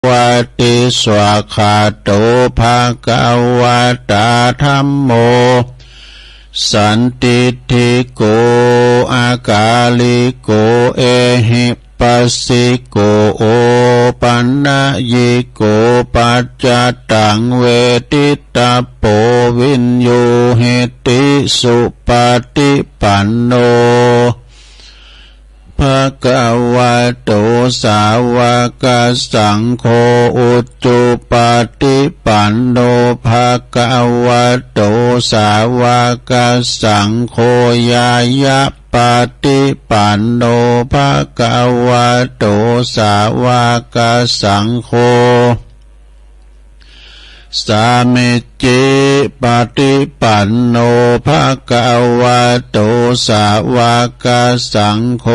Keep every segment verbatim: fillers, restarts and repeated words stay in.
วัตติ สวากขาโต ภะคะวะตา ธัมโม สันทิฏฐิโก อากาลิโก เอหิปัสสิโก โอปันนยิโก ปัจจตัง เวทิตตัปโป วิญญูหิติ สุปฏิปันโน ภะคะวะโต สาวกสังโฆ อุจุปฏิปันโน ภะคะวะโต สาวกสังโฆ ญาญาปฏิปันโน ภะคะวะโต สาวกสังโฆ สามิจฉิปฏิปันโน ภะคะวะโต สาวกสังโฆ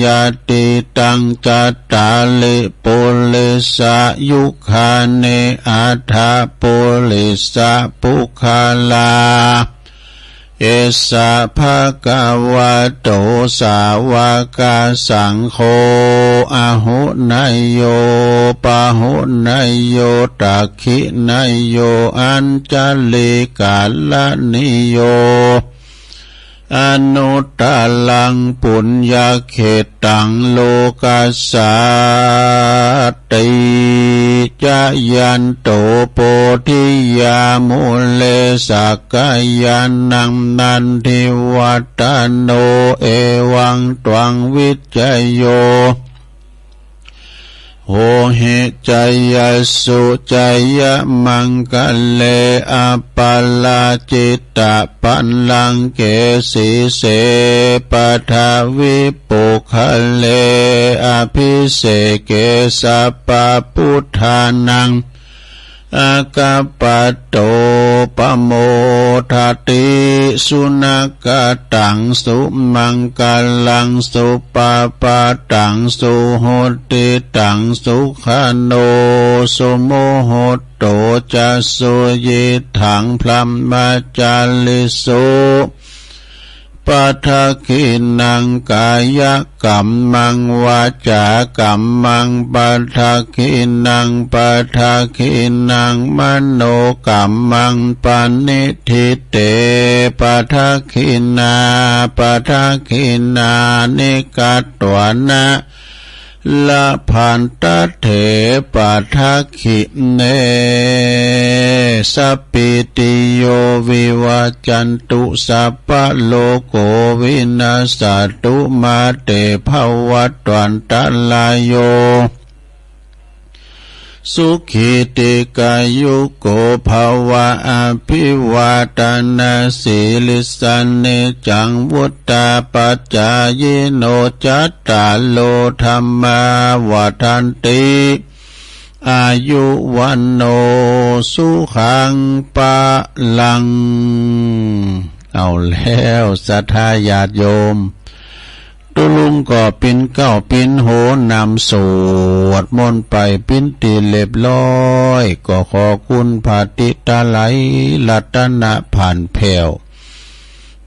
ญาติตัง จัตตาริ ปุริสายุคานิ อัฏฐะปุริสะปุคคลา เอสะ ภะคะวะโต สาวกสังโฆ อาหุเนยโย ปาหุเนยโย ตักขิเนยโย อัญชลีกรณีโย อนุตตรัง ปุญญเขตตัง โลกัสสาติ จายันโต โพธิยา มูเล สักกายานัง นันทิวัฏฏโน เอวังตวัง วิจโย โหหิ จายัสสุ จายะมังคะเล อัปปะราจิตตะปัลลังเก สีเส ปะทะวิ ปุคคเล อะภิเสเก สัพพะปุทธานัง อะคัปปะโต ปะโมทะติ สุณะกะตัง สุมังคะลัง สุปะปะตัง สุหุตติตัง สุขะโน สุมุหุตโต จะ สุยิตถัง พรหมจาริสุ ปะทักขิณัง กายะกัมมัง วาจากัมมัง ปะทักขิณัง ปะทักขิณัง มโนกัมมัง ปะณิฏฐิเต ปะทักขิณา ปะทักขิณานิ กัตถวานะ ละพันตะเถ ปะทักขิเณ สัปปีติโย วิวัจจันตุ สัพพะโลโก วินัสสะตุ มาเต ภะวัตวันตะราโย สุขี ทีฆายุโก ภะวะ อะภิวาทะนะสีลิสสะ นิจจัง วุฑฒาปะจายิโน จัตตาโร ธัมมา วัฑฒันติ อายุ วัณโณ สุขัง พะลัง เอาแล้ว ศรัทธาญาติโยม ตุ๊ลุงก็ปิ๊นเก๊าปิ๊นโหนำสวดมนต์ไปปิ๊นตี้เรียบร้อย ก็ขอคุณพระติตะไลยรัตนะผ่านแผ้ว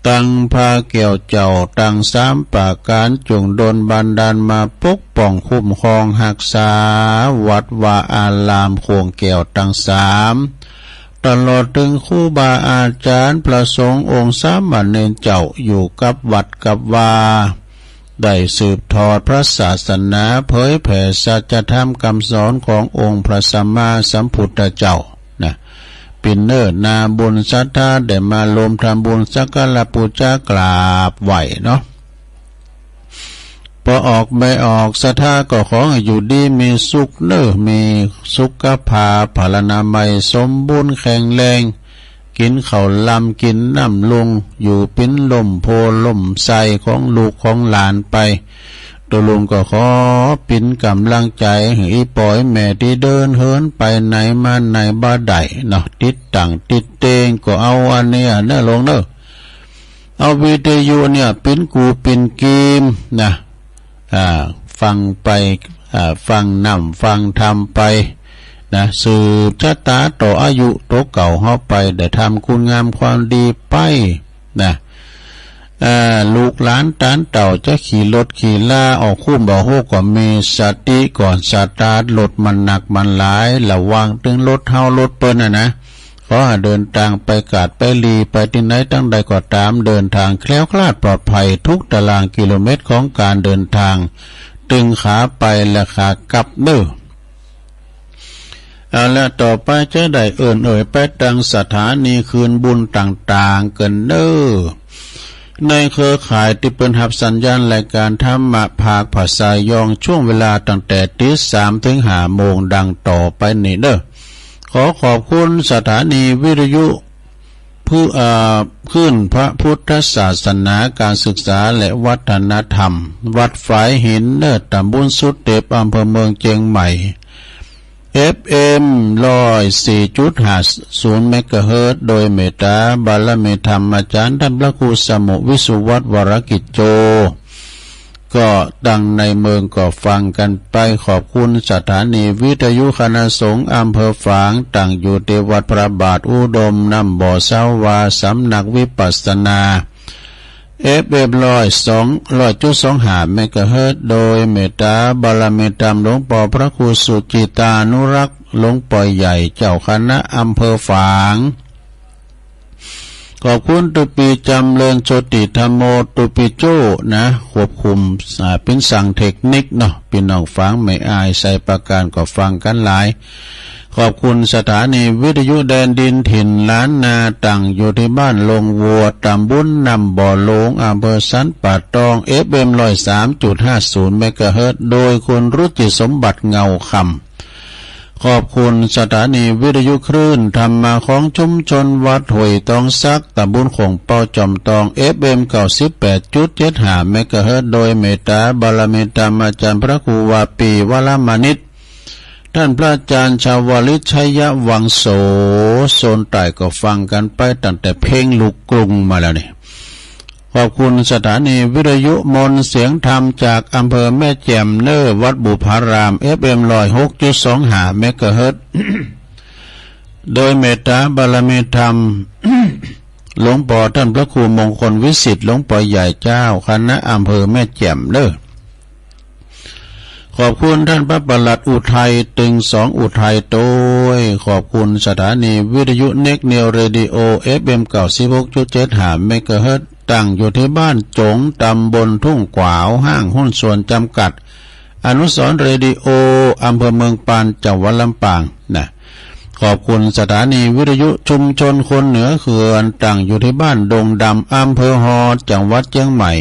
ตังพระแก้วเจ้าตังสามประก๋าน จงดลบันดาลมาปกป้องคุ้มครองฮักษา วัดวาอารามโค้งแก้วตังสาม ตลอดเถิงครูบาอาจ๋ารย์พระสงฆ์องค์สามเณรเจ้า อยู่กับวัดกับวา ได้สืบทอดพระศาสนา เผยแผ่สัจธรรมกำสอนขององค์พระสัมมาสัมพุทธเจ้านะ ปิ๊นเน้อนาบุญศรัทธาได้มาร่วมทำบุญสักการะปู๋จากราบไหว้เนาะ ปอออกบ่ออกศรัทธาก็ขอหื้ออยู่ดีมีสุขเน้อ มีสุขภาพพลานามัยสมบูรณ์แข็งแรง กิ๋นข้าวลำกิ๋นน้ำลุง อยู่ปิ๊นล่มโพธิ์ล่มไทรของลูกของหลานไป ตุ๊ลุงก็ขอปิ๊นก๋ำลังใจ๋หื้ออี่ป้ออี่แม่ตี้เดินเหินไปไหนมาไหนบ่ได้เนาะ ติดตั้งติดเตงก็เอาอันเนี้ยเน้อลุงเน้อ เอาวิทยุเนี่ยปิ๊นกู่ปิ๊นกีมนะ อ่า ฟังไป อ่า ฟังนำฟังธรรมไปนะ สืบชะตาต่ออายุตั๋วเก่าเฮาไป ได้ทำคุณงามความดีไปนะ อ่า ลูกหลานต๋านเต้าจะขี่รถขี่ราออกคุ้มบ่ฮู้ก็มี สติก่อนสตาร์ท รถมันหนักมันหลาย ระวังตึงรถเฮารถเปิ้นน่ะนะ ขอหื้อเดินตางไปกาดไปหลีไปตี้ไหนตังใดก็ต๋าม เดินตางแคล้วคลาดปลอดภัยทุกตารางกิโลเมตรของก๋านเดินตาง ตึงขาไปและขากลับเน้อ เอาละ ต่อไปจะได้เอิ้นเอ่ยไปตังสถานีคืนบุญต่างๆ กั๋นเน้อ ในเครือข่ายตี้เปิ้นฮับสัญญาณรายก๋านธรรมะภาคภาษายอง ช่วงเวลาตั้งแต่ตีสามเถิงห้าโมง ดังต่อไปนี้เน้อ ขอขอบคุณสถานีวิทยุ พื้น เอ่อ คลื่นพระพุทธศาสนา ก๋านศึกษาและวัฒนธรรม วัดฝายหินเน้อ ต๋ำบลสุเต็บ อำเภอเมืองเจียงใหม่ เอฟเอ็ม ร้อยสี่จุดห้าศูนย์ เมกะเฮิรตซ์ โดยเมตต๋าบารมีธรรมอาจ๋ารย์ต้านพระครูสมุห์ วิสุวัฒน์ วรกิจโจ ก็ตังในเมืองก็ฟังกั๋นไป ขอบคุณสถานีวิทยุคณะสงฆ์อำเภอฝาง ตั้งอยู่ตี้วัดพระบาทอุดม น้ำบ่อสาวา สำนักวิปัสสนา เอฟเอ็ม ร้อยสอง ร้อยจุดสองห้า เมกะเฮิรตซ์ โดยเมตต๋าบารมีธรรมหลวงป้อพระครูสุจิตานุรักษ์ หลวงป้อใหญ่เจ้าคณะอำเภอฝาง ขอบคุณตุ๊ปี๋จ๋ำเริญโชติธรรมโม ตุ๊ปี๋โจ้นะ ควบคุม อ่า ปิ้นสั่งเทคนิคเนาะ ปี้น้องฝางแม่อายไชยประการก็ฟังกั๋นหลาย ขอบคุณสถานีวิทยุแดนดินถิ่นล้านนา ตั้งอยู่ตี้บ้านโลงวัว ต๋ำบลน้ำบ่อหลวง อำเภอสันป่าตอง เอฟเอ็ม ร้อยสามจุดห้าศูนย์ เมกะเฮิรตซ์ โดยคุณรุจิสมบัติเงาคำ ขอบคุณสถานีวิทยุคลื่นธรรมะของชุมชนวัดห้วยตองสัก ต๋ำบลโข่งเป้า จอมตอง เอฟเอ็ม เก้าสิบแปดจุดเจ็ดห้า เมกะเฮิรตซ์ โดยเมตต๋าบารมีธรรมอาจ๋ารย์พระครูวาปี วรมณิต ต้านพระอาจ๋ารย์ชาวลิต ชัยวังโส โซนใต้ก็ฟังกั๋นไปตั้งแต่เพลงลูกกรุงมาแล้วนี่ ขอบคุณสถานีวิทยุมนต์เสียงธรรมจากอำเภอแม่แจ่มเน้อ วัดบุพาราม เอฟเอ็ม ร้อยหกจุดสองห้า เมกะเฮิรตซ์ โดยเมตต๋าบารมีธรรม หลวงป้อต้านพระครูมงคลวิสิทธิ์ หลวงป้อใหญ่เจ้าคณะอำเภอแม่แจ่มเน้อ ขอบคุณต้านพระปลัดอุทัย ตึงสองอุทัยโตย ขอบคุณสถานีวิทยุเน็กนิวเรดิโอ เอฟเอ็ม เก้าสิบหกจุดเจ็ดห้า เมกะเฮิรตซ์ ตั้งอยู่ตี้บ้านจง ต๋ำบลทุ่งขวาว ห้างหุ้นส่วนจำกัด อนุสรณ์เรดิโอ อำเภอเมืองปาน จังหวัดลำปางนะ ขอบคุณสถานีวิทยุชุมชนคนเหนือเขื่อน ตั้งอยู่ตี้บ้านดงดำ อำเภอฮอด จังหวัดเจียงใหม่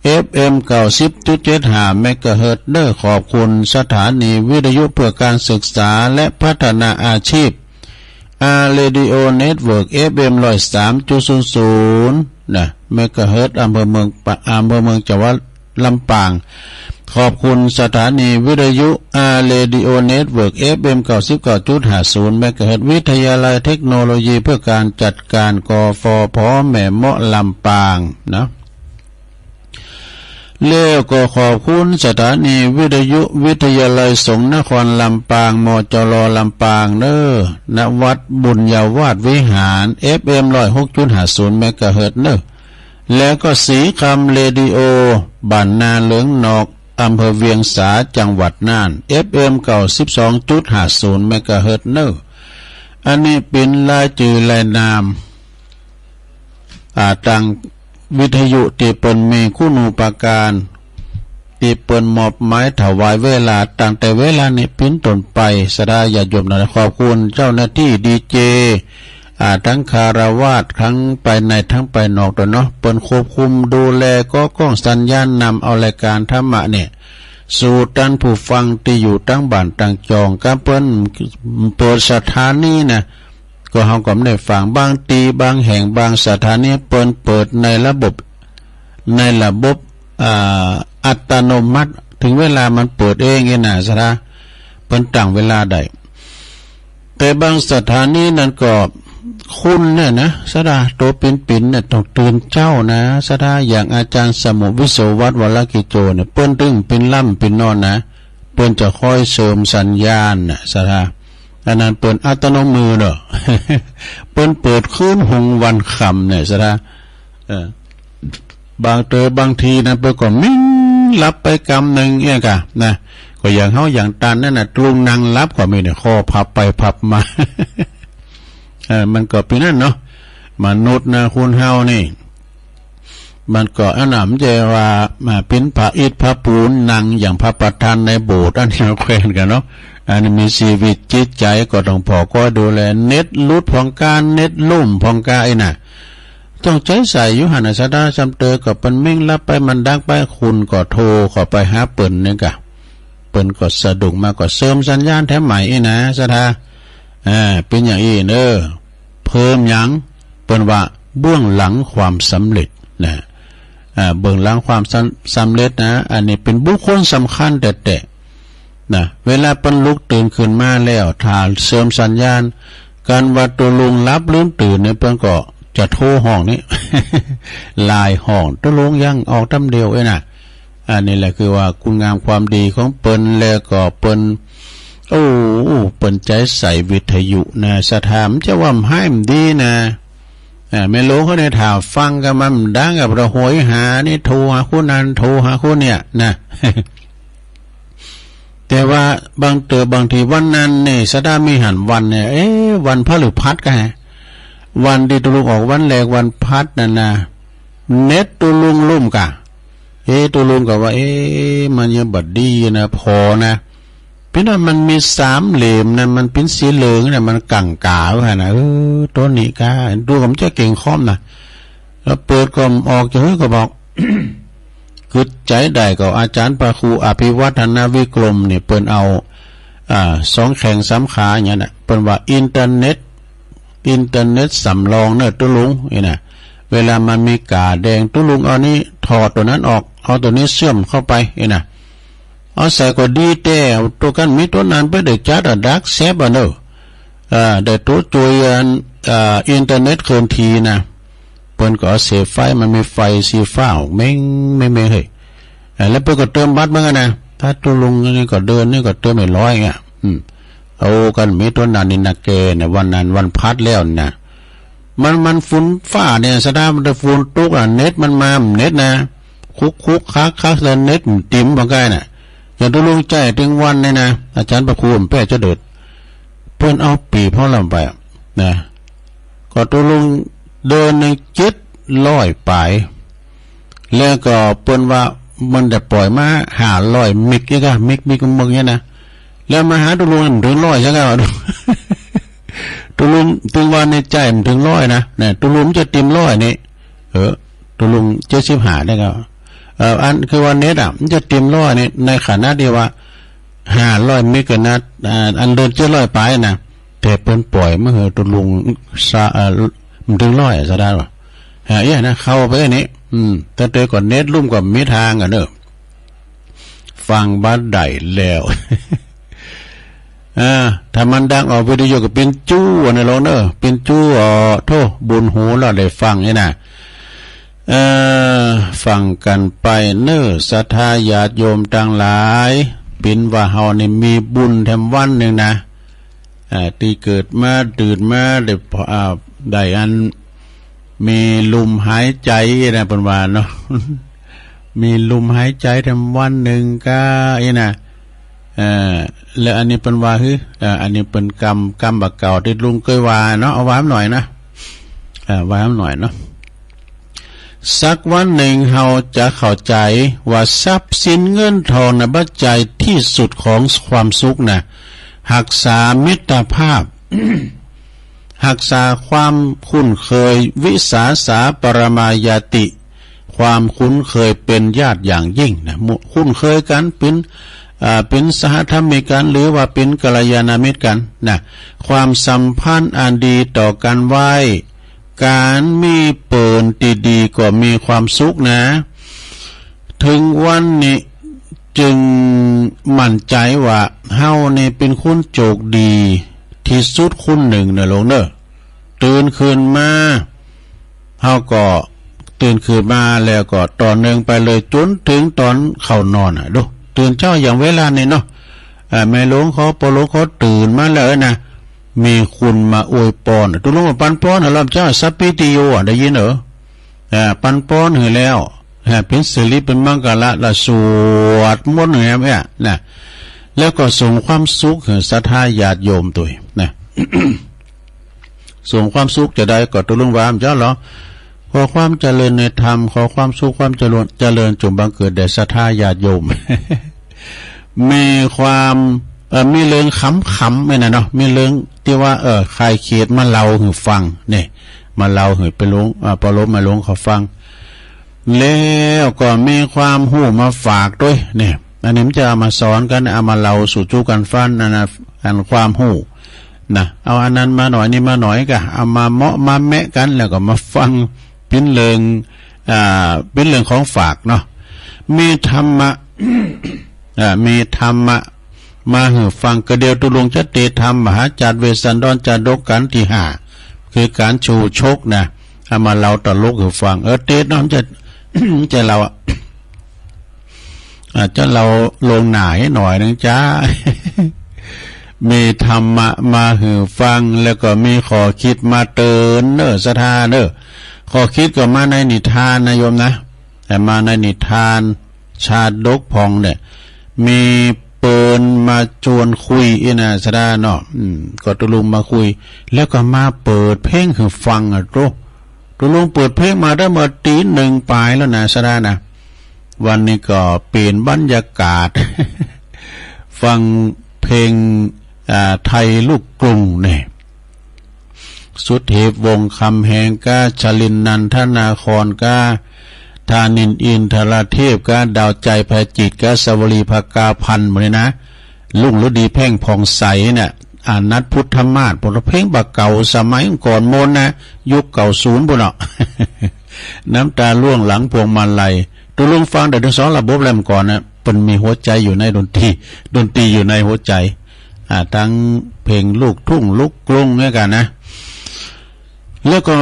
เอฟเอ็ม เก้าสิบจุดเจ็ดห้า เมกะเฮิรตซ์ เน้อ ขอบคุณสถานีวิทยุเพื่อการศึกษาและพัฒนาอาชีพ อาร์ เรดิโอ เน็ตเวิร์ก เอฟเอ็ม ร้อยสามจุดศูนย์ศูนย์ นะ เมกะเฮิรตซ์ อำเภอเมืองปะ อำเภอเมือง จังหวัดลำปาง ขอบคุณสถานีวิทยุ อาร์ เรดิโอ เน็ตเวิร์ก เอฟเอ็ม เก้าสิบเก้าจุดห้าศูนย์ เมกะเฮิรตซ์ วิทยาลัยเทคโนโลยีเพื่อการจัดการ กฟผ แม่เมาะ ลำปาง นะ แล้วก็ขอบคุณสถานีวิทยุวิทยาลัยสงฆ์นครลำปาง มจร ลำปางเน้อ ณ วัดบุญญาวาสวิหาร เอฟเอ็ม ร้อยหกจุดห้าศูนย์ เมกะเฮิรตซ์ เน้อ แล้วก็ศรีคำเรดิโอ บ้านนาเหลืองนอก อำเภอเวียงสา จังหวัดน่าน เอฟเอ็ม เก้าสิบสองจุดห้าศูนย์ เมกะเฮิรตซ์ เน้อ อันนี้เป๋นรายจื้อรายนาม อ่า ตังวิทยุตี้เปิ้นมีคุณูปการ ตี้เปิ้นมอบหมายถวายเวลา ตั้งแต่เวลานี้เป๋นต้นไป ศรัทธาญาติโยมนะ ขอบคุณเจ้าหน้าตี้ดีเจ อ่า ตึงฆราวาส ตึงภายในตึงภายนอกตวยเนาะ เปิ้นควบคุมดูแลก้อกล้องสัญญาณ นำเอารายก๋านธรรมะเนี่ย สู่ต้านผู้ฟังตี้อยู่ตึงบ้านตึงจอง กาเปิ้นเปิดสถานีนะ ก็เฮาก็บ่ได้ฟัง บางตี้บางแห่งบางสถานีเปิ้นเปิดในระบบ ในระบบ อ่า อัตโนมัติ เถิงเวลามันเปิดเองเองนะ ศรัทธา เปิ้นตั้งเวลาได้ แต่บางสถานีนั้นก็คุณเนี่ยนะ ศรัทธา ตั๋วปิ่นๆ เนี่ยต้องตื่นเจ๊านะ ศรัทธา อย่างอาจ๋ารย์สมุห์ วิโสวัฒน์ วรกิจโจ เนี่ย เปิ้นตึงปิ่นหลับปิ่นนอนนะ เปิ้นจะคอยเสริมสัญญาณนะ ศรัทธา อันนั้นเปิ้นอัตโนมือเนาะ เปิ้นเปิดคืนฮุงวันค่ำเนี่ย ศรัทธา เออ บางเต๋อบางทีนะ เปิ้นก็เม้งหลับไปกำนึ่งเนี่ยก่ะนะ ก็อย่างเฮาอย่างตันนั่นน่ะ ตุ๊ลุงนั่งหลับก็มีเนี่ย ข้อพับไปพับมา เออ มันก็เป๋นอั้นเนาะ มนุษย์นะ คนเฮานี่ มันก็อันนั้น บ่ใจ้ว่า มาเป๋นพระอิฐพระปูน นั่งอย่างพระประธานในโบสถ์ อันนี้แขวนกั๋นเนาะ อันนี้มีจีวิตจิตใจ๋ก็ต้องผ่อก้อยดูแล เน็ตหลุดพ่องก้า เน็ตล่มพ่องก้า ไอ้น่ะ ต้องใจ๊ใส่อยู่หั้นน่ะ ศรัทธา จำเต๋อก็เปิ้นเม้งหลับไป มันดังไป คุณก็โทรเข้าไปหาเปิ้นนี่ก่ะ เปิ้นก็สะดุ้งมาก็เสริมสัญญาณแถมใหม่อี้นะ ศรัทธา อ่า เป๋นอย่างอี้เน้อ เพิ่มหยัง เปิ้นว่าเบื้องหลังความสำเร็จนะ อ่า เบื้องหลังความสำ สำเร็จนะ อันนี้เป๋นบุคคลสำคัญแต๊ๆ นะ เวลาเปิ้นลุกตื่นขึ้นมาแล้ว ถ้าเสริมสัญญาณ กันว่าตุ๊ลุงหลับลืมตื่นเนี่ย เปิ้นก็จะโทรฮ้องนี่ หลายฮ้อง ตุ๊ลุงยังออกตำเดียวเอ้ยน่ะ อันนี้แหละคือว่าคุณงามความดีของเปิ้น แล้วก็เปิ้น โอ้ เปิ้นใจ๊ใส่วิทยุนะ ศรัทธา บ่ใจ้ว่ามันฮ้ายมันดีนะ อ่า แม่หลวงเขาเนี่ยถ้าฟังกั๋นมันดังกับระโหยหานี่ โทรหาคนนั้น โทรหาคนเนี่ยนะ แต่ว่าบางเต๋อบางทีวันนั้นนี่ ศรัทธา มีหันวันเนี่ย เอ๊ะ วันพฤหัสก็ฮะ วันตี้ตุ๊ลุงออกวันแรก วันพฤหัสนั่นนะ เน็ตตุ๊ลุงล่มก่ะ เอ๊ะ ตุ๊ลุงก็ว่า เอ๊ะ มันยังบ่ดีนะ ผ่อนะ เป๋นอั้นมันมีสามเหล่ยมนะ มันเป๋นสีเหลืองนะ มันกั๋งก๋าไว้หั้นน่ะ เออ โตนี้ก่ะ ตุ๊ลุงก็บ่ใจ้เก่งคอมนะ แล้วเปิดก็บ่ออก จะหื้อก็บอก กึ๊ดใจ๋ได้ก็อาจ๋ารย์พระครูอภิวัฒนวิกรมนี่ เปิ้นเอา อ่า สองแข้งสามขาอย่างนั้นน่ะ เปิ้นว่าอินเทอร์เน็ต อินเทอร์เน็ตสำรองเน้อตุ๊ลุง นี่นะ เวลามันมีก๋าแดง ตุ๊ลุงเอานี้ถอดตั๋วนั้นออก เอาตั๋วนี้เชื่อมเข้าไป นี่นะ เอาใส่ก็ดีแต๊ ตั๋วกั๋นมีตั๋วนั้นไปได้จัดอะ ดักแซปอะเน้อ อ่า ได้ตั๋วจุยอัน อ่า อินเทอร์เน็ตเคลื่อนที่นะ เปิ้นก็เอาเสาไฟ มันมีไฟสีฟ้าออกเม้ง เม้ง เม้ง เฮ้ย อ่า แล้วเปิ้นก็เติมบัตรเหมือนกั๋นนะ ถ้าตุ๊ลุงนี่ก็เดือนนี้ก็เติมไปร้อยเงี้ย อืม เอากั๋นมีตั๋วนั้นนี่นะแกเนี่ย วันนั้นวันพฤหัสแล้วนี่นะ มัน มันฝนฟ้าเนี่ย ศรัทธา มันจะฝนตกอะ เน็ตมันมา เน็ตนะ คุกคุกคักคัก แล้วเน็ตมันติ่มบ่ใก้น่ะ อย่างตุ๊ลุงใจ๊ตึงวันนี่นะ อาจ๋ารย์พระครูแป๊ะเจ้าเดิด เปิ้นเอาปี๋บเฮาลำไปอะนะ ก็ตุ๊ลุงเดือนหนึ่งเจ็ดร้อยป๋าย แล้วก็เปิ้นว่ามันได้ป่อยมาห้าร้อยเมกนี่ก่ะ เมก เมก เมกเนี่ยนะ แล้วมาหาตุ๊ลุงมันบ่เถิงร้อยซักก่ะ ตุ๊ลุงตึงวันนี่ใจ๊บ่เถิงร้อยนะ เนี่ย ตุ๊ลุงจะติ่มร้อยนี่ เออ ตุ๊ลุงเจ็ดสิบห้าได้ก่ะ เออ อันคือว่าเน็ตอะ มันจะติ่มร้อยนี่ ในขณะตี้ว่า ห้าร้อยเมกะนะ อ่า อันเดือนเจ็ดร้อยป๋ายนะ แต่เปิ้นป่อยมาหื้อตุ๊ลุงซะ เอ่อ บ่เถิงร้อยอะ ศรัทธาว่า อ่า เอี้ยนะ เข้าไปนี่ อืม แต่เต๋อก่อนเน็ตล่มก็บ่มีตางอะเน้อ ฟังบ่ได้แล้ว อ่า ถ้ามันดังออกวิทยุก็เป๋นจู้อะนะลองเน้อ เป๋นจู้ อ๋อ โธ่ บุญหูแล้วได้ฟังนี่นะ เอ่อ ฟังกั๋นไปเน้อ ศรัทธาญาติโยมตังหลาย เป๋นว่าเฮานี่มีบุญแถมวันนึ่งนะ อ่า ตี้เกิดมา ตื่นมา ได้ อ่า ได้อัน มีลมหายใจ๋นะ เปิ้นว่าเนาะ มีลมหายใจ๋แถมวันนึ่งก้า อี้นะ เอ่อ แล้วอันนี้เปิ้นว่าหื้อ เอ่อ อันนี้เปิ้นกำ กำบ่าเก่าตี้ลุงเกยว่าเนาะ เอาว่าหน่อยนะ เอ่อ ว่าหน่อยเนาะ สักวันนึ่งเฮาจะเข้าใจ๋ว่าทรัพย์สินเงินทองนะ บ่ใจ้ตี้สุดของความสุขนะ ฮักษามิตรภาพ ฮักษาความคุ้นเคย วิสาสาปรมาญาติ ความคุ้นเคยเป๋นญาติอย่างยิ่งนะ มุ คุ้นเคยกั๋นเป๋น อ่า เป๋นสหธรรมิกกั๋น หรือว่าเป๋นกัลยาณมิตรกั๋นนะ ความสัมพันธ์อันดีต่อกั๋นไว้ ก๋านมีเปิ้นตี้ดีก็มีความสุขนะ เถิงวันนี้จึงมั่นใจ๋ว่าเฮานี่เป๋นคนโจคดีตี้สุดคนนึ่งเน้อลงเน้อ ตื่นขึ้นมา เฮาก็ตื่นขึ้นมาแล้วก็ต่อเนื่องไปเลยจ๋นเถิงต๋อนเข้านอนอะ ดู ตื่นเจ๊าอย่างเวลานี้เนาะ อ่า แม่หลวงเขา ป้อหลวงเขาตื่นมาแล้วนะ มีคนมาอวยปอน ตุ๊ลุงว่าปันปอนอะ รอบเจ๊า สัพพีติโยอะ ได้ยินเหรอ อ่า ปันปอนหื้อแล้ว นะ เป๋นสิริเป๋นมังคละ ละสวดมนต์หื้อแหมเนี่ยนะ แล้วก็ส่งความสุขหื้อศรัทธาญาติโยมตวยนะ ส่งความสุขจาใดก็ตกลงว่า เจ้าเหรอ ขอความเจริญในธรรม ขอความสุขความเจริญ เจริญจงบังเกิดแด่ศรัทธาญาติโยม มีความ เอ่อ มีเรื่องขำๆ เนี่ยนะเนาะ มีเรื่องตี้ว่า เอ่อ ใค่เขตมาเล่าหื้อฟังเนี่ย มาเล่าหื้อไปหลวง เอ่อ ปอหลวงแม่หลวงเขาฟัง แล้วก็มีความฮู้มาฝากตวยเนี่ย อันนี้มันจะเอามาสอนกั๋น เอามาเล่าสู่จู๊กั๋นฟังนะนะ อันความฮู้นะ เอาอันนั้นมาหน่อย นี่มาหน่อยก็เอามาเมาะมาแมะกั๋น แล้วก็มาฟัง เป๋นเรื่อง อ่า เป๋นเรื่องของฝากเนาะ มีธรรมะ อ่า มีธรรมะมาหื้อฟัง ก็เดี๋ยวตกลงจะเตสน์ทำมหาจาตว์เวสสันดรจาดกกัณฑ์ตี้ห้า คือก๋านชูชกนะ เอามาเล่าตลกหื้อฟัง เออ เตสน์เนาะ มันจะ จะเล่าอะ อาจจะเล่าล่วงหน้าหน่อยนึ่งจ้า มีธรรมะมาหื้อฟัง แล้วก็มีข้อคิดมาเตือนเน้อศรัทธาเน้อ ข้อคิดก็มาในนิทานนะโยมนะ แต่มาในนิทานชาดกพ่องเนี่ย มีเปิ้นมาจวนคุยอี้นะศรัทธาเนาะ อืม ก็ตกลงมาคุย แล้วก็มาเปิดเพลงหื้อฟังอะโต ตกลงเปิดเพลงมาได้เมื่อตี๋หนึ่งป๋ายแล้วนะศรัทธานะ วันนี้ก็เปลี่ยนบรรยากาศ ฟังเพลง อ่า ไทยลูกกรุงเนี่ย สุเทพวงศ์คำแหงก้า ชลินทร์นันทนาครก้า ธานินทร์อินทรเทพก้า ดาวใจไพจิตรก้า สวลีภกาภัณฑ์ หมดเลยนะ รุ่งฤดีแพ่งผ่องใสเนี่ย อานัทพุทธมาศ พวกเพลงบ่าเก่าสมัยก่อนโม้นนะ ยุคเก้าศูนย์ปู้นเนาะ น้ำตาร่วงหลังพวงมาลัย ตกลงฟังได้ตึงสองระบบแล้วเมื่อก่อนนะ เปิ้นมีหัวใจ๋อยู่ในดนตรี ดนตรีอยู่ในหัวใจ๋ อ่า ตึงเพลงลูกทุ่งลูกกรุงเนี่ยกั๋นนะ แล้วก็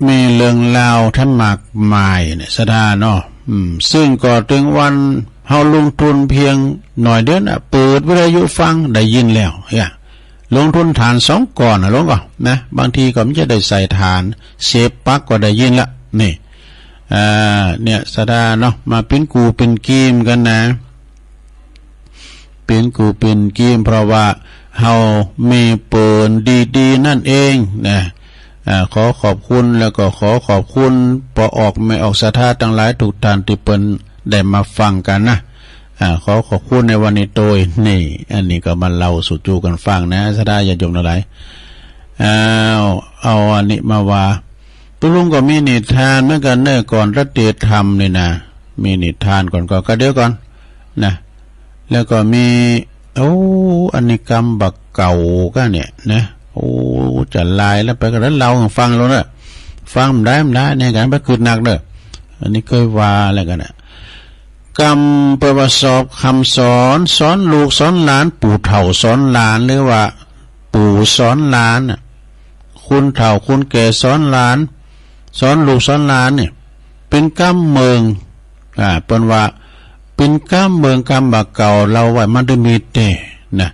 มีเรื่องราวตังมากมายเนี่ยศรัทธาเนาะ อืม ซึ่งก็ตึงวันเฮาลงทุนเพียงหน่อยเดียวนะ เปิดวิทยุฟังได้ยินแล้ว เนี่ย ลงทุนฐานสองก้อนนะ ลงก่อนนะ บางทีก็มันจะได้ใส่ฐาน เสียบปลั๊กก็ได้ยินละ นี่ อ่า เนี่ยศรัทธาเนาะ มาเป๋นกู้เป๋นกี๋กั๋นนะ เป๋นกู้เป๋นกี๋ เพราะว่าเฮามีเปิ้นดีๆ นั่นเองนะ อ่า ขอขอบคุณ แล้วก็ขอขอบคุณป้อออกแม่ออกศรัทธาตังหลายกู้ต้านตี้เปิ้นได้มาฟังกั๋นนะ อ่า ขอขอบคุณในวันนี้ตวย นี่ อันนี้ก็มาเล่าสู่จู๊กั๋นฟังนะ ศรัทธาญาติโยมตังหลาย อ้าว เอาอันนี้มาว่า ตกลงก็มีนิทานเหมือนกั๋นเน้อ ก่อนจะเตสน์ทำนี่นะ มีนิทานก่อน ก่อน ก็เดี๋ยวก่อนนะ แล้วก็มี โอ้ อันนี้กำบ่าเก่าก้าเนี่ยนะ โอ้ จะลายแล้วไปก็แล้วเล่าหื้อฟังแล้วเน้อ ฟังบ่ได้บ่ได้เนี่ยกั๋น บ่กึ๊ดนักเน้อ อันนี้เกยว่าแล้วกั๋นนะ กำเปิ้นว่าสอบกำสอน สอนลูกสอนหลาน ปู่เฒ่าสอนหลาน หรือว่าปู่สอนหลานน่ะ คนเฒ่าคนแก่สอนหลาน สอนลูกสอนหลานเนี่ย เป๋นกำเมิง อ่า เปิ้นว่าเป๋นกำเมิง กำบ่าเก่าเล่าไว้มันได้มีแต่นะ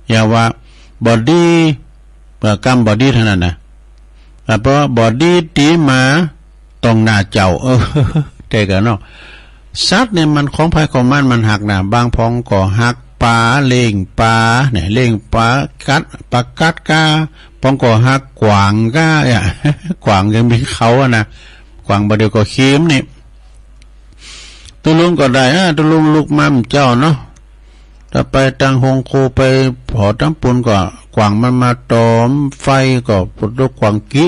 อย่าว่าบ่ดี เอ่อ กำบ่ดีเต้านั้นนะ อ่า เพราะว่าบ่ดีตี๋หมา ต้องหน้าเจ้า เออ แต่กั๋นเนาะ สัตว์เนี่ยมันของใผของมัน มันฮักนะ บางพ่องก็ฮักป๋า เลี้ยงป๋าเนี่ย เลี้ยงป๋ากัด ป๋ากัดก้า พ่องก็ฮักกวางก้า เนี่ย กวางยังมีเขาอะนะ กวางบ่าเดี่ยวก็เขียมนี่ ตกลงก็ได้ อ่า ตกลงลุกมาเมื่อเจ๊าเนาะ ถ้าไปตังโฮงครัวไปผ่อตังปูนก็ กวางมันมาตอมไฟก็ ปวดตกกวางกิ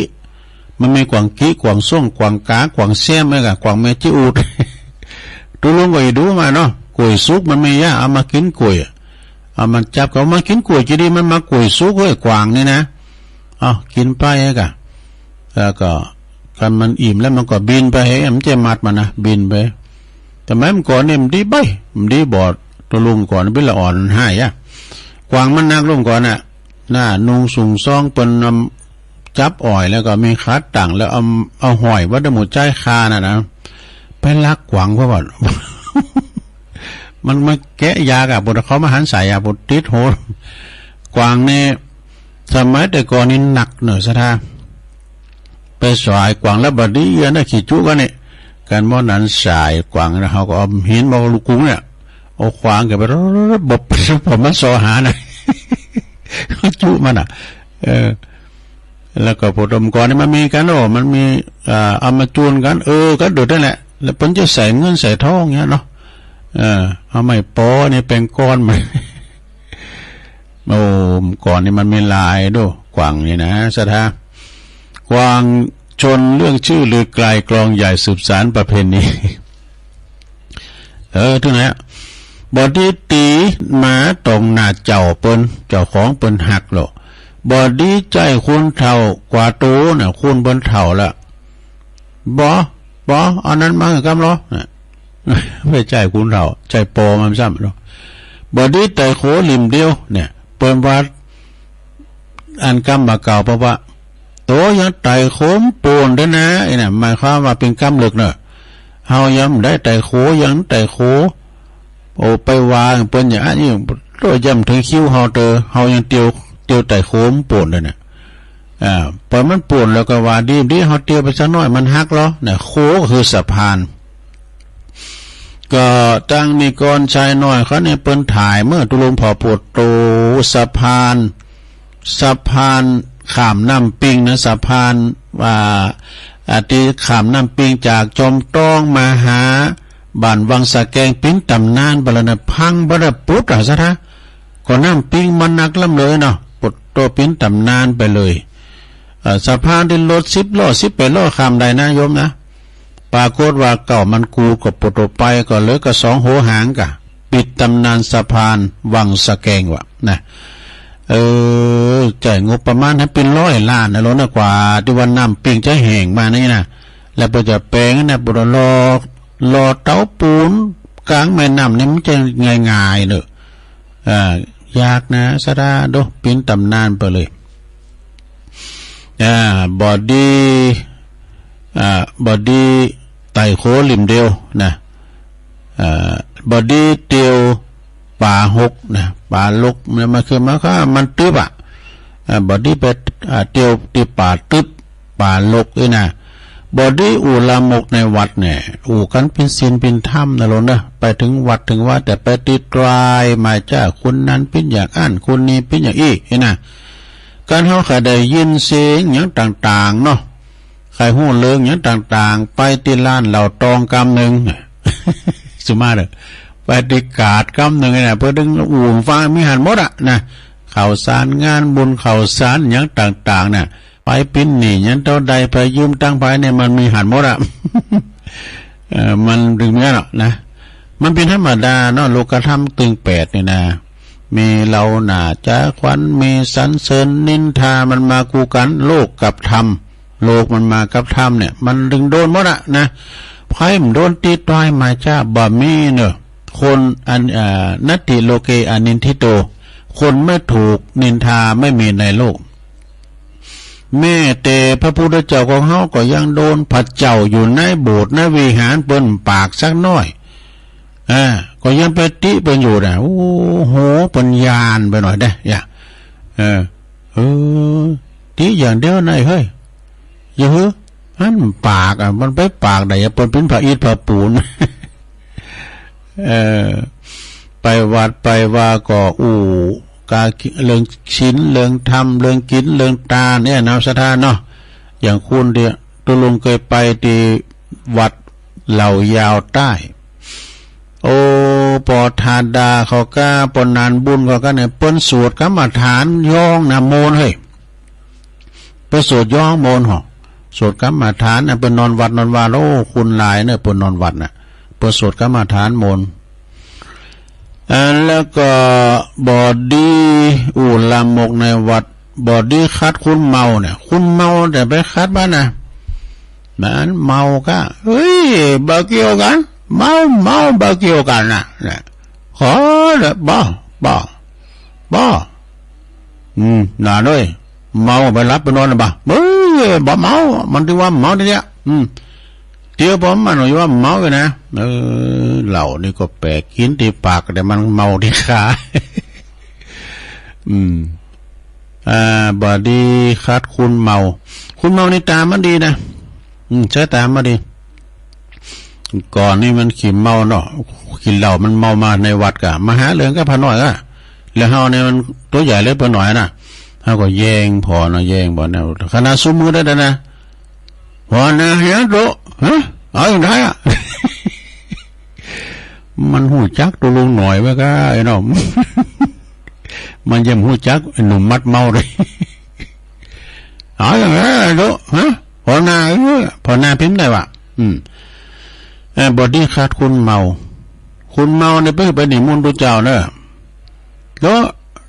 มันมีกวางกิ กวางส้วง กวางกา กวางแซม ไอ้ก่ะ กวางแม่จิอูด ตกลงก็อีดูมาเนาะ ก๋วยสุกมันมียะ เอามากิ๋นก๋วย เอามันจับ ก็เอามากิ๋นก๋วย จะดีมันมาก๋วยสุกเฮ้ย กวางนี่นะ เอากิ๋นไป ไอ้ก่ะ แล้วก็ คันมันอิ่มแล้วมันก็บินไป เฮ้ย มันจะมัดมันนะ บินไป แต่สมัยก่อนเนี่ยมันดีใบ้ มันดีบอด ตกลงก่อน เป๋นละอ่อนหายอะ กวางมันนักลงก่อนน่ะ น่า นุงสุงซองเปิ้นนำจับอ่อย แล้วก็มีขาตั้ง แล้วเอา เอาห้อยไว้ตรงหัวใจ๋คาน่ะนะ ไปลักกวางเพราะว่า มันมาแกะยากอะ พวกเขามาหันใส่อะ พวกติดโหด กวางนี่ สมัยแต่ก่อนนี่หนักเน่อศรัทธา ไปสอยกวางแล้วบ่าดีอะนะ ขี้จุกั๋นนี่ กั๋นหม้อนั้นสายกว่างนะ เฮาก็เอาหินมาลูกกุงเนี่ย เอาขวางแกไป บ่ บ่มันส่อหานะ จุมันน่ะ เออ แล้วก็ปอดมก่อนนี่มันมีกั๋น โอ้ มันมี อ่า เอามาจูนกั๋น เออ ก็โดดนั่นแหละ แล้วเปิ้นจะใส่เงินใส่ทองเนี่ยเนาะ เออ เอาไม้ปอนี่เป็นก้อนมา โอ้ ก่อนนี่มันมีหลายโด กว่างนี่นะ ศรัทธา กว่างชนเรื่องชื่อลือไกล กลองใหญ่สืบสานประเพณี เออ เตื้อไหนอะ บ่ดีตี๋หมาต๋องหน้าเจ้าเปิ้น เจ้าของเปิ้นหักโล บ่ดีใจ้คุณเฒ่ากว่าโตน่ะ คุณเปิ้นเฒ่าละ บ่ บ่ เอานั้นมาหื้อกำลอ น่ะ บ่ใจ้คุณเฒ่า ใจ้ปอมันซ้ำเนาะ บ่ดีไต่โขลิ่มเดียว เนี่ย เปิ้นว่า อันกำบ่าเก่า เพราะว่า โตยังไต่โขมโป่นเด้อนะ ไอ้น่ะ หมายความว่าเป๋นกำเลิกเนาะ เฮายังบ่ได้ไต่โข ยังไต่โข โอ้ ไปว่าเปิ้นอย่างอั้นนี่ โตย่ำเถิงคิวเฮาเตอ เฮายังเตียว เตียวไต่โขมโป่นเลยน่ะ อ่า ปอมันโป่นแล้วก็ว่าดี ดี เฮาเตียวไปสักหน้อย มันหักลอ น่ะ โขก็คือสะพาน ก็ตังนิกรชายน้อยเขาเนี่ย เปิ้นถ่ายเมื่อตุลุงผ่อโปดโต สะพาน สะพานข้ามน้ำปิงนะ สะพาน อ่า อ่า ตี้ข้ามน้ำปิงจากจอมต้องมาหาบ้านวังสะแกง เป๋นต๋ำนานไปแล้วนะ พังบ่ได้ปุดอะ ศรัทธา ก็น้ำปิงมันนักล้ำเลยเนาะ ปุดโตเป๋นต๋ำนานไปเลย เอ่อ สะพานตี้รถสิบล้อ สิบแปดล้อข้ามได้นะโยมนะ ปรากฏว่าเก่ามันกูดก็ปุดโตไป ก็เหลือก็สองหัวหางกะ ปิดต๋ำนานสะพานวังสะแกงว่ะนะ เออ ใจ๊งบประมาณหื้อเป๋นร้อยล้านนะ ลดนะ กว่าตี้ว่าน้ำปิงจะแห้งมานี่นะ แล้วเปิ้นจะแป๋งนะ ปุดโตลอ ลอเต๋าปูนก๋างแม่น้ำนี่มันจะง่ายๆ เนาะ อ่า ยากนะ ศรัทธา โด เป๋นต๋ำนานไปเลย อ่า บ่ดี อ่า บ่ดีไต่โขลิ่มเดียวนะ อ่า บ่ดีเตียวป่าหกนะ ป่าหลก มัน มันคือ มันก็ มันตึ๊บอะ อ่า บ่ดีไป อ่า เตียวตี้ป่าตึ๊บ ป่าหลกนี่นะ บ่ดีอู้ลามกในวัดเนี่ย อู้กั๋นเป๋นศีลเป๋นธรรมนะโลนเนอะ ไปเถิงวัดเถิงวา แต่ไปตี้ตรายมาจ้า คนนั้นเป๋นอย่างอั้น คนนี้เป๋นอย่างอี้ นี่นะ กั๋นเฮาใค่ได้ยินเสียงหยังต่างๆ เนาะ ใค่ฮู้เรื่องหยังต่างๆ ไปตี้ร้านเหล้าตองกำนึ่ง สุมาเด้อ ไปตี้กาดกำนึ่งนี่นะ เปิ้นตึงอู้ฟัง มีหั้นหมดอะนะ ข้าวสารงานบุญ ข้าวสารหยังต่างๆ น่ะ ไปเป๋นหนี้หยังเต้าใด ไปยืมตังค์ใผเนี่ย มันมีหั้นหมดอะ เออ มันตึงมีหั้นเนาะนะ มันเป๋นธรรมดาเนาะ โลกธรรมตึงแปดนี่นะ มีเหล่าหน้าจ๋าขวัญ มีสรรเสริญนินทา มันมาคู่กั๋น โลกกับธรรม โลกมันมากับธรรมเนี่ย มันตึงโดนหมดอะนะ ใผบ่โดนตี้ตรายมาจ้า บ่มีเนาะ คนอัน อ่า นัตถิโลเกอนินทิโต คนไม่ถูกนินทาไม่มีในโลก แม้แต่พระพุทธเจ้าของเฮาก็ยังโดน พระเจ้าอยู่ในโบสถ์ในวิหารเปิ้นปากสักหน้อย อ่า ก็ยังไปติเปิ้นอยู่นะ โอ้โห เปิ้นย้านไปหน่อยเด้อ อย่า เออ เออ ติอย่างเดียวนะเฮ้ย อย่าหื้อ หั้นปากอะ มันไปปากใดอะ เปิ้นเป๋นพระอิฐพระปูน เออ ไปวัดไปวาก็อู้กาเรื่องศีลเรื่องธรรม เรื่องกิ๋นเรื่องตานเนี่ยเนาะ ศรัทธาเนาะ อย่างคุณเนี่ย ตุ๊ลุงเกยไปตี้วัดเหล่ายาวใต้ โอ้ ปอธาดาเขาก้า ปอนานบุญเขาก้าเนี่ย เปิ้นสวดกรรมฐานย้องนะโมนเฮ้ย เปิ้นสวดย้องโมนหอ สวดกรรมฐานนะ เปิ้นนอนวัดนอนวา โอ้ คุณหลายเนอะ เปิ้นนอนวัดน่ะ เปิ้นสวดกรรมฐานโมน อ่า แล้วก็บ่ดีอู้ลามกในวัด บ่ดีขัดคนเมาเนี่ย คนเมาแต่ไปขัดมันนะ มันเมาก้า เฮ้ย บ่เกี่ยวกั๋น เมา เมา บ่เกี่ยวกั๋นน่ะ เนี่ย ขอเถอะ บ่ บ่ บ่ อืม หลานเอ้ย เมาไปหลับไปนอนน่ะบ่ เอ้ย บ่เมา มันถือว่าเมาทีเนี้ย อืม เตียวปอมันว่าเมาอยู่นะ เออ เหล้านี่ก็แป๋กิ๋นตี้ปาก แต่มันเมาตี้ขา อืม อ่า บ่ดีขัดคนเมา คนเมานี่ต๋ามันดีนะ อืม ใจ๊ต๋ามันดี ก่อนนี้มันขี้เมาเนาะ กิ๋นเหล้ามันเมามาในวัดก่ะ มาหาเรื่องกับป้าน้อยก่ะ แล้วเฮาเนี่ยมันตั๋วใหญ่เหลือเป๋นหน่อยนะ เฮาก็แยงผ่อเนาะ แยงผ่อเนี่ย ขนาดซุมมือได้นะ หัวหน้าเฮียโต ฮะ เอาอย่างไรอะ มันฮู้จักตุ๊ลุงหน่อยไว้ก่ะ ไอ้น้อง มันยังฮู้จักไอ้หนุ่มมัดเมาเลย เอาอย่างไรอะโต ฮะ หัวหน้า เออ หัวหน้าพิมพ์ได้วะ อืม เออ บ่ดีขาดคนเมา คนเมาเนี่ยไป ไปนิมนต์ตุ๊เจ้าเนาะ แล้ว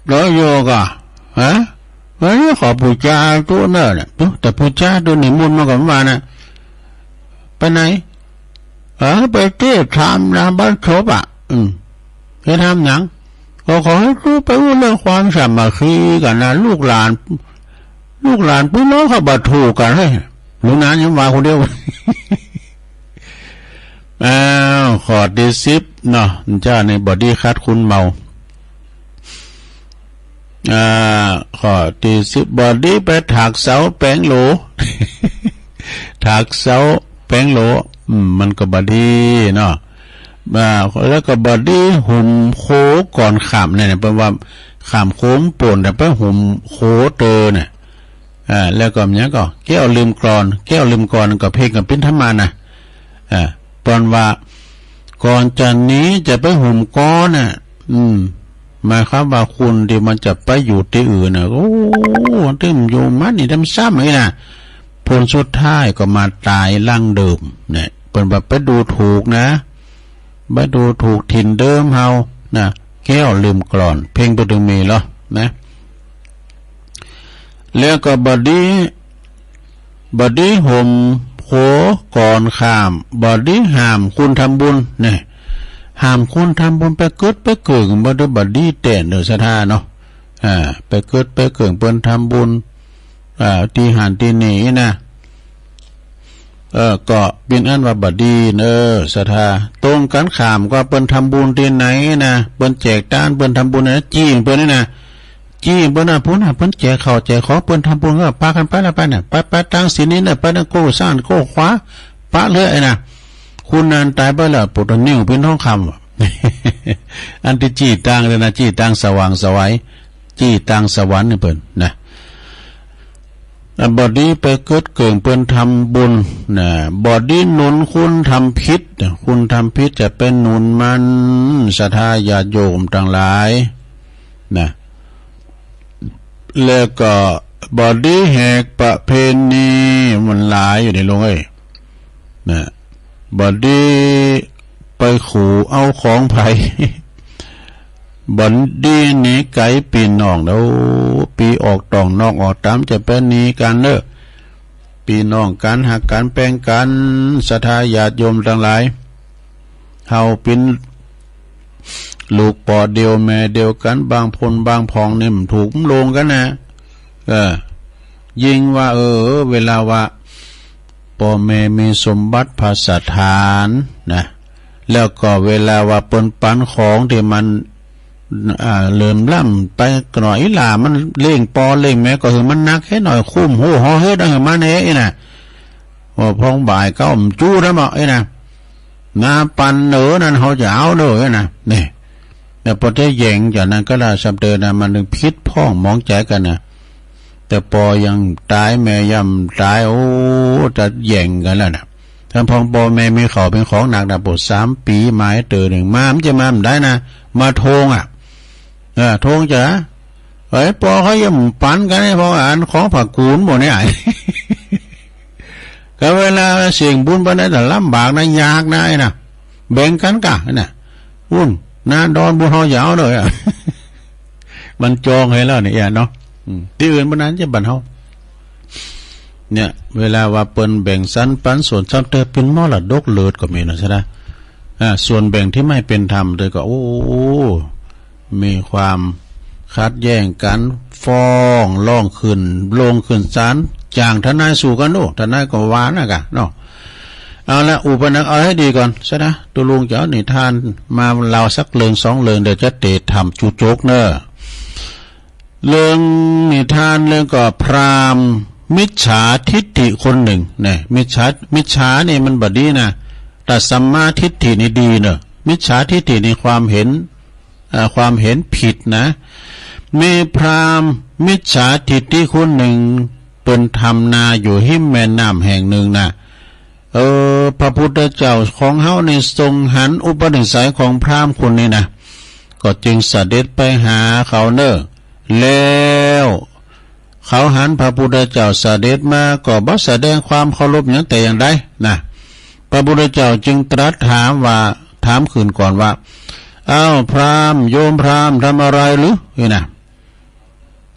แล้วโยกอะ ฮะ เฮ้ย ขอปู๋จาตุ๊เนาะเนี่ย แต่ปู๋จาตุ๊นิมนต์มาก่อนว่านะ ไปไหน เออ ไปเตธรรมนะ บ้านศพอะ อืม ไปทำหยัง ก็ขอหื้อตุ๊ไปอู้เรื่องความสามัคคีกั๋นนะ ลูกหลาน ลูกหลานปี้น้องเขาบ่ถูกกั๋น เฮ้ย ลูกหลานยังว่าคนเดียว อ้าว ข้อตี้สิบเนาะ เจ้านี่บ่ดีขาดคนเมา อ่า ข้อตี้สิบ บ่ดีไปถากเสาแป๋งโหล ถากเสาแป๋งโหล อืม มันก็บ่ดีเนาะ อ่า แล้วก็บ่ดีหุมโขก่อนข้ามเนี่ย เปิ้นว่าข้ามโขมโป่น แต่ไปหุมโขเตอเนี่ย อ่า แล้วก็มีหยังก่อ แก้วลืมกลอน แก้วลืมกลอนก็เพ่งกับปิ้นธรรมานะ อ่า เปิ้นว่า ก่อนจะหนีจะไปหุมกอน่ะ อืม หมายความว่าคนตี้มันจะไปอยู่ตี้อื่นน่ะ โอ้ ตี้มันอยู่มันนี่ทำซ้ำไอ้น่ะ ผลสุดท้ายก็มาต๋ายหลังเดิมเนี่ย เปิ้นว่าไปดูถูกนะ ไปดูถูกถิ่นเดิมเฮานะ แก้วลืมกลอน เพลงเปิ้นตึงมีเหรอนะ แล้วก็บ่ดี บ่ดีหุมโขก่อนข้าม บ่ดีห้ามคนทำบุญเนี่ย ห้ามคนทำบุญ ไปกึ๊ดไปเกิ่ง บ่ดี บ่ดีแต๊เน่อศรัทธาเนาะ อ่า ไปกึ๊ดไปเกิ่งเปิ้นทำบุญ อ่า ตี้หั้นตี้นี่นะ เออ ก็เป๋นอันว่าบ่ดีเน่อศรัทธา ตรงกั๋นข้ามก็เปิ้นทำบุญตี้ไหนนะ เปิ้นแจกตาน เปิ้นทำบุญนะ จี้เปิ้นนี่นะ จี้เปิ้นน่ะ พุ้นน่ะ เปิ้นแจกข้าวแจกของ เปิ้นทำบุญ ก็ปากั๋นไปละไปน่ะ ไป ไปตางสีนี้น่ะ ไปตางโก้ซ้ายโก้ขวา ปะเลยไอ้น่ะ คนนั้นต๋ายไปแล้ว ปูดเอานิ้วเป๋นทองคำ อันตี้จี้ตางเลยนะ จี้ตางสว่างไสว จี้ตางสวรรค์นี่เปิ้นนะ อ่ะ บ่ดีไปกึ๊ดเกิ่งเปิ้นทำบุญนะ บ่ดีหนุนคนทำผิดนะ คนทำผิดจะไปหนุนมัน ศรัทธาญาติโยมตังหลายนะ แล้วก็บ่ดีแหกประเพณี มันหลายอยู่ในโลกเอ้ยนะ บ่ดีไปขูเอาของใผ บ่ดีหนีไก๋ปี้น้องเด้อ ปี้ออกต่องนอกออกต๋ามจะไปหนีกั๋นเน่อ ปี้น้องกั๋นฮักกั๋นแป้งกั๋น ศรัทธาญาติโยมตังหลาย เฮาเป๋นลูกป้อเดียวแม่เดียวกั๋น บางพ่นบางพ่องนี่มันถูกมันลงกั๋นนะ เออ ยิ่งว่า เออ เวลาว่า ป้อแม่มีสมบัติพระสถานนะ แล้วก็เวลาว่าเปิ้นปันของตี้มัน อ่า เหลื่อมล้ำไปหน่อย อีหล่ามันเล่งป้อเล่งแม่ก็หื้อมันหนักแค่หน่อย คุ้มฮู้ห่อเฮ็ดหื้อมันเอ้ยน่ะ ว่าพองบ่ายเก้ามันจู้นะบ่เอ้ยน่ะ นาปันเอ๋อ นั้นเฮาจะเอาเน่อเอ้ยน่ะ นี่ แล้วปอเต๊แหย่งจ๋านั้นก็ได้ ซ้ำเตอนะ มันถึงผิดพ้องหมองใจ๋กั๋นนะ แต่ปอยังต๋ายแม่ย่ำต๋าย โอ้ จะแหย่งกั๋นแล้วนะ ถ้าพ่องป้อแม่มีข้าวเป๋นของหนักนะ ปอสามปี๋มาเตื้อนึ่ง มามันจะมาบ่ได้นะ มาทวงอะ เออ ทวงจ๋า เอ้ย ป้อเขายังปันกั๋น เพราะอันของพระกู๋นหมดเนี่ย ก็เวลาเสี่ยงบุญไปนะ แต่ลำบากนะ ยากนะไอ้น่ะ แบ่งกั๋นก่ะน่ะ บุญนะ ดอนบุญเฮาจะเอาเลยอะ มันจองไว้แล้วเนี่ยเนาะ อืม ตี้อื่นบ่นั้นจะบั่นเฮา เนี่ย เวลาว่าเปิ้นแบ่งสรรปันส่วน ซ้ำเตอเป๋นมรดกเลิศก็มีนะ ใช่ไหม อ่า ส่วนแบ่งตี้ไม่เป๋นธรรมเตอก็ โอ้ มีความขัดแย้งกั๋น ฟ้องร้องขึ้นโรงขึ้นศาล จ้างทนายสู้กั๋นโน่ ทนายก็ว่านะก่ะเนาะ เอาละ อู้ปะนัก เอาหื้อดีก่อนซะนะ ตุ๊ลุงจะเอานิทานมาเล่าสักเรื่องสองเรื่อง เดี๋ยวจะเตะถ่ำจุกๆ เน่อ เรื่องนิทานเรื่องก็พราหมณ์มิจฉาทิฏฐิคนนึ่งนะ มิจฉา มิจฉานี่มันบ่ดีนะ อ่า สัมมาทิฏฐินี่ดีเน่อ มิจฉาทิฏฐินี่ความเห็น อ่า ความเห็นผิดนะ มีพราหมณ์มิจฉาทิฏฐิคนนึ่ง เปิ้นทำนาอยู่ฮิมแม่น้ำแห่งนึ่งนะ เออ พระพุทธเจ้าของเฮานี่ทรงหันอุปนิสัยของพราหมณ์คนนี้นะ ก็จึงเสด็จไปหาเขาเน่อ แล้วเขาหันพระพุทธเจ้าเสด็จมาก็บ่แสดงความเคารพหยังแต่อย่างใดนะ พระพุทธเจ้าจึงตรัสถามว่า ถามคืนก่อนว่า "อ้าว พราหมณ์ โยมพราหมณ์ ทำอะไรหรือ" นี่นะ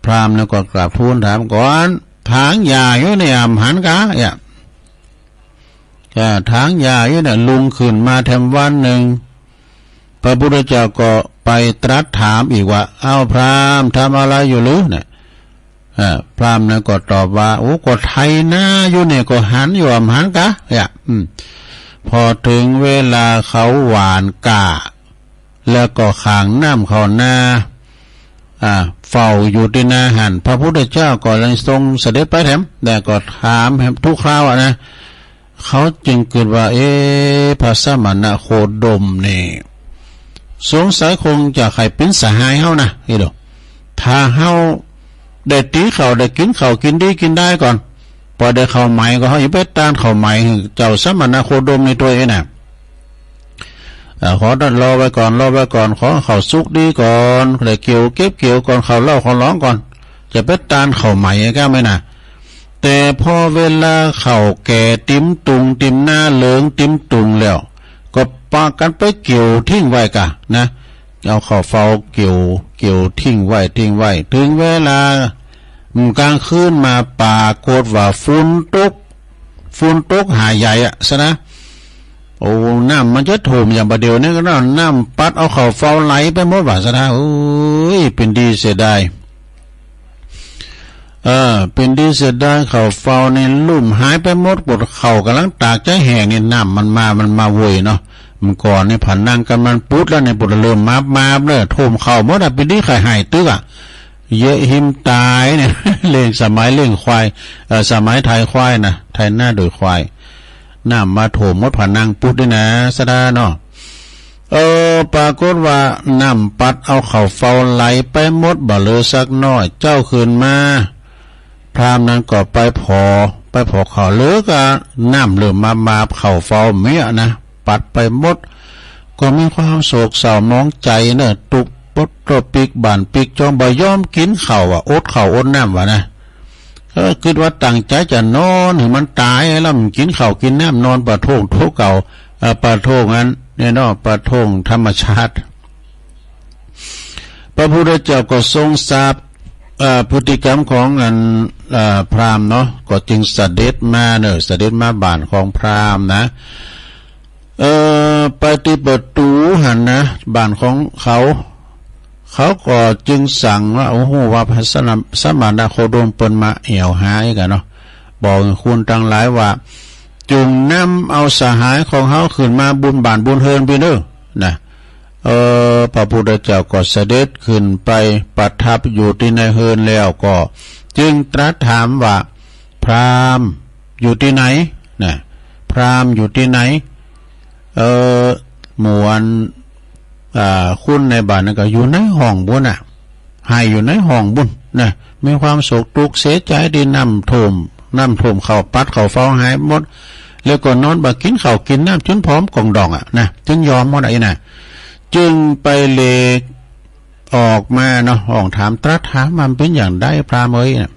พราหมณ์นั้นก็กราบทูลถามก่อน "ถางหญ้าอยู่เนี่ย อ่ำหันกา" เนี่ย "อ่า ถางหญ้าอยู่เนี่ย" ลุงขึ้นมาแถมวันนึ่ง พระพุทธเจ้าก็ไปตรัสถามอีกว่า "อ้าว พราหมณ์ ทำอะไรอยู่หรือ" เนี่ย อ่า พราหมณ์นั้นก็ตอบว่า "โอ้ ก็ไถนาอยู่เนี่ย ก็หันอยู่ อ่ำหันกา" เนี่ย อืม พอเถิงเวลาเขาหว่านกล้า แล้วก็ขางน้ำเข้านา อ่า เฝ้าอยู่ตี้นาหั้น พระพุทธเจ้าก็เลยทรงเสด็จไปแถม แต่ก็ถามแถมทุกคราวอะนะ เขาจึงกึ๊ดว่า เอ๊ะ พระสมณโคดมนี่ สงสัยคงจะใค่เป๋นสหายเฮานะ นี่ดู ถ้าเฮาได้ตี๋ข้าว ได้กิ๋นข้าวกิ๋นดีกิ๋นดายก่อน ปอได้ข้าวใหม่ก็เฮาจะไปต้านข้าวใหม่หื้อเจ้าสมณโคดมนี่ตวยนะ เอ่อ ขอต้านรอไว้ก่อน รอไว้ก่อน ขอข้าวสุกดีก่อน ได้เกี่ยวเก็บเกี่ยวก่อน ข้าวเล่าข้าวหลองก่อน จะไปต้านข้าวใหม่ก้าไหมนะ แต่พอเวลาข้าวแก่ติมตุง ติมนาเหลืองติมตุงแล้ว ก็ปากั๋นไปเกี่ยวทิ้งไว้ก่านะ เอาข้าวเฝ้าเกี่ยว เกี่ยวทิ้งไว้ ทิ้งไว้ เถิงเวลา อืม ก๋างคืนมาปรากฏว่าฝนตก ฝนตกหาใหญ่อะซะนะ โอ้ น้ำมันจะถ่วมอย่างบ่าเดี่ยวนี้ก็น้ำ น้ำปัดเอาข้าวเฝ้าไหลไปหมดว่าซะนะ โอ้ย เป๋นดีเสียดาย เออ เป๋นดีเสียดาย ข้าวเฝ้านี่ลุ่มหายไปหมด ปวดข้าวก๋ำลังตากจะแห้งนี่ น้ำมันมา มันมาโวยเนาะ เมื่อก่อนนี่ผนังกั๋นมันปุดแล้วนี่ ปุดเริ่มมาบมาบเลย ถ่วมข้าวหมดอะ เป๋นดีใค่หายตึกอะ เยอะหิมต๋ายเนี่ย เล่ง สมัยเล่งควาย เอ่อ สมัยไถควายนะ ไถนาโดยควาย น้ำมาถ่วมหมดผนังปุดนี่นะ สะดาเนาะ เออ ปรากฏว่าน้ำปัดเอาข้าวเฝ้าไหลไปหมด บ่เหลือสักน้อย เจ๊าขึ้นมา พราหมณ์นั้นก็ไปผ่อ ไปผ่อข้าว เหลือก็น้ำเริ่มมาบมาบ ข้าวเฝ้าเมี้ยนะ ปัดไปหมด ก็มีความโศกเศร้าหมองใจ๋เน่อ ตุ๊กปดโต้ปิกบ่านปิกจอง บ่ยอมกิ๋นข้าวอะ อดข้าวอดน้ำว่านะ เออ กึ๊ดว่าตั้งใจ๋จะนอนหื้อมันต๋าย แล้วมันกิ๋นข้าวกิ๋นน้ำ นอนประโท่งโต๊ะเก่า เอ่อ ประโท่งอันเนี่ยเนาะ ประโท่งธรรมชาติ พระพุทธเจ้าก็ทรงทราบ เอ่อ พฤติกรรมของอัน เอ่อ พราหมณ์เนาะ ก็จึงเสด็จมาเน่อ เสด็จมาบ้านของพราหมณ์นะ เอ่อ ไปตี้ประตู๋หั้นนะ บ้านของเขา เขาก็จึงสั่งว่า โอ้โห ว่าพระสน- สมณโคดมเปิ้นมาแอ่วหากั๋นเนาะ บอกคนตังหลายว่า จงนำเอาสหายของเฮาขึ้นมาบุนบ้านบุนเฮือนปี้เน่อ นะ เออ พระพุทธเจ้าก็เสด็จขึ้นไปประทับอยู่ตี้ในเฮือนแล้วก็ จึงตรัสถามว่า พราหมณ์อยู่ตี้ไหน นะ พราหมณ์อยู่ตี้ไหน เออ หมู่อัน อ่า คนในบ้านนั้นก็อยู่ในห้องบุ้นน่ะ ไห้อยู่ในห้องบุ้นนะ มีความโศกตุ๊กข์เสียใจ๋ตี้น้ำถ่วม น้ำถ่วมข้าวปัดข้าวเฝ้าหายหมด แล้วก็นอนบ่กิ๋นข้าวกิ๋นน้ำจ๋นผอมก๋องด่องอะนะ จึงยอมหมดอะอี้นะ จึงไปเหลกออกมาเนาะ ห้องถาม ตรัสถามว่า เป๋นอย่างใดพราหมณ์เอ๋ยนะ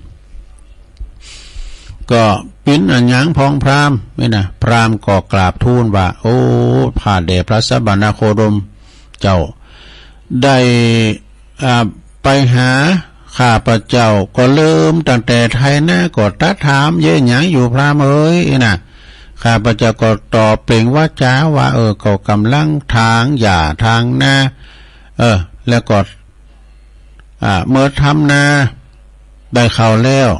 ก็เป๋นอะหยังพ่องพราหมณ์ นี่นะ พราหมณ์ก็กราบทูลว่า โอ้ ข้าแต่พระสมณโคดมเจ้า ได้ อ่า ไปหาข้าพเจ้า ก็เริ่มตั้งแต่ไถนาก็ตรัสถามเยาะหยังอยู่พราหมณ์เอ๋ย นี่นะ ข้าพเจ้าก็ตอบเปล่งวาจาว่า เออ ก็ก๋ำลังถางหญ้าถางนา เออ แล้วก็ อ่า เมื่อทำนาได้ข้าวแล้ว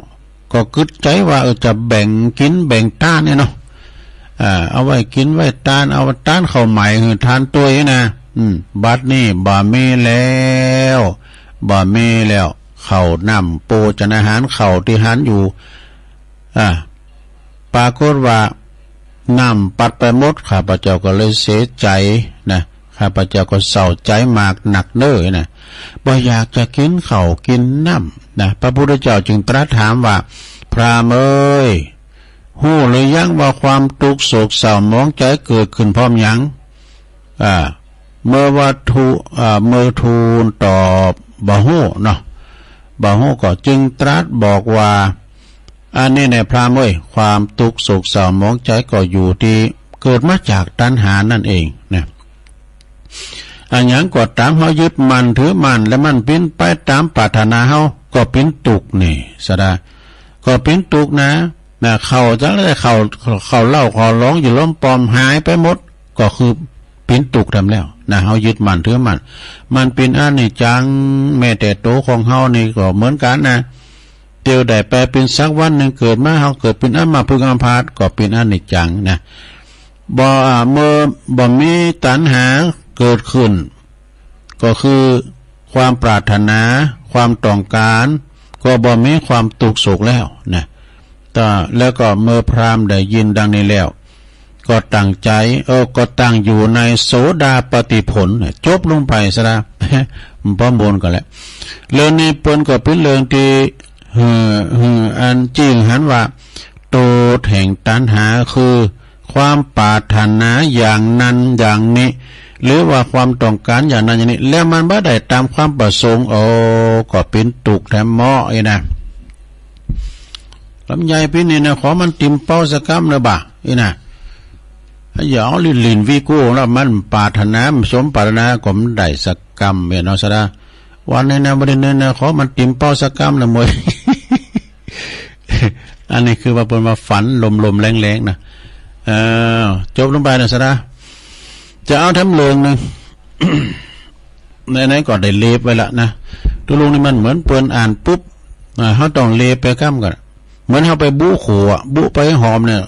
ก็กึ๊ดใจ๋ว่า เออ จะแบ่งกิ๋นแบ่งต้านเนี่ยเนาะ อ่า เอาไว้กิ๋นไว้ต้าน เอาต้านข้าวใหม่หื้อต้านตวยนะ อืม บัดนี้บ่มีแล้ว บ่มีแล้ว ข้าวน้ำโภชนาหาร ข้าวตี้หันอยู่ อ่า ปรากฏว่า น้ำปัดไปหมด ข้าพเจ้าก็เลยเสียใจ๋นะ ข้าพเจ้าก็เศร้าใจ๋มากนักเน่อนะ บ่อยากจะกิ๋นข้าวกิ๋นน้ำนะ พระพุทธเจ้าจึงตรัสถามว่า พราหมณ์เอ๋ย ฮู้หรือยังว่าความตุ๊กข์โศกเศร้าหมองใจ๋เกิดขึ้นเพราะหยัง อ่า เมรวัตถุ อ่า เมรทูลตอบบ่ฮู้เนาะ บ่ฮู้ก็จึงตรัสบอกว่า อันนี้แน่พราหมณ์เอ๋ย ความตุ๊กข์โศกเศร้าหมองใจ๋ก็อยู่ตี้เกิดมาจากตัณหานั่นเองนะ อะหยังก็ต๋ามเฮายึดมั่นถือมั่น แล้วมันเป๋นไปต๋ามปรารถนาเฮา ก็เป๋นตุ๊กข์นี่สะดา ก็เป๋นตุ๊กข์นะ นะ เข้าจังได้เข้า เข้าเหล้าเข้าหลงอยู่ล้มปอมหายไปหมด ก็คือเป๋นตุ๊กข์แถมแล้วนะ เฮายึดมั่นถือมั่น มันเป๋นอนิจจัง แม้แต่ตั๋วของเฮานี่ก็เหมือนกั๋นนะ เตียวได้แปรเป๋นสักวันนึ่ง เกิดมาเฮาเกิดเป๋นอัมพฤกษ์อัมพาต ก็เป๋นอนิจจังนะ บ่ อ่า เมื่อบ่มีตัณหาเกิดขึ้น ก็คือความปรารถนา ความต้องการ ก็บ่มีความตุ๊กข์โศกแล้วนะ แต่ แล้วก็เมื่อพราหมณ์ได้ยินดังนี้แล้ว ก็ตั้งใจ๋ เออ ก็ตั้งอยู่ในโสดาปัตติผลเนี่ย จบลงไปสะดา บ่บ่นกั๋นแล้ว เรื่องนี้เปิ้นก็เป๋นเรื่องตี้ หื้อ หื้อ อันจริงหันว่า โต้ษแห่งตัณหาคือความปรารถนาอย่างนั้นอย่างนี้ หรือว่าความต้องการอย่างนั้นอย่างนี้ แล้วมันบ่ได้ต๋ามความประสงค์ โอ้ ก็เป๋นตุ๊กข์แถมเมาะอี้นะ ลำไยปี๋นี้นะ ขอมันติ่มเป้าสักกำเน่อบ่า อี้นะ อย่าเอาลิ่นๆ วิโก้แล้ว มันปรารถนา มันสมปรารถนา ก็มันได้สักกำเนาะสะดา วันนี้นะ บ่ได้เนินนะ ขอมันติ่มเป้าสักกำเน่อเมย อันนี้คือว่าเปิ้นว่าฝันลมๆ แลงๆ นะ เออ จบลงไปนะสะดา จะเอาแถมเรื่องนึ่ง ไหนๆ ก็ได้เลบไว้ละนะ ตุ๊ลุงนี่มันเหมือนเปิ้นอ่านปุ๊บ อ่า เฮาต้องเลบไปกำก่อน เหมือนเฮาไปบุโขอะ บุไปหอมเนี่ย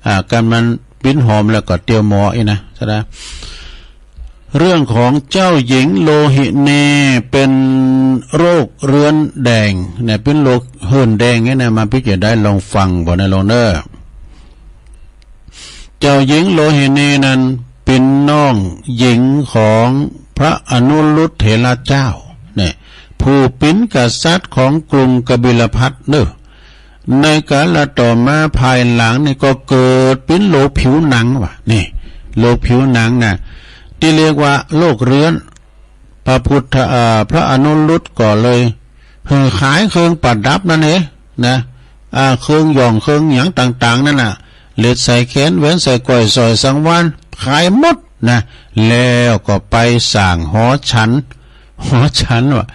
อ่า กันมันปิ้นหอมแล้วก็เตียวหมออี้นะสะดา เรื่องของเจ้าหญิงโลหินีเป๋นโรคเรื้อนแดงเนี่ย เป๋นโรคเฮื้อนแดงเนี่ยนะ มาปี้จะได้ลองฟังบ่นะ ลองเน่อ เจ้าหญิงโลหินีนั้นเป๋นน้องหญิงของพระอนุรุทธเถระเจ้าเนี่ย ผู้เป๋นกษัตริย์ของกรุงกบิลพัสดุ์เน่อ ในกาลต่อมาภายหลังนี่ก็เกิดเป๋นโรคผิวหนังว่ะ นี่ โรคผิวหนังน่ะ ตี้เรียกว่าโรคเรื้อน พระพุทธ เอ่อ พระอนุรุทธก็เลยหื้อขายเครื่องประดับนั่นเองนะ อ่า เครื่องหย่องเครื่องหยังต่างๆ นั่นน่ะ เหล็ดใส่แขน แหวนใส่ก้อย สร้อยสังวาลย์ ขายหมดนะ แล้วก็ไปสร้างหอฉัน หอฉันว่ะ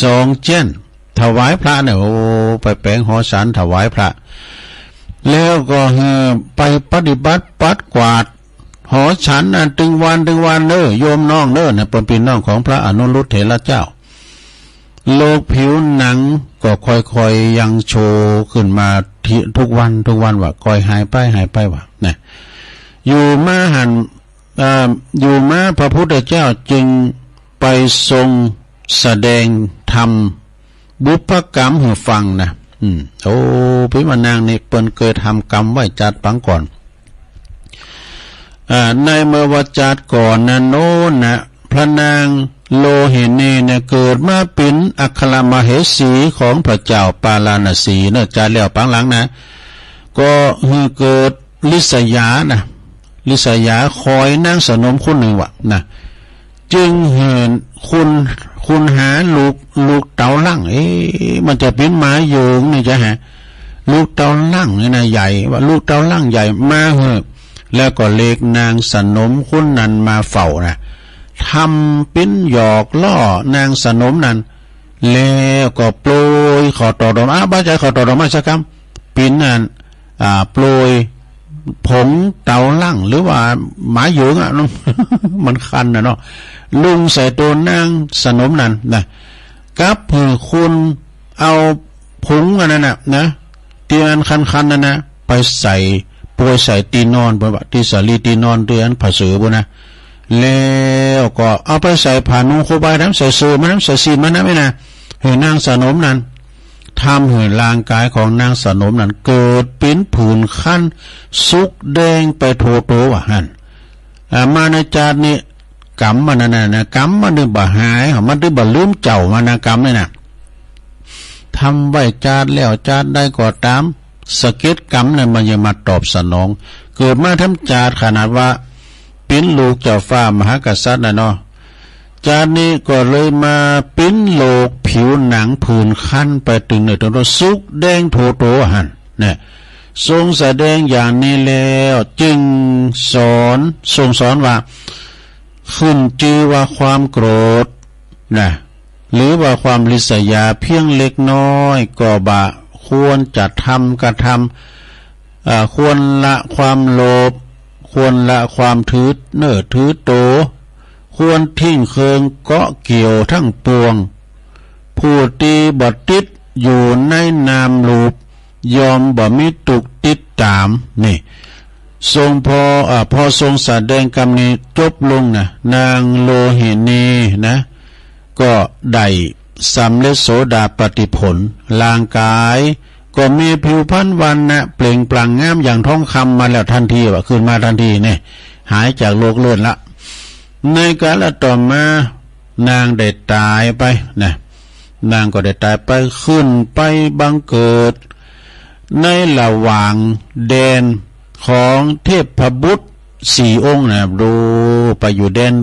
สองเจ๊ยน ถวายพระเนี่ย โอ้ ไปแป๋งหอฉันถวายพระ แล้วก็หื้อไปปฏิบัติปัดกวาดหอฉันนั้นตึงวันตึงวันเน่อ โยมน้องเน่อ เนี่ย เปิ้นเป๋นน้องของพระอนุรุทธเถระเจ้า โรคผิวหนังก็ค่อยๆ ยังโชขึ้นมาที ทุกวันทุกวันว่ะ ค่อยหายไปหายไปว่ะนะ อยู่มาหั้น เอ่อ อยู่มาพระพุทธเจ้าจึงไปทรงแสดงธรรมบุพกรรมหื้อฟังนะ อืม โอ้ ปี้มานางนี่เปิ้นเกยทำกรรมไว้จาติปางก่อน อ่า ในเมื่อว่าจาติก่อนนั้นโน้นนะ พระนางโลหินีเนี่ยเกิดมาเป๋นอัครมเหสีของพระเจ้าปาราณสีเน่อ จาติแล้วปางหลังนะ ก็หื้อเกิดริษยานะ ริษยาคอยนางสนมคนนึ่งว่ะนะ จึงหื้อคุณ คุณหาลูก ลูกเต๋าลัง เอ๊ะ มันจะเป๋นหมาเหยิงนี่จะหา ลูกเต๋าลังนี่นะ ใหญ่ว่ะ ลูกเต๋าลังใหญ่มาหื้อ แล้วก็เรียกนางสนมคนนั้นมาเฝ้านะ ทำปิ้นหยอกล่อนางสนมนั้น แล้วก็โปรยข้าวตอกดอกไม้ อ่ะ บ่ใจ้ข้าวตอกดอกไม้สักกำ ปิ้นอัน อ่า โปรยผงเต๋าลัง หรือว่าหมาเหยิงอะ มันคันน่ะเนาะ ลุ่งใส่ตัวนางสนมนั้นนะ กับหื้อคุณเอาผงอันนั้นน่ะนะ ตี้อันคันๆ นั่นนะ ไปใส่ โปรยใส่ตี้นอน เปิ้นว่าตี้สาลีตี้นอนตี้อันผ้าเสื่อปู้นนะ แล้วก็เอาไปใส่ผ้านุ่งโคบายนำ ใส่เสื่อมานำ ใส่ซีนมานำนี่นะ หื้อนางสนมนั้น ทำหื้อร่างกายของนางสนมนั้นเกิด ดเป๋นผื่นคัน สุกแดงไปโทโต ว่าหั้น อ่า มาในจาตินี้ ก๋ำมันนั้นน่ะนะ ก๋ำมันนึ่งบ่หาย มันนึ่งบ่ลืมเจ้ามันนะ ก๋ำนี่นะ ทำไว้จาติแล้วจาติใดก็ต๋าม สะเก็ดก๋ำนั้นมันยังมาตอบสนอง เกิดมาทำจาติขนาดว่า เป๋นลูกเจ้าฟ้ามหากษัตริย์น่ะเนาะ จาตินี้ก็เลยมาเป๋นโรคผิวหนังผื่นคันไปตึงเนื้อตึงตั๋ว สุกแดงโทโตหั้นนะ ทรงแสดงอย่างนี้แล้ว จึงสอน ทรงสอนว่า ขึ้นจื้อว่าความโกรธนะ หรือว่าความริษยาเพียงเล็กน้อยก็บ่ควรจะทำกระทำ อ่า ควรละความโลภ ควรละความถือเนื้อถือตั๋ว ควรทิ้งเครื่องเกาะเกี่ยวทั้งปวง ผู้ตี้บ่ติดอยู่ในนามรูป ย่อมบ่มีตุ๊กข์ติดต๋าม นี่ ทรงพอ อ่า พอทรงแสดงกำนี้จบลงนะ นางโลหินีนะ ก็ได้สำเร็จโสดาปัตติผล ร่างกายก็มีผิวพรรณวรรณะเปล่งปลั่งงามอย่างทองคำมาแล้วทันที ว่าขึ้นมาทันทีเนี่ย หายจากโรคเลิศละ ในกาลต่อมา นางได้ต๋ายไปนะ นางก็ได้ต๋ายไป ขึ้นไปบังเกิด ในระหว่างแดนของเทพบุตรสี่องค์นะ ดูไปอยู่แดน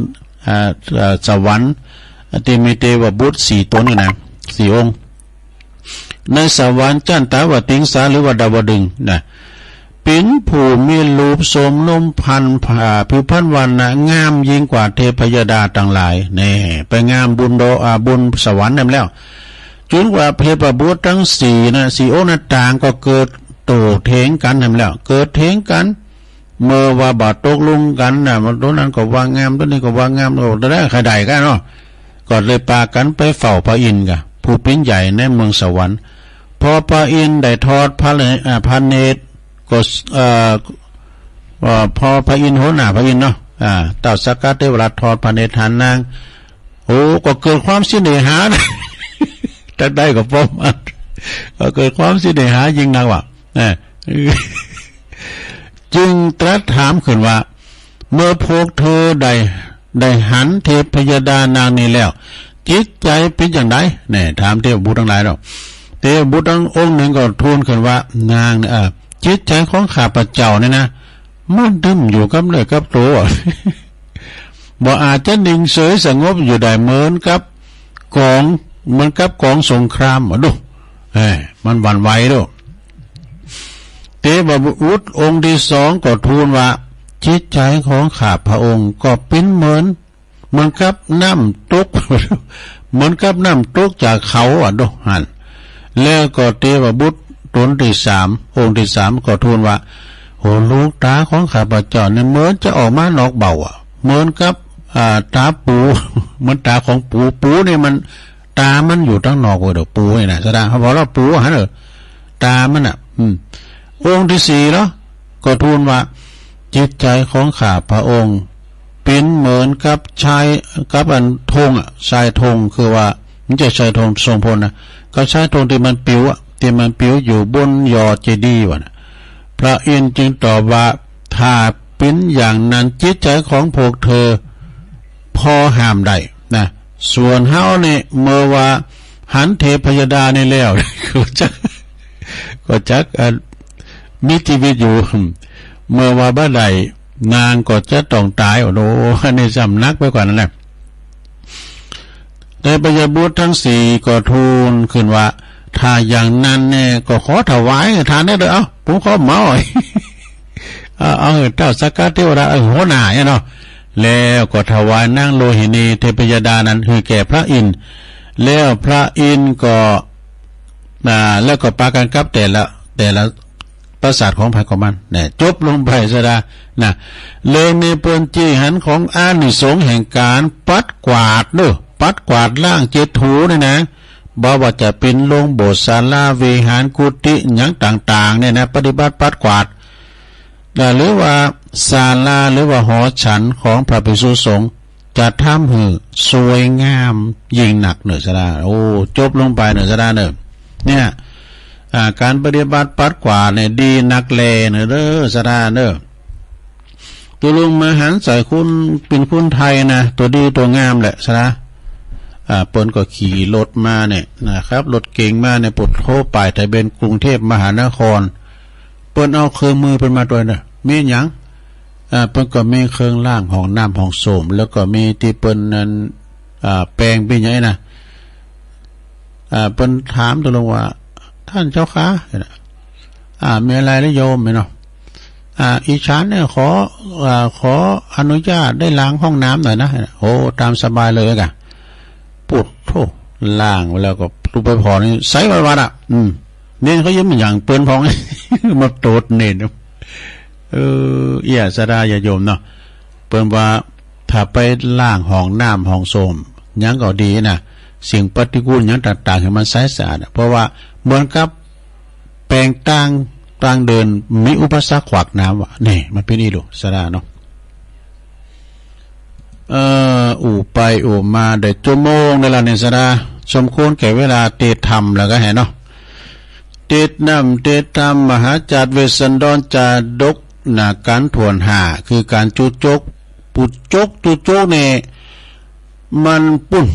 อ่า อ่า สวรรค์ ตี้มีเทพบุตรสี่ต๋นนี่นะ สี่องค์ ในสวรรค์จันตาวติงสาหรือว่าดาวดึงส์นะ เป๋นผู้มีรูปโสมนมพันธุ์ อ่า ผิวพรรณวรรณะงามยิ่งกว่าเทพยดาตังหลาย แน่ ไปงามบุญโด อ่า บุญสวรรค์นั่นแล้ว จุนกว่าเทพบุตรตังสี่นะ สี่องค์นั้นต่างก็เกิดโต้เถียงกั๋นนั่นแล้ว เกิดเถียงกั๋น เมื่อว่าบ่ตกลงกั๋นนะ โตนั้นก็ว่างาม โตนี้ก็ว่างาม โอ้ จะได้ใค่ใดกั๋นเนาะ ก็เลยปากั๋นไปเฝ้าพระอินทร์กะ ผู้เป๋นใหญ่ในเมืองสวรรค์ พอพระอินทร์ได้ทอดพระเน- อ่า พระเนตร ก็ เอ่อ เอ่อ พอพระอินทร์ หัวหน้าพระอินทร์เนาะ อ่า เต้าสักกะเทวราชทอดพระเนตรหันนาง โอ้ ก็เกิดความเสน่หานะ จักได้ก็ประมาณ ก็เกิดความเสน่หายิ่งนักว่า นะ จึงตรัสถามขึ้นว่า เมื่อพวกเธอได้ ได้หันเทพยดานางนี้แล้ว จิตใจ๋เป๋นอย่างใด แน่ ถามเทพบุตรตังหลายเนาะ เทพบุตรตังองค์นึ่งก็ทูลขึ้นว่า นาง เอ่อ จิตใจ๋ของข้าพเจ้านี่นะ มันตึงอยู่กับเนื้อกับตั๋ว บ่อาจจะนิ่งเสยสงบอยู่ได้ เหมือนกับกอง เหมือนกับกองสงครามอะดู เอ้ย มันหวั่นไหวดู เทพบุตรองค์ที่สองก็ทูลว่า จิตใจ๋ของข้าพระองค์ก็เป๋นเหมือน เหมือนกับน้ำตก เหมือนกับน้ำตกจากเขาอะดูหั้น แล้วก็เทพบุตรต๋นที่สาม องค์ที่สามก็ทูลว่า โอ้ ลูกต๋าของข้าพเจ้าเนี่ยเหมือนจะออกมานอกเบ้าอะ เหมือนกับ อ่า ต๋าปู เหมือนต๋าของปู ปูนี่มัน ต๋ามันอยู่ตังนอกเว้ย เดี๋ยวปูนี่นะ แสดงว่าพอเราปูหั้นเออ ต๋ามันน่ะ อืม องค์ที่สี่เนาะ ก็ทูลว่า จิตใจ๋ของข้าพระองค์ เป๋นเหมือนกับชาย กับอันธงอะ ชายธง คือว่า บ่ใจ้ชายธงทรงพลนะ กับชายธงตี้มันปิวอะ ตี้มันปิวอยู่บนยอดเจดีย์วะนะ พระอินทร์จึงตอบว่า ถ้าเป๋นอย่างนั้น จิตใจ๋ของพวกเธอ พอห้ามได้นะ ส่วนเฮานี่ เมื่อว่าหันเทพยดานี่แล้ว ก็จัก ก็จัก เอ่อ มีจีวิตอยู่ เมื่อว่าบ่ได้ นางก็จะต้องต๋าย โอ้โห อันนี้ซ้ำหนักไปกว่านั้นแหละ เทพยบุตรตังสี่ก็ทูลขึ้นว่า ถ้าอย่างนั้นแน่ก็ขอถวายทานได้เลย เอ้า ผมขอเหมา เอา เอาเต้าสักกะเทวราช เอาหัวหน้าเนี่ยเนาะ แล้วก็ถวายนางโลหินีเทพยดานั้นหื้อแก่พระอินทร์ แล้วพระอินทร์ก็ อ่า แล้วก็ปากั๋นกลับแต่ละ แต่ละปราสาทของไผของมัน เนี่ย จบลงไปซะดา นะ เลยมีเปิ้นจี้หันของอานิสงส์แห่งก๋านปัดกวาดเด้อ ปัดกวาดล้างเจ็ดถูเนี่ยนะ บ่ว่าจะเป๋นโรงโบสถ์ ศาลา วิหาร กุฏิ หยังต่างๆ เนี่ยนะ ปฏิบัติปัดกวาด อ่า หรือว่าศาลา หรือว่าหอฉันของพระภิกษุสงฆ์ จะทำหื้อสวยงามยิ่งนักเน่อซะดา โอ้ จบลงไปเน่อซะดาเน่อ เนี่ย อ่า ก๋านปฏิบัติปัดกวาดเนี่ยดีนักแลเน่อเด้อ ศรัทธาเน่อ ตุ๊ลุงมาหันใส่คุณ เป๋นคุณไทยนะ ตั๋วดีตั๋วงามแหละ ศรัทธา อ่า เปิ้นก็ขี่รถมาเนี่ยนะครับ รถเก๋งมาเนี่ย ปะโถ ป้ายทะเบียนกรุงเทพมหานคร เปิ้นเอาเครื่องมือเปิ้นมาตวยเน่อ มีหยัง อ่า เปิ้นก็มีเครื่องล้างห้องน้ำห้องส้วม แล้วก็มีตี้เปิ้นนั้น อ่า แปรงเป๋นหยังนะ อ่า เปิ้นถามตุ๊ลุงว่า ท่านเจ้าคะ อ่า มีอะไรหรือโยมเนาะ อ่า อิฉันเนี่ยขอ อ่า ขออนุญาตได้ล้างห้องน้ำหน่อยนะ โอ้ ต๋ามสบายเลยกะ ปะโถ ล้างไปแล้วก็ลุกไปผ่อนี่ใสหวัดๆ อ่ะ อืม เณรเขายังบ่หยั่งเปิ้นผ่อง มาโตษเณร เออ เอี้ย ศรัทธาญาติโยมเนาะ เปิ้นว่าถ้าไปล้างห้องน้ำห้องส้วมหยังก็ดีนะ สิ่งปฏิกูลหยังต่างๆ หื้อมันใสสะอาดอะ เพราะว่าเหมือนกับแป๋งตาง ตางเดินมีอุปสรรคขวางน้ำว่ะ นี่ มันเป๋นอี้ลูก ศรัทธาเนาะ เอ่อ อู้ไปอู้มาได้จั่วโมงแล้วล่ะเนี่ย ศรัทธา สมควรแก่เวลาเตรียมธรรมแล้วก็แหะเนาะ เตรียมน้ำเตรียมธรรม มหาจาตเวสสันดรจาดก หน้ากัณฑ์ถ้วนห้า คือก๋านจุจก ปูจก จุจกเนี่ย มันปู้น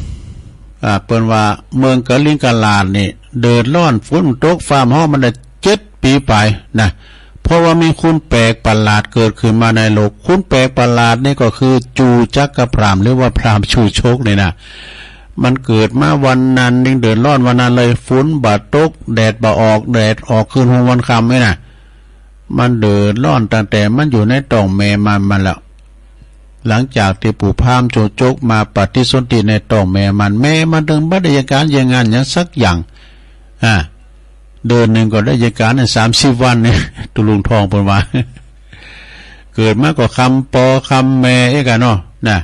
อ่า เปิ้นว่าเมืองกาลิงกาลาดนี่ เดือดร้อน ฝนตกฟ้าฮ้องมาได้เจ็ดปี๋ปลายนะ เพราะว่ามีคนแปลกประหลาดเกิดขึ้นมาในโลก คนแปลกประหลาดนี่ก็คือจูจักรพราม หรือว่าพราหมณ์จูจกนี่นะ มันเกิดมาวันนั้น ยิ่งเดือดร้อนวันนั้นเลย ฝนบ่ตก แดดบ่ออก แดดออกคืนฮุงวันค่ำนี่นะ มันเดือดร้อนตั้งแต่มันอยู่ในต๊องแม่มัน มันแล้ว หลังจากตี้ปู่พราหมณ์จูจกมาปฏิสนธิในต๊องแม่มัน แม่มันตึงบ่ได้เยียะก๋านเยียะงานหยังสักอย่าง อ่า เดือนนึ่งก็ได้เยียะก๋านเนี่ย สามสิบวันเนี่ย ตุ๊ลุงท่องเปิ้นว่า เกิดมาก็คำปอคำแม่เอกอะเนาะ นะ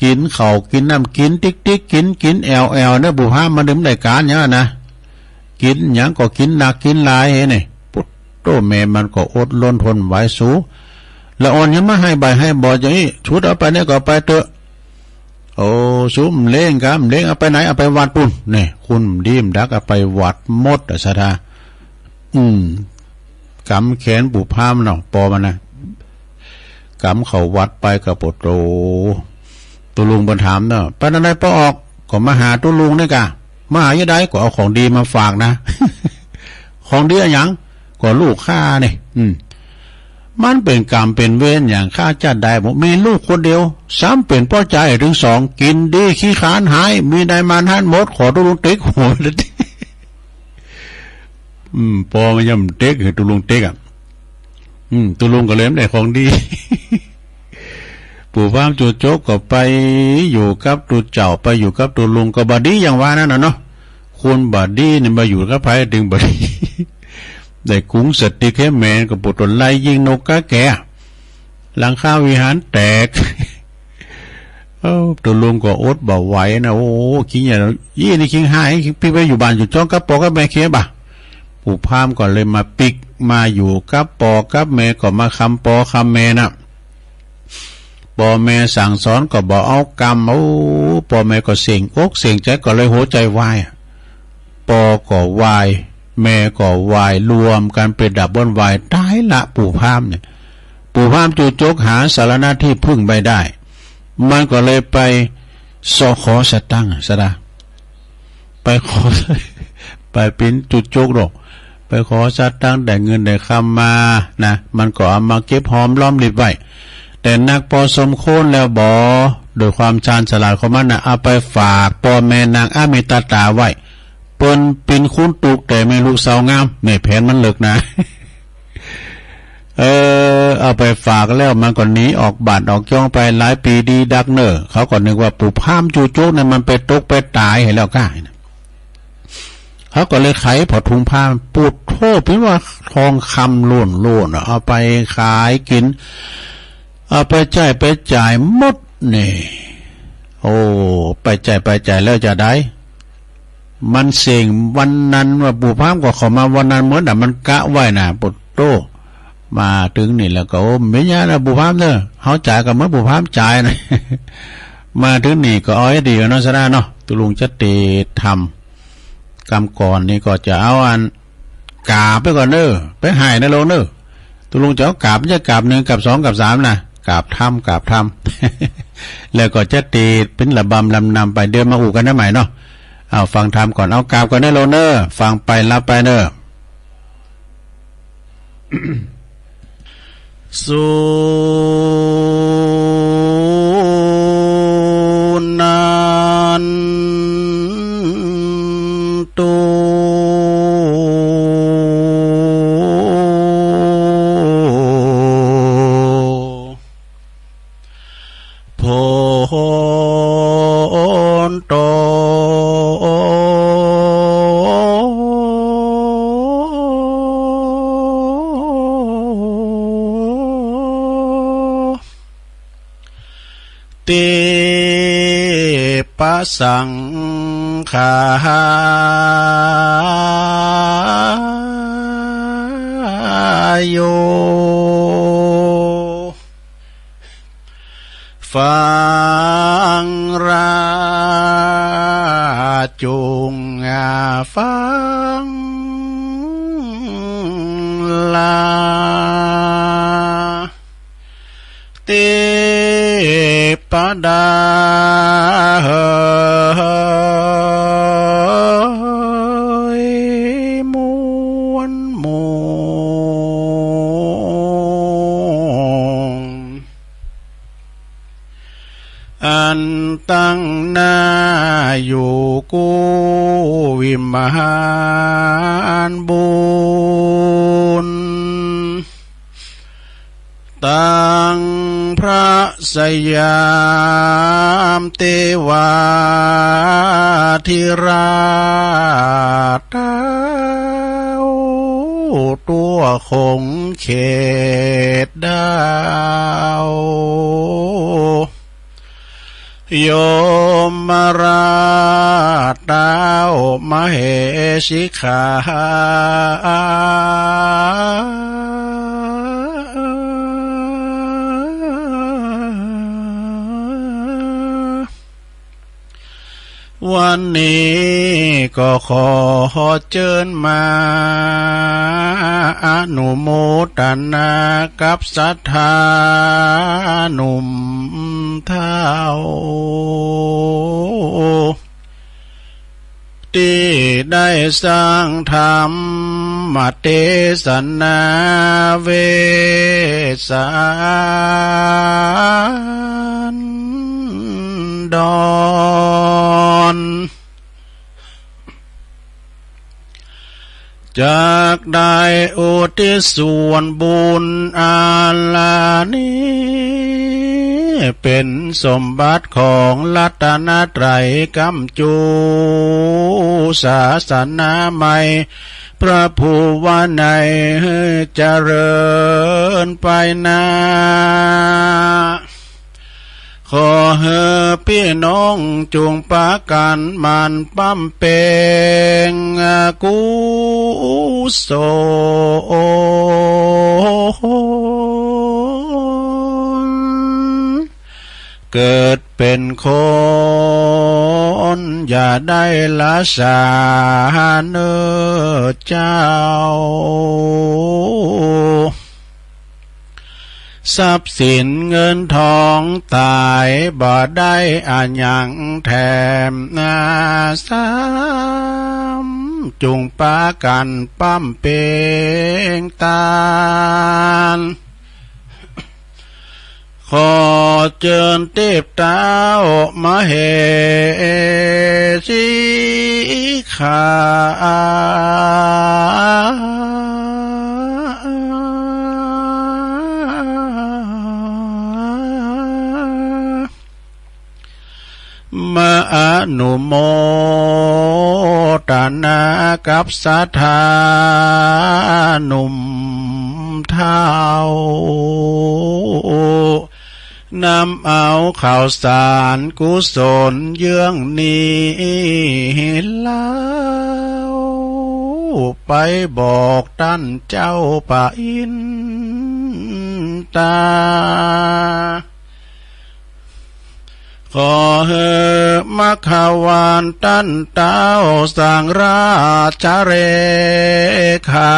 กิ๋นข้าวกิ๋นน้ำ กิ๋นติ๊กๆ กิ๋น กิ๋นแอ่วๆ เนี่ย ปู่พราหมณ์มันตึงบ่ได้ก๋านหยังอะนะ กิ๋นหยังก็กิ๋นนักกิ๋นหลายเฮ้นี่ ปะโถ แม่มันก็อดรนทนไหว สู ละอ่อนหยังมาไห้บ่ายไห้บอดอย่างอี้ สูจะเอาไปไหนก็เอาไปเต๊อะ โอ้ สูบ่เล้งกา บ่เล้ง เอาไปไหน เอาไปวัดปู้น นี่ คนบ่ดีบ่ดักเอาไปวัดหมดอะ ศรัทธา อืม ก๋ำแขนปู่พราหมณ์เนาะ ปอมันนะ ก๋ำเข้าวัดไปก็ปะโถ ตุ๊ลุงเปิ้นถามเนาะ ไปตางใดปอออก ก็มาหาตุ๊ลุงนี่กา มาหาจะใด ก็เอาของดีมาฝากนะ ของดีอะหยัง ก็ลูกข้านี่ อืม มันเป๋นกรรมเป๋นเวรหยัง ข้าจะใดบ่ มีลูกคนเดียว ซ้ำเป๋นป้อจายตึงสอง กิ๋นดีขี้คร้านหาย มีใดมาหั้นหมด ขอตุ๊ลุงติ๊กหัว อืม ปอมันยังบ่เต๊ก หื้อตุ๊ลุงเต๊กอะ อืม ตุ๊ลุงก็เลยบ่ได้ของดี ปู่พราหมณ์จูจกก็ไปอยู่กับตุ๊เจ้า ไปอยู่กับตุ๊ลุงก็บ่ดีอย่างว่านั้นน่ะเนาะ คนบ่ดีนี่มาอยู่กับใผตึงบ่ดี ได้กุงสติกแหมก็ปะโถไล่ยิงนกกาแก หลังคาวิหารแตก เอ้า ตุ๊ลุงก็อดบ่ไหวนะ โอ้ คิงใหญ่ อี้นี่คิงห้า คิงปี้ไปอยู่บ้านอยู่จ้องกับป้อกับแม่เคียบ่ะ ปู่พราหมณ์ก็เลยมาปิ๊ก มาอยู่กับป้อกับแม่ ก็มาคำป้อคำแม่น่ะ ป้อแม่สั่งสอนก็บ่เอากำ โอ้ ป้อแม่ก็เซ็งอกเซ็งใจ๋ ก็เลยหัวใจ๋วายอะ ป้อก็วาย แม่ก็วาย รวมกั๋นไปดับเปิ้นวาย ต๋ายละปู่พราหมณ์เนี่ย ปู่พราหมณ์จูจกหาสรณะตี้พึ่งบ่ได้ มันก็เลยไปเซาะขอสตังค์อะ ศรัทธา ไปขอ ไปเป๋นจูจกดอก ไปขอสตังค์ได้เงินได้คำมานะ มันก็เอามาเก็บหอมรอมริบไว้ แต่นักปอสมควรแล้วบ่ โดยความชาญฉลาดของมันน่ะ เอาไปฝากป้อแม่นางอมิตตาไว้ เปิ้นเป๋นคนตุ๊กข์แต่มีลูกสาวงาม แม่แผนมันเลิกนะ เออ เอาไปฝากแล้วมันก็หนีออกบ้านออกจ้องไปหลายปี๋ดีดักเน่อ เขาก็นึกว่าปู่พราหมณ์จูจกเนี่ยมันไปตกไปต๋ายหั้นแล้วก้า เขาก็เลยไขผ้าถุงพราหมณ์ ปะโถ เป๋นว่าทองคำล้วนๆ อะ เอาไปขายกิ๋น เอาไปใจ๊ไปจ่ายหมดนี่ โอ้ ไปใจ๊ไปจ่ายแล้วจะใด มันเซ็งวันนั้นว่าปู่พราหมณ์ก็เข้ามาวันนั้นเหมือนดั่งมันกะไว้น่ะ ปะโถ มาเถิงนี่แล้วก็ โอ้ บ่เป๋นหยังนะปู่พราหมณ์เน่อ เฮาจ่ายก็เหมือนปู่พราหมณ์จ่ายนะ มาเถิงนี่ก็เอาให้ดีกว่าเนาะ ศรัทธาเนาะ ตุ๊ลุงจะเตรียมธรรม กำก่อนนี่ก็จะเอาอัน กราบไปก่อนเน่อ ไปไหว้นะโลมเน่อ ตกลงจะเอากราบ บ่ใจ้กราบหนึ่ง กราบสอง กราบสามนะ กราบธรรม กราบธรรม แล้วก็จะเตสน์เป๋นระบำลำนำไป เดี๋ยวมาอู้กั๋นได้ใหม่เนาะ เอาฟังธรรมก่อน เอากราบก่อนเน่อโลมเน่อ ฟังไปรับไปเน่อ สุนันตุ โพนโต ติปะสังขาโย ฟังราจุง ฟังลา ติปะดา เหยมวลหมู่ อันตั้งหน้าอยู่กู้วิมานบุญ ตังพระสยามเตวาธิราชเต้า ตั๋วคงเขตดาว ยมราชเต้ามเหสิขา วันนี้ก็ขอเจิญมาอนุโมตนากับศรัทธาหนุ่มเฒ่า ตี้ได้สร้างธรรมเตสนาเวสสันดร จักได้อุทิศส่วนบุญอันนี้ เป๋นสมบัติของรัตนตรัยก๋ำจู ศาสนาใหม่ พระภูวาไนย หื้อเจริญไปหน้า ขอหื้อปี้น้องจุ่งปากั๋นหมั่นบำเพ็งกุศล เกิดเป๋นคน อย่าได้ละสาเน่อเจ้า ทรัพย์สินเงินทองต๋ายบ่ได้อะหยังแถมนา ซ้ำจุ่งปากั๋นบำเพ็งตาน ขอเจิญเตพเต้ามเหสีขา มาอนุโมตนากับศรัทธาหนุ่มเฒ่า นำเอาข้าวสารกุศลเยื่องนี้เล่า ไปบอกต้านเจ้าพระอินตา ข ขอหื้อมคควันตันเต๊าสังราชเรขา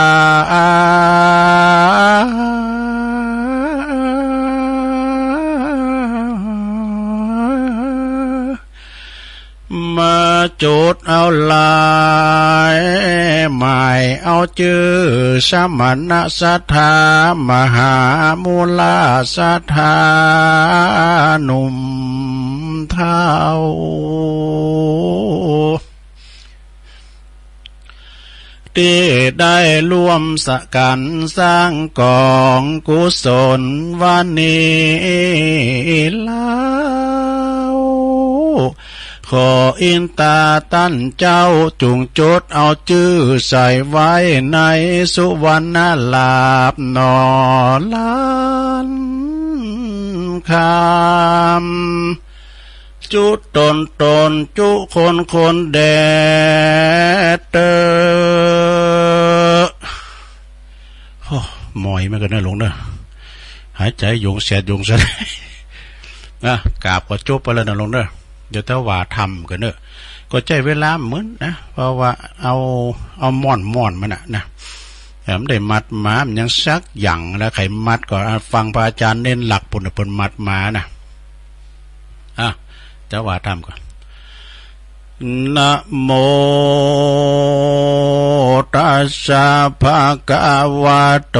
มาจุดเอาลายหมายเอาจื้อสมณศรัทธามหามูลศรัทธาหนุ่มเฒ่า ตี้ได้ร่วมสะกั๋นสร้างก๋องกุศลวานี้แล้ว ขออินตาตันเจ้าจุ่งจุดเอาจื้อใส่ไว้ในสุวรรณลาภหนอล้านคำ จุต๋นต๋นจุคนคนแด่เต๊อะ โอ้ หมอยเหมือนกั๋นเน่อหลวงเน่อ หายใจ๋หยงแสดหยงแสด นะ กราบก็จบไปแล้วเน่อหลวงเน่อ เดี๋ยวแต่ว่าธรรมกั๋นเน่อ ก็ใจ๊เวลาเหมือนนะ เพราะว่าเอา เอาม่อนม่อนมันน่ะนะ แต่มันได้มัดมา มันยังสักอย่างแล้ว ใผมัดก็ฟังพระอาจารย์เน้นหลักปุ้นน่ะ เปิ้นมัดมานะ อ่ะ จะว่าธรรมก่อน นะโมตัสสะภะคะวะโต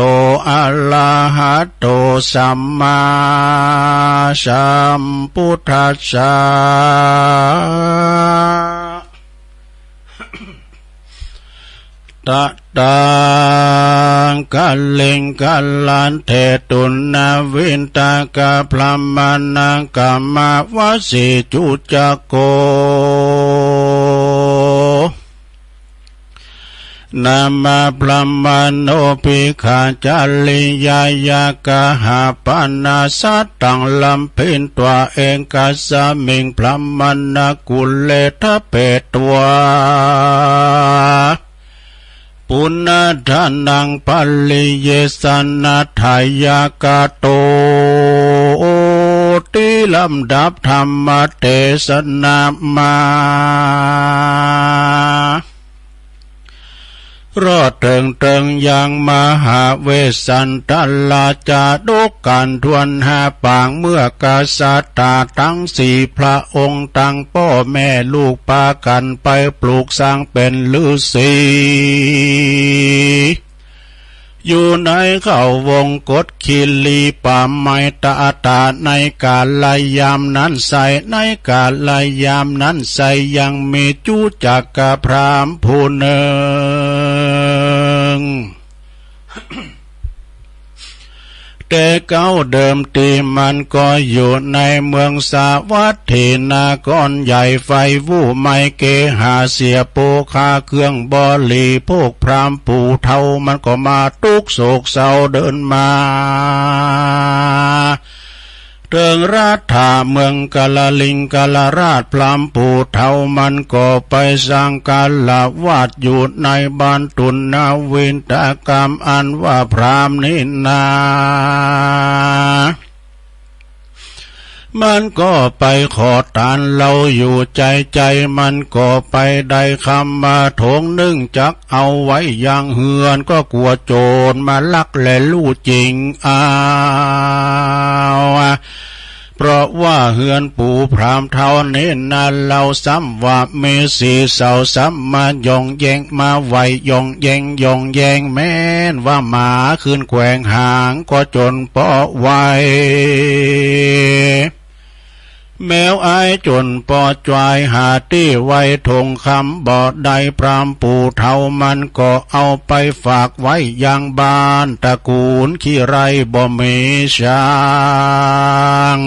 อะระหะโต สัมมาสัมพุทธัสสะ ตะตัง กะลิงกะลันเท ตุณณวินทะกะ พรหมะนะกะมะวะสิจุจโก นะมะพรหมะโน ภิกขะจะริยะยะกะหะปะนะ สัตตัง ลำเพ็ญตั๋วเอง กัสสะมิง พรหมะนะกุเล ทะเปตวา ปุณณะทานัง ปะริเยสะนะ ทายะกะโต ตี้ลำดับธรรมเตสนามา รอดเถิงเถิงยังมหาเวสสันตราชาดกกั๋นถ้วนห้าปาง เมื่อกษัตราตังสี่พระองค์ ตังป้อแม่ลูกปากั๋นไปปลูกสร้างเป๋นฤๅษี อยู่ในเขาวงกตคิรีป่าไม้ตาตา ในกาลยามนั้นไซร้ ในกาลยามนั้นไซร้ ยังมีจุจักกะพราหมณ์ผู้หนึ่ง แต่เก๊าเดิมตี้มันก็อยู่ในเมืองสาวัตถีนครใหญ่ ใฝ่ฮู้ไมเกหาเสีย โปคาเครื่องบริโภค พราหมณ์ผู้เฒ่ามันก็มาตุ๊กข์โศกเศร้าเดินมา เถิงรัฐาเมืองกาลลิงกาลราช พราหมณ์ผู้เฒ่ามันก็ไปสังฆะละวาสอยู่ในบ้านตุณณวินทะกะ อันว่าพราหมณ์นี้นา มันก็ไปขอตานเหล้าอยู่ใจ๋ใจ๋ มันก็ไปได้คำมาถงนึ่ง จักเอาไว้ยังเฮือน ก็กั๋วโจ๋รมาลักแลฮู้จริงเอา เพราะว่าเฮือนปู่พราหมณ์เฒ่านี้นา เหล้าซ้ำว่ามีสี่เสา ซ้ำมาย่องแย่ง มาไหว้ย่องแย่ง ย่องแย่ง แม้นว่าหมาขึ้นแขว่งหาง ก็จ๋นปอไหว้ แมวอายจ๋นปอจวาย หาตี้ไหว้ถงคำบ่ได้ พราหมณ์ปู่เฒ่ามันก็เอาไปฝากไว้ยังบ้านตระกูลขี้ไร้บ่มีช่าง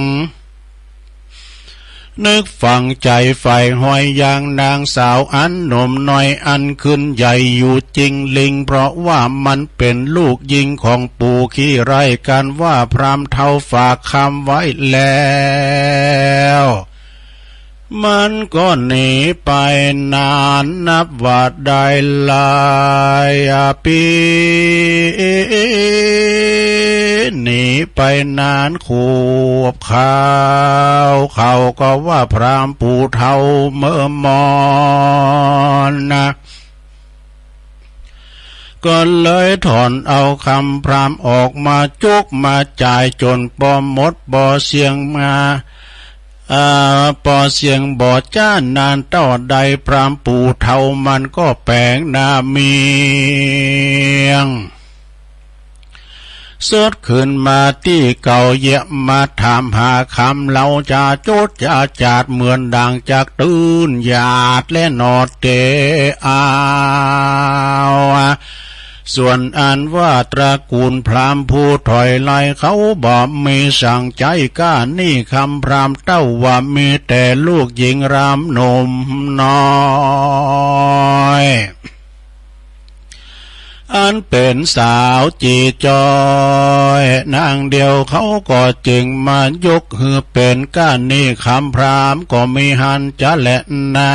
นึกฝังใจ๋ใฝ่ฮอยยังนางสาวอันหนุ่มน้อยอันขึ้นใหญ่อยู่จริงลิง เพราะว่ามันเป๋นลูกญิงของปู่ขี้ไร้ กันว่าพราหมณ์เฒ่าฝากคำไว้แล้ว มันก็หนีไปนานนับว่าได้หลายปี หนีไปนานขวบคาว เขาก็ว่าพราหมณ์ปู่เฒ่าเมื่อมอนนะ ก็เลยถอนเอาคำพราหมณ์ออกมาจุกมาจ่ายจ๋นปอหมดปอเสี้ยงมา อ่า ปอเสี้ยงบ่จ๊านานเต้าใด พราหมณ์ปู่เฒ่ามันก็แป๋งหน้าเมี้ยง สดขึ้นมาตี้เก่าเยียะ มาถามหาคำ เฮาจะจุดจะจาด เหมือนดังจักตื้นหยาดและหนอเต๋อาว ส่วนอันว่าตระกูลพราหมณ์ผู้ถอยไล่เขาบ่มีสังใจ๊ ก้าหนี้คำพราหมณ์เต้าว่ามีแต่ลูกหญิงรำหนุ่มน้อย อันเป๋นสาวจี๋จอยนางเดียว เขาก็จึงมายกหื้อเป๋นก้าหนี้คำพราหมณ์ก็มีหั้นจะแลนา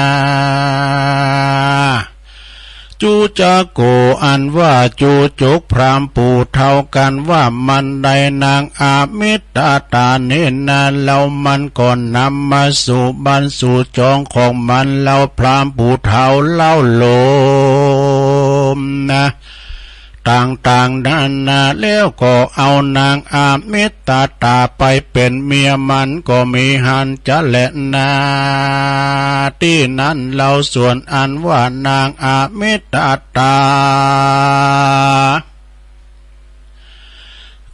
จูจักโก อันว่าจูจุกพราหมณ์ปู่เฒ่า กันว่ามันได้นางอมิตตาเนนา แล้วมันก็นำมาสู่บ้านสู่จองของมัน แล้วพราหมณ์ปู่เฒ่าเล่าโลมนะ ต่างๆ นานา แล้วก็เอานางอมิตตาไปเป๋นเมียมันก็มีหั้นจะแลนา ตี้นั้นเล่า ส่วนอันว่านางอมิตตา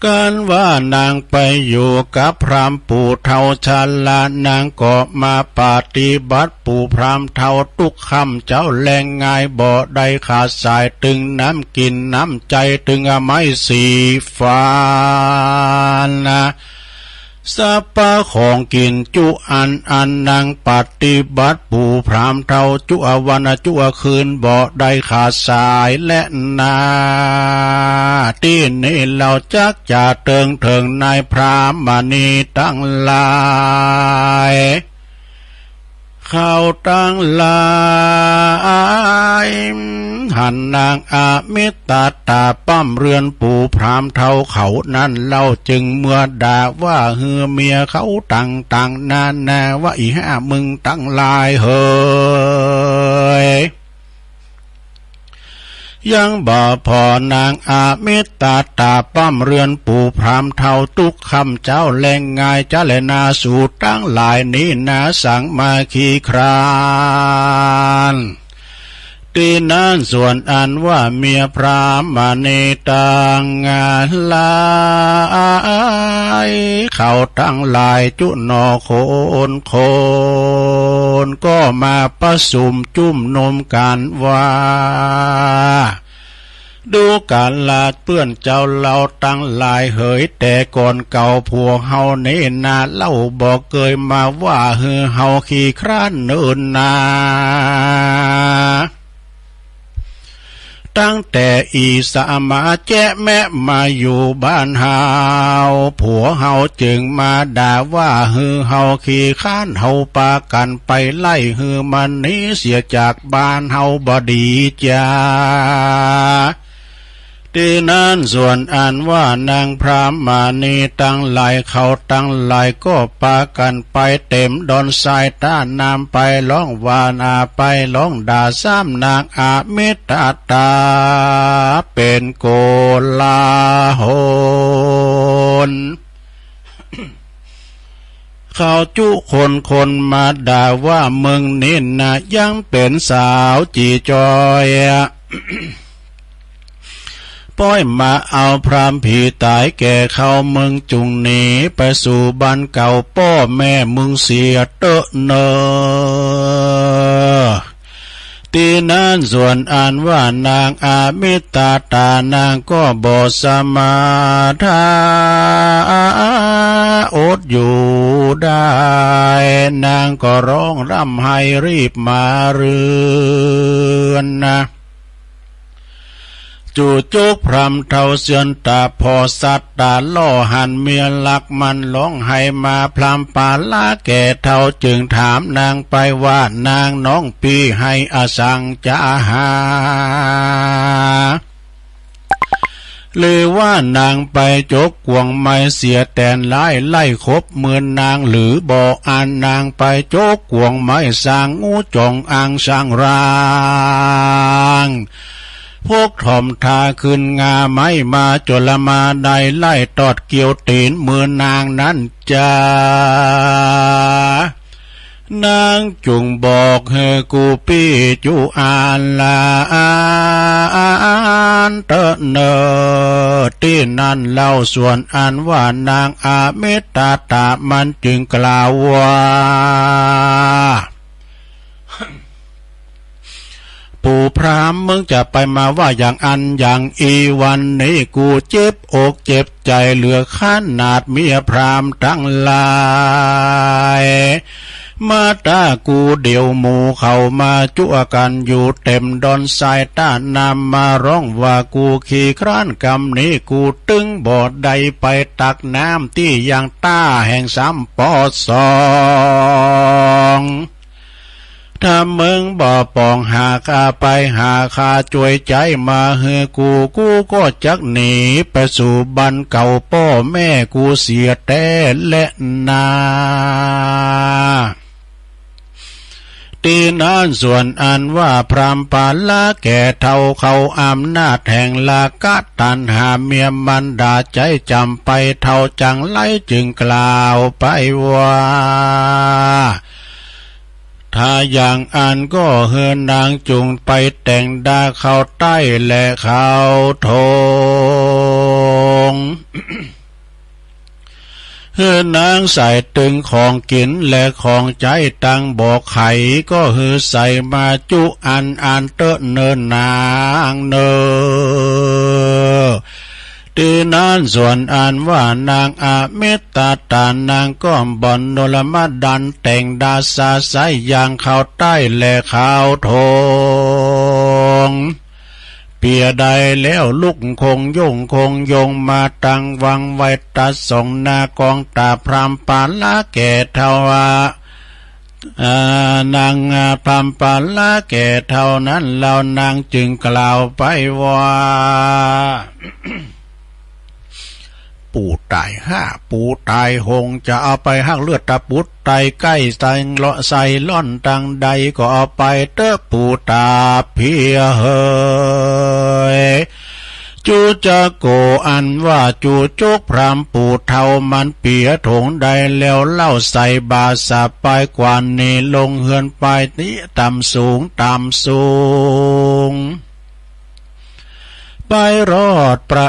กันว่านางไปอยู่กับพราหมณ์ปู่เฒ่าชรา นางก็มาปฏิบัติปู่พราหมณ์เฒ่า ตุ๊กค่ำเจ๊าแลง ง่ายบ่ได้ขาดสาย ตึงน้ำกิ๋นน้ำใจ๊ ตึงไม้สีฟันนะ สัพพะของกิ๋นจุอัน อันนางปฏิบัติปู่พราหมณ์เฒ่า จุวันจุคืนบ่ได้ขาดสายแลนา ตี้นี้เฮาจักจะเติงเถิงนายพราหมณีตังหลาย เขาตังหลาย หันนางอมิตตาป้ำเรือนปู่พราหมณ์เฒ่าเขานั้นเล่า จึงเมือด่าว่าหื้อเมียเขาต่างๆ นานา ว่า อี่ห้ามึงตังหลายเหย ยังบ่ผ่อนางอมิตตาป้ำเรือนปู่พราหมณ์เฒ่า ตุ๊กค่ำเจ๊าแลง ง่ายจะแลนา สูตังหลายนี้นา สังมาคีคร้าน ตี้นั้นส่วนอันว่าเมียพราหมณีตังหลาย เขาตังหลายจุหนอคนคน ก็มาประสุมจุมนุมกั๋นว่า ดูกราเปื้อนเจ้าเฮาตังหลายเหย แต่ก่อนเก่าผัวเฮานี้นา เล่าบ่เกยมาว่าหื้อเฮาขี้คร้านเนินนา ตั้งแต่อี่สามาแจ๊แมะมาอยู่บ้านเฮา ผัวเฮาจึงมาด่าว่าหื้อเฮาขี้คร้าน เฮาปากั๋นไปไล่หื้อมันหนีเสียจากบ้านเฮาบ่ดีจา ตี้นั้นส่วนอันว่านางพราหมณีตังหลาย เขาตังหลายก็ปากั๋นไปเต๋มดอนทรายต้าน้ำ ไปฮ้องว่านา ไปฮ้องด่าซ้ำนางอมิตตา เป๋นโกลาหล เขาจุคนคนมาด่าว่า มึงนี้นายังเป๋นสาวจี๋จอย ป้อยมาเอาพราหมณ์ผีต๋ายแก่เขา มึงจุ่งหนีไปสู่บ้านเก่าป้อแม่มึงเสียเต๊อะเน่อ ตี้นั้นส่วนอันว่านางอมิตตานางก็บ่สมาทา อดอยู่ได้ นางก็ฮ้องร่ำไห้รีบมาเฮือนนะ จูจุกพราหมณ์เฒ่าเสือนต๋าผ่อสัตต๋าล่อหันเมียหลักมันฮ้องไห้มา พราหมณ์ปาละแก่เฒ่าจึงถามนางไปว่า นางน้องปี้ไห้อะสังจาหา หรือว่านางไปจกกวงไม้เสียแตนหลาย ไล่คบเหมือนนางหรือบ่ อันนางไปจกกวงไม้สร้างงูจงอางสร้างร่าง พกถ่อมทาขึ้นงาไม้มา จ๋นละมาได้ไล่ตอดเกี่ยวตี๋นเหมือนนางนั้นจา นางจุ่งบอกหื้อกูปี้จุอันละอันเต๊อะเน่อ ตี้นั้นเล่าส่วนอันว่านางอมิตตามันจึงกล่าวว่า ปู่พราหมณ์ มึงจะไปมาว่าอย่างอั้นอย่างอี้ วันนี้กูเจ็บอกเจ็บใจ๋เหลือขนาด เมียพราหมณ์ตังหลายมาต๋ากูเดี่ยว หมู่เขามาจั้วกั๋นอยู่เต๋มดอนทราย ต้าน้ำมาฮ้องว่า กูขี้คร้านกำนี้ กูตึงบ่ได้ไปตักน้ำตี้ยังต้าแห่งสามปอสอง ถ้ามึงบ่ป๋องหาข้าไป หาข้าจ้วยใจ๊มาหื้อกู กูก็จักหนีไปสู่บ้านเก่าป้อแม่กูเสียแต๊แลนา ตี้นั้นส่วนอันว่าพราหมณ์ปาละแก่เฒ่าเขาอำนาจแห่งราคะตัณหา เมียมันดาใจ๊จ๋ำไปเฒ่าจังไรจึงกล่าวไปว่า ถ้าอย่างอั้นก็หื้อนางจุ่งไปแต่งดาเขาใต้แลเขาถง หื้อนางใส่ตึงของกิ๋นและของใจ๊ตังบ่อไข ก็หื้อใส่มาจุอันอันเต๊อะเน่อนางเน่อ ตี้นั้นส่วนอันว่านางอมิตตา นางก็บ่อนนรมาดันแต่งดาสาใสอย่างเขาใต้แลเขาถง เปียได้แล้วลุกคงย่งคงยงมาตังวังไว้ตะสองหน้ากองต๋าพราหมณ์ปาละแก่เฒ่าอะ อ่า นางอ่า พราหมณ์ปาละแก่เฒ่านั้น แล้วนางจึงกล่าวไปว่า ปู่ต๋ายห้า ปู่ต๋ายหง จะเอาไปฮักเลือดตะปุดไตใก้ใส่ล่อนตังใดก็เอาไปเต๊อะปู่ต๋าเพียเหย จูจะโกอันว่าจูจุกพราหมณ์ปู่เฒ่ามันเปียถงได้แล้วเล่าใส่บ่าสะปายกวานหนีลงเฮือนไปตี้ต่ำสูงต่ำสูง ไปรอดประ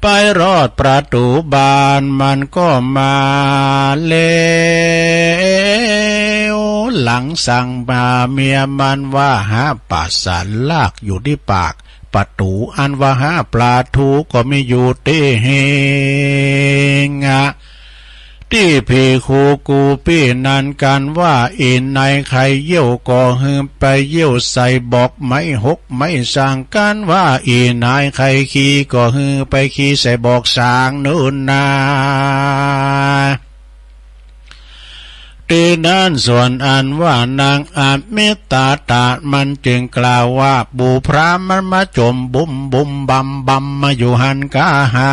ไปรอดประตู๋บ้านมันก็มาแล้ว หลังสั่งบ่าเมียมันว่า หาปาสาลากอยู่ตี้ปากประตู๋ อันว่าหาปลาทูก็มีอยู่ตี้เฮงอะ ตี้ผีครูกูปี้นั้นกันว่า อี่นายใค่เยี่ยวก็หื้อไปเยี่ยวใส่บอกไม้หกไม้สาง กันว่า อี่นายใค่ขี้ก็หื้อไปขี้ใส่บอกสางเน่อนา ตี้นั้นส่วนอันว่านางอมิตตามันจึงกล่าวว่า ปู่พราหมณ์มันมาจ๋มบุ้มบุ้มบำบำมาอยู่หั้นกาหา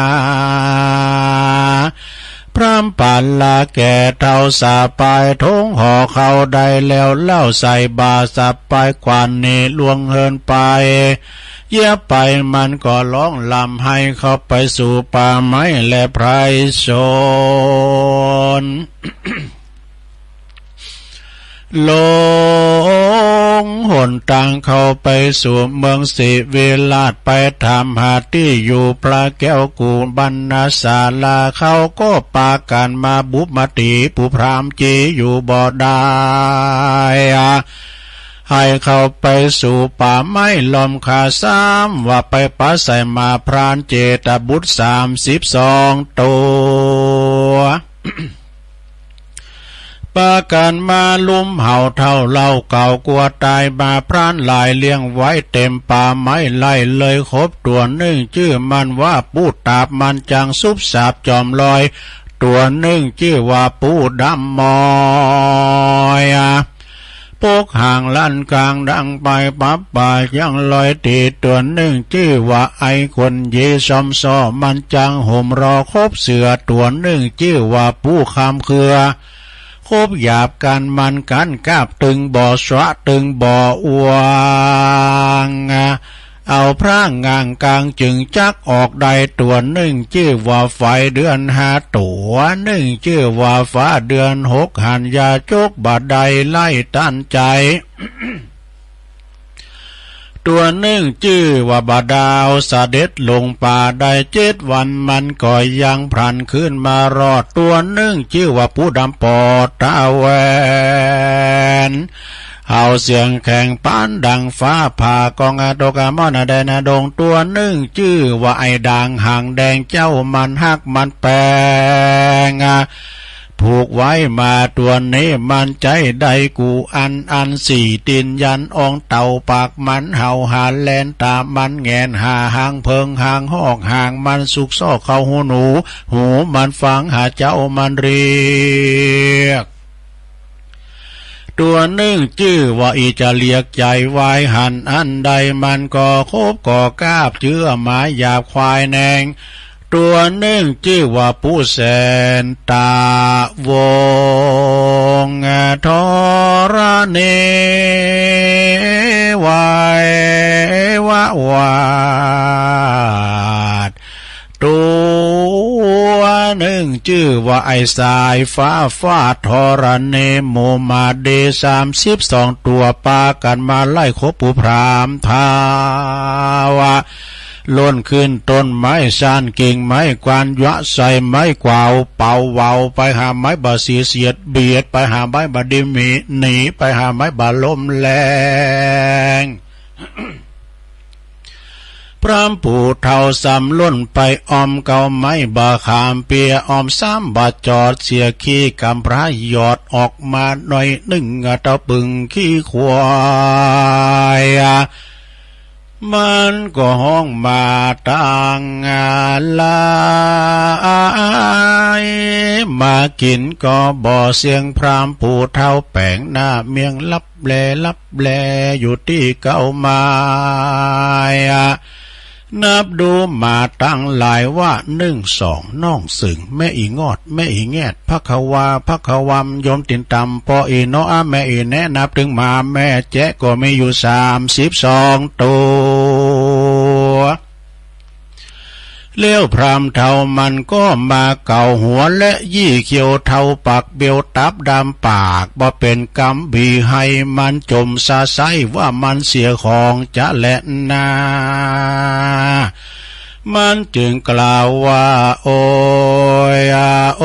พราหมณ์ปาละแก่เฒ่าสะปายถงห่อข้าวได้แล้วเล่าใส่บ่าสะปายกวานหนีลวงเฮือนไป เยียะไปมันก็ฮ้องร่ำไห้เข้าไปสู่ป่าไม้และไพรสน ลงหนตางเข้าไปสู่เมืองศรีวิราช ไปถามหาตี้อยู่พระแก้วกุบัณณศาลา เขาก็ปากั๋นมาบุบมาตี๋ ปู่พราหมณ์จีอยู่บ่ได้ ให้เข้าไปสู่ป่าไม้ล้อมค่า ซ้ำว่าไปปาใส่หมาพรานเจตบุตรสามสิบสองตั๋ว ไป ากั๋นมาลุมเห่าเถ่าเล่าเก่ากั๋วต๋ายมาพรานหลายเลี้ยงไว้เต๋มป่าไม้ไร่เลยครบตั๋วนึ่งจื้อมันว่าปู๊ตาบมันจังสุบสาบจ๋อมลอย ตั๋วนึ่งจื้อว่าปู๊ดำมอย ปกหางลั่นก๋างดังไปปับป่ายังลอยตี๋ ตั๋วนึ่งจื้อว่าไอ้คนยีซ้อมซ้อ มันจังห่มรอคบเสื้อ ตั๋วนึ่งจื้อว่าปู๊คามเครือ คบหยาบกั๋นมันกั๋นกาบตึงบ่สะตึงบ่อวง เอาพระง่างกลางจึงจักออกได้ ตั๋วนึ่งจื้อว่าไฟเดือนห้า ตั๋วนึ่งจื้อว่าฟ้าเดือนหก หันยาจกบ่ได้ไล่ต้านใจ๋ ตั๋วนึ่งจื้อว่าบ่าดาวเสด็จลงป่าได้เจ็ดวัน มันก็ยังพลันคืนมารอด ตั๋วนึ่งจื้อว่าปู๊ดำปอดตาแหวน เอาเสียงแข็งปานดังฟ้าผ่า ก้องอาตกอาม่อนอาแดนอาดง ตั๋วนึ่งจื้อว่าไอ้ด่างหางแดง เจ้ามันฮักมันแปง ผูกไว้มาตั๋วนี้มันใจ๊ได้กู้อัน อันสี่ตี๋นยันอองเต่า ปากมันเห่าหาแลน ต๋ามันแหงนหาหางเผิงหางฮอก หางมันซุกซอกเข้าหูหนู หูมันฟังหาเจ้ามันเรียก ตั๋วนึ่งจื้อว่าอี้จะเรียกใจ๋วายหันอันใด มันก็คบก่อกาบเจื้อหมาหยาบควายแนง ตั๋วนึ่งจื้อว่าปู๊แสนตะวง ธรณีไหววะหวาด ตั๋วนึ่งจื้อว่าไอ้สายฟ้าฟาด ธรณีหมู่หมาดีสามสิบสองตั๋ว ปากั๋นมาไล่คบปู่พรามเฒ่า ล่นขึ้นต้นไม้ซ่านกิ่งไม้กวาน ยะใส่ไม้กวาวเป๋าเหวา ไปหาไม้บ่าสีเสียดเบียด ไปหาไม้บ่าดิมหนี หนีไปหาไม้บ่าลมแรง พรามปู่เฒ่าซ้ำล่นไปอ้อมเกาไม้บ่าขามเปีย อ้อมซ้ำบ่าจอดเสียขี้กำพร้าหยอดออกมาหน่อยนึ่ง เต้าปึ่งขี้ควาย มันก็ฮ้องมาตังหลาย มากิ๋นก็บ่เสี้ยง พรามปู่เฒ่าแป๋งหน้าเมียงลับแลลับแลอยู่ตี้เกาไม้ นับดูมาตังหลายว่า นึ่งสอง น้องเสิง แม่อี่งอด แม่อี่แงด พะคะวา พะคะวำ โยมตี๋นต่ำ ปออี่เนาะ แม่อี่แนะ นับตึงหมาแม่แจ๊ะก็มีอยู่สามสิบสองตั๋ว แล้วพรามเฒ่ามันก็มาเก๋าหัวและยี่เขี้ยวเทา ปากเบียวตับดำปากบ่เป๋นกำ บีให้มันจ๋มสะไส้ว่ามันเสียของจะแลนา มันจึงกล่าวว่า โอยอะ โอ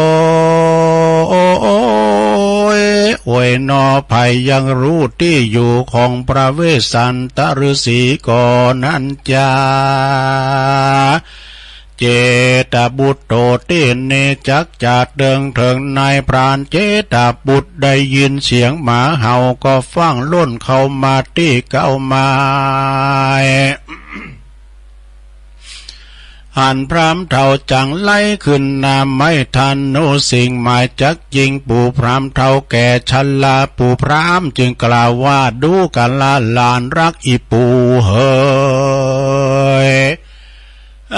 ย โอยหนอ ใผยังฮู้ตี้อยู่ของพระเวสสันตะฤๅษีก่อนั้นจา เจตบุตรโตตี้นี้จักจะเติงเถิงใน พรานเจตบุตรได้ยินเสียงหมาเห่าก็ฟั่งล่นเข้ามาตี้เกาไม้ หันพรามเฒ่าจังไล่ขึ้นหน้าไม้ธนูสิงห์ หมายจักยิงปู่พรามเฒ่าแก่ชรา ปู่พรามจึงกล่าวว่า ดูกราหลานรักอี่ปู่เหย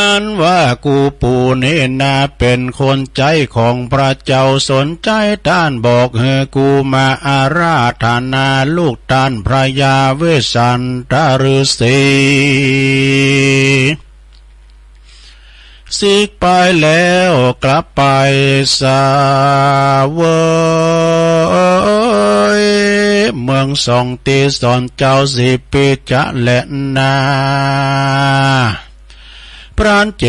อันว่ากูปู่นี้นาเป๋นคนใจ๊ของพระเจ้า สนใจ๊ต้านบอกหื้อกูมาอาราธนาลูกต้านพระยาเวสสันตะฤๅษี สิกไปแล้วกลับไปเสวย เมืองสองตี้สอนเจ้าสีปิจะแลนา พรานเจ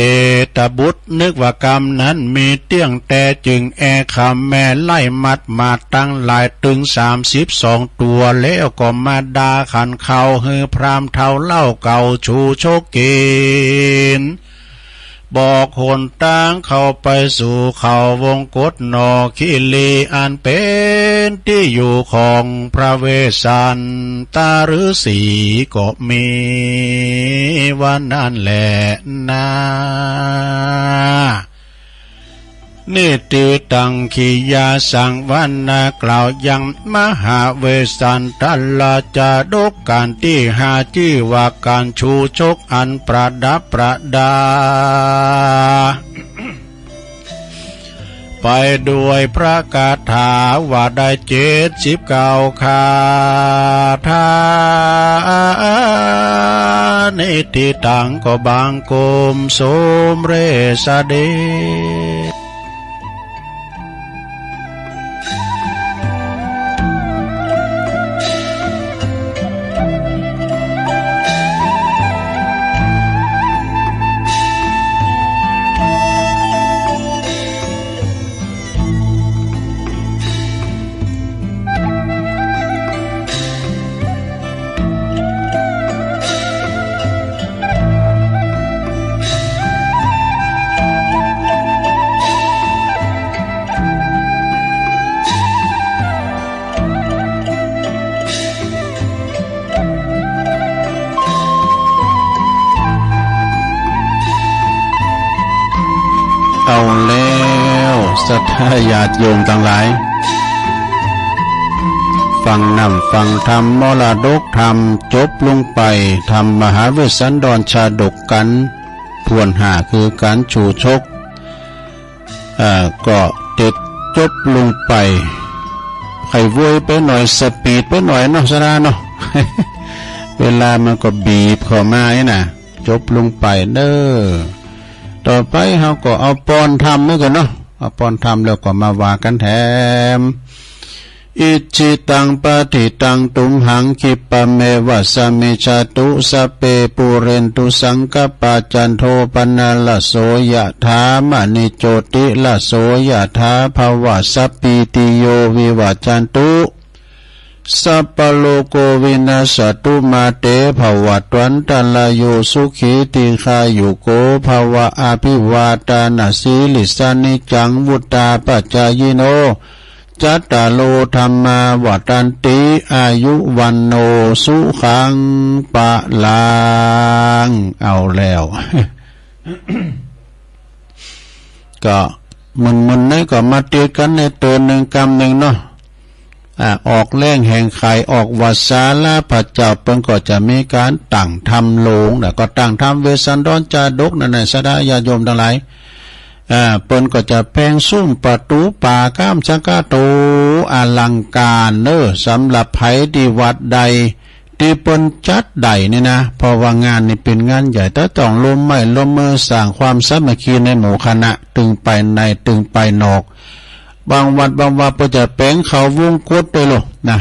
ตบุตรนึกว่ากำนั้นมีเตี้ยงแต๊จึงแอ่ขำแม่ไล่มัดมาตังหลายตึงสามสิบสองตั๋ว แล้วก็มาด่าขันเข่าหื้อพรามเฒ่าเล่าเก่าชูชกกิ๋น บอกหนตางเข้าไปสู่เขาวงกตหน่อคิรี อันเป๋นตี้อยู่ของพระเวสสันตะฤๅษีก็มีว่านั้นแหละนา นิทธิตัง กิริยาสังวรณะ กล่าวยังมหาเวสสันตะจาดกกัณฑ์ตี้ห้า จื้อว่ากัณฑ์ชูชกอันประดับประดา ไปด้วยพระคาถาว่าได้เจ็ดสิบเก้าคาถา นิทธิตัง ก็บังคมสมเร็จเสด็จ เอาแล้ว ศรัทธาญาติโยมตังหลาย ฟังน้ำฟังธรรม มรดกธรรม จบลงไป ธรรมมหาเวสสันดรชาดกกัณฑ์ถ้วนห้า คือกัณฑ์ชูชก อ่า ก็เต็ดจบลงไป ใค่เวยไปหน่อย สปีดไปหน่อยเนาะ ศรัทธาเนาะ เวลามันก็บีบเข้ามานี่นะ จบลงไปเน้อ ต่อไปเฮาก็เอาปอนธรรมเหมือนกั๋นเนาะ เอาปอนธรรมแล้วก็มาว่ากั๋นแถม อิจฉิตัง ปะฏิตัง ตุมหัง ขิปปะเมวะ สะมิชฌาตุ สัพเพ ปูเรนตุ สังกัปปา จันโท ปะนะระโส ยะถา มะณิ โจติระโส ยะถา ภวา สัพพีติโย วิวัจจันตุ สัพพะโรโค วินัสสะตุ มา เต ภะวัตวันตะราโย สุขี ทีฆายุโก ภะวะ อะภิวาตานะสีลิสสะ นิจจัง วุฑฒาปะจายิโน จัตตาโร ธัมมา วัฑฒันติ อายุ วัณโณ สุขัง พะลัง เอาแล้ว ก็มึนๆ นี่ก็มาเตียกั๋นในเตินหนึ่งกำหนึ่งเนาะ อ่า ออกแฮงแห่งไข ออกว่าศาลาพระเจ้า เปิ้นก็จะมีก๋านตั้งธรรมโลงนะ ก็ตั้งธรรมเวสสันดรจาดกนั่นแหละ ศรัทธาญาติโยมตังหลาย อ่า เปิ้นก็จะแปลงซุ่มประตู๋ป่าก้ามสังกาโต อลังก๋านเน้อ สำหรับใผตี้วัดใด ตี้เปิ้นจัดได้นี่นะ เพราะว่างานนี่เป๋นงานใหญ่ แต่ต้องร่วมไม้ร่วมมือสร้างความสามัคคีในหมู่คณะ ตึงไปในตึงไปนอก บางวัดบางวัดเปิ้นจะแปลงเข้าวงกตด้วยโลนะ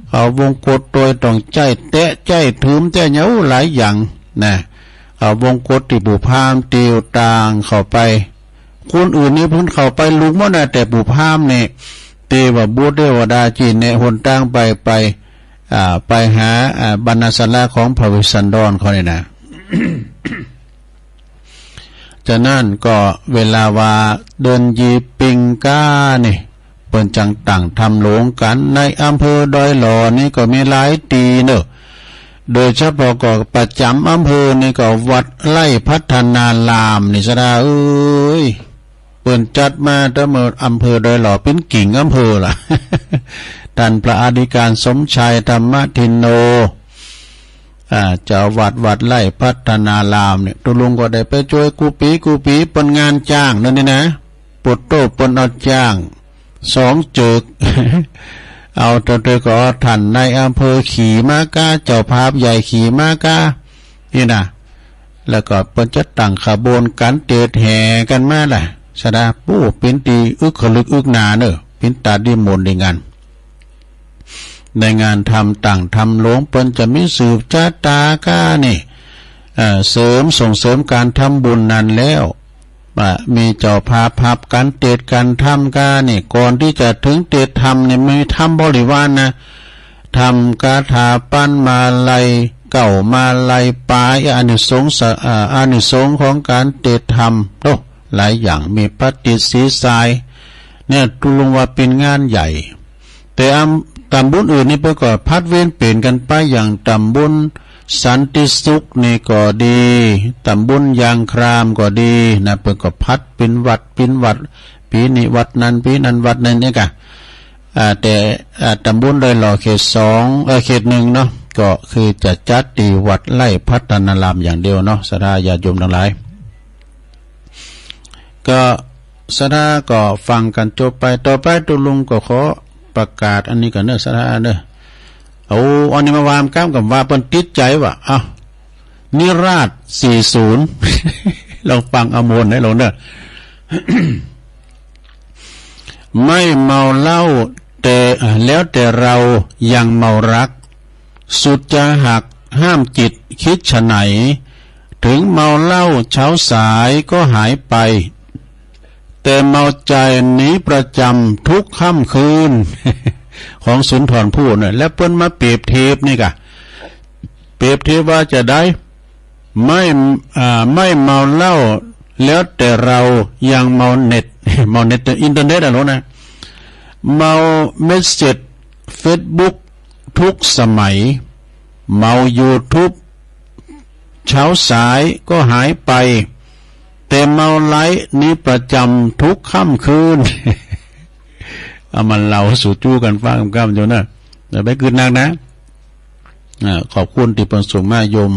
เข้าวงกตโดยต้องใจ๊แตะใจ๊ถืมใจ๊หยัง โอ้ หลายอย่างนะ เข้าวงกตตี้ผู้พราหมณ์ตี้ต่างเข้าไป คนอื่นนี่เปิ้นเข้าไปลุกหมดนะ แต่ผู้พราหมณ์นี่ ตี้ว่าบุตรเทวดาจี้แนะหนตางไป ไป อ่า ไปหา อ่า บรรณาศาลาของพระเวสสันดรเขานี่นะ ฉะนั้นก็เวลาว่าเดือนยี่ปิงก้านี่ เปิ้นจั้งตั้งธรรมโลงกั๋น ในอำเภอดอยหล่อนี่ก็มีหลายตี้เน้อ โดยเฉพาะก็ประจ๋ำอำเภอนี่ก็วัดไร่พัฒนารามนี่ ศรัทธาเอ๋ย เปิ้นจัดมาแต่เมื่ออำเภอดอยหล่อเป๋นกิ่งอำเภอละ ต้านพระอธิการสมชาย ธรรมทินโน อ่า เจ้าวัดวัดไร่พัฒนารามเนี่ย ตุ๊ลุงก็ได้ไปจ้วยกู้ปี๋กู้ปี๋ เปิ้นงานจ้างนั่นนี่นะ ปุตโต้เปิ้นเอาจ้าง สองเจิก เอาเถิงๆ ก็ต้านนายอำเภอขี่มาก้า เจ้าภาพใหญ่ขี่มาก้า นี่นะ แล้วก็เปิ้นจะตั้งขบวนก๋านเตศแห่กั๋นมาล่ะ ศรัทธา โอ้ เป๋นตี้อึกขะลึกอึกหนาเน้อ เป๋นต๋าดีม่วนดีงาน ในงานธรรมตั้งธรรมโลง เปิ้นจะมีสืบจะต๋าก้านี่ เอ่อ เสริมส่งเสริมก๋านทำบุญนั้นแล้ว ว่ามีเจ้าภาพฮับก๋านเตศก๋านธรรมก้านี่ ก่อนตี้จะเถิงเตศธรรมนี่มีธรรมบริวารนะ ธรรมคาถา ปั๋นมาลัย เก๊ามาลัยป๋าย อานิสงส์สะ อ่า อานิสงส์ของก๋านเตทำ โอ้ หลายอย่าง มีปฏิดสีสาย เนี่ย ตุ๊ลุงว่าเป๋นงานใหญ่ แต่อำ ต๋ำบุญอื่นนี่เปิ้นก็ผลัดเว้นเป๋นกั๋นไป อย่างต๋ำบุญสันติสุขนี่ก็ดี ต๋ำบุญยางครามก็ดีนะ เปิ้นก็ผลัดเป๋นวัด เป๋นวัด ปี๋นี้วัดนั้น ปี๋นั้นวัดนั้นเนี่ยก่ะ อ่า แต่ อ่า ต๋ำบุญดอยหล่อเขตสอง เอ่อ เขตหนึ่งเนาะ ก็คือจะจัดตี้วัดไล่พัฒนารามอย่างเดียวเนาะ ศรัทธาญาติโยมตังหลาย ก็ศรัทธาก็ฟังกั๋นจบไป ต่อไปตุ๊ลุงก็ขอประกาศอันนี้ก่อนเนาะ ศรัทธาเนาะ เอา อันนี้มาว่าก้ำกับว่าเปิ้นติดใจ๋ว่า อ้าว นิราศสี่ศูนย์ ลองฟังเอามวลให้ลงเนาะ ไม่เมาเหล้าแต่ แล้วแต่เรายังเมารัก สุดจะหักห้ามจิตคิดไฉน ถึงเมาเหล้าเช้าสายก็หายไป แต่เมาใจ๋หนีประจ๋ำทุกค่ำคืน ของสุนทรภู่เนาะ แล้วเปิ้นมาเปรียบเทียบนี่ก่ะ เปรียบเทียบว่าจะใด ไม่ อ่า ไม่เมาเหล้า แล้วแต่เรายังเมาเน็ต เมาเน็ต อินเทอร์เน็ตอะโหลนะ เมาเมสเสจเฟซบุ๊กทุกสมัย เมายูทูบเช้าสายก็หายไป แต่เมาไลฟ์นี้ประจ๋ำทุกค่ำคืน เอามาเล่าสู่จู้กั๋นฟังก้ำอยู่เนาะ อย่าไปกึ๊ดนักนะ อ่า ขอบคุณตี้เปิ้นส่งมา โยม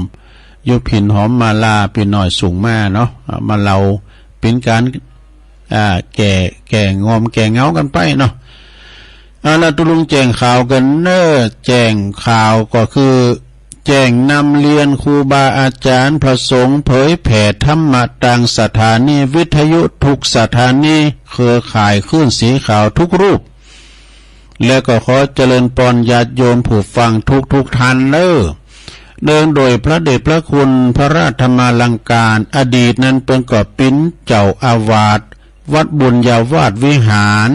โยมผินหอมมาลา ปี้น้อยส่งมาเนาะ อ่า มาเล่าเป๋นก๋าน อ่า แก้ แก้งอมแก้เหงากั๋นไปเนาะ อ่า แล้วตุ๊ลุงแจ้งข่าวกั๋นเนาะ แจ้งข่าวก็คือ แจ้งนำเรียนครูบาอาจ๋ารย์พระสงฆ์เผยแผ่ธรรมะตางสถานีวิทยุทุกสถานีเครือข่ายคลื่นสีขาวทุกรูป และก็ขอเจริญปอนญาติโยมผู้ฟังทุกๆ ท่านเนาะ เนื่องโดยพระเดชพระคุณพระราชธรรมาลังการ อดีตนั้นเปิ้นก็เป๋นเจ้าอาวาสวัดบุญญาวาสวิหาร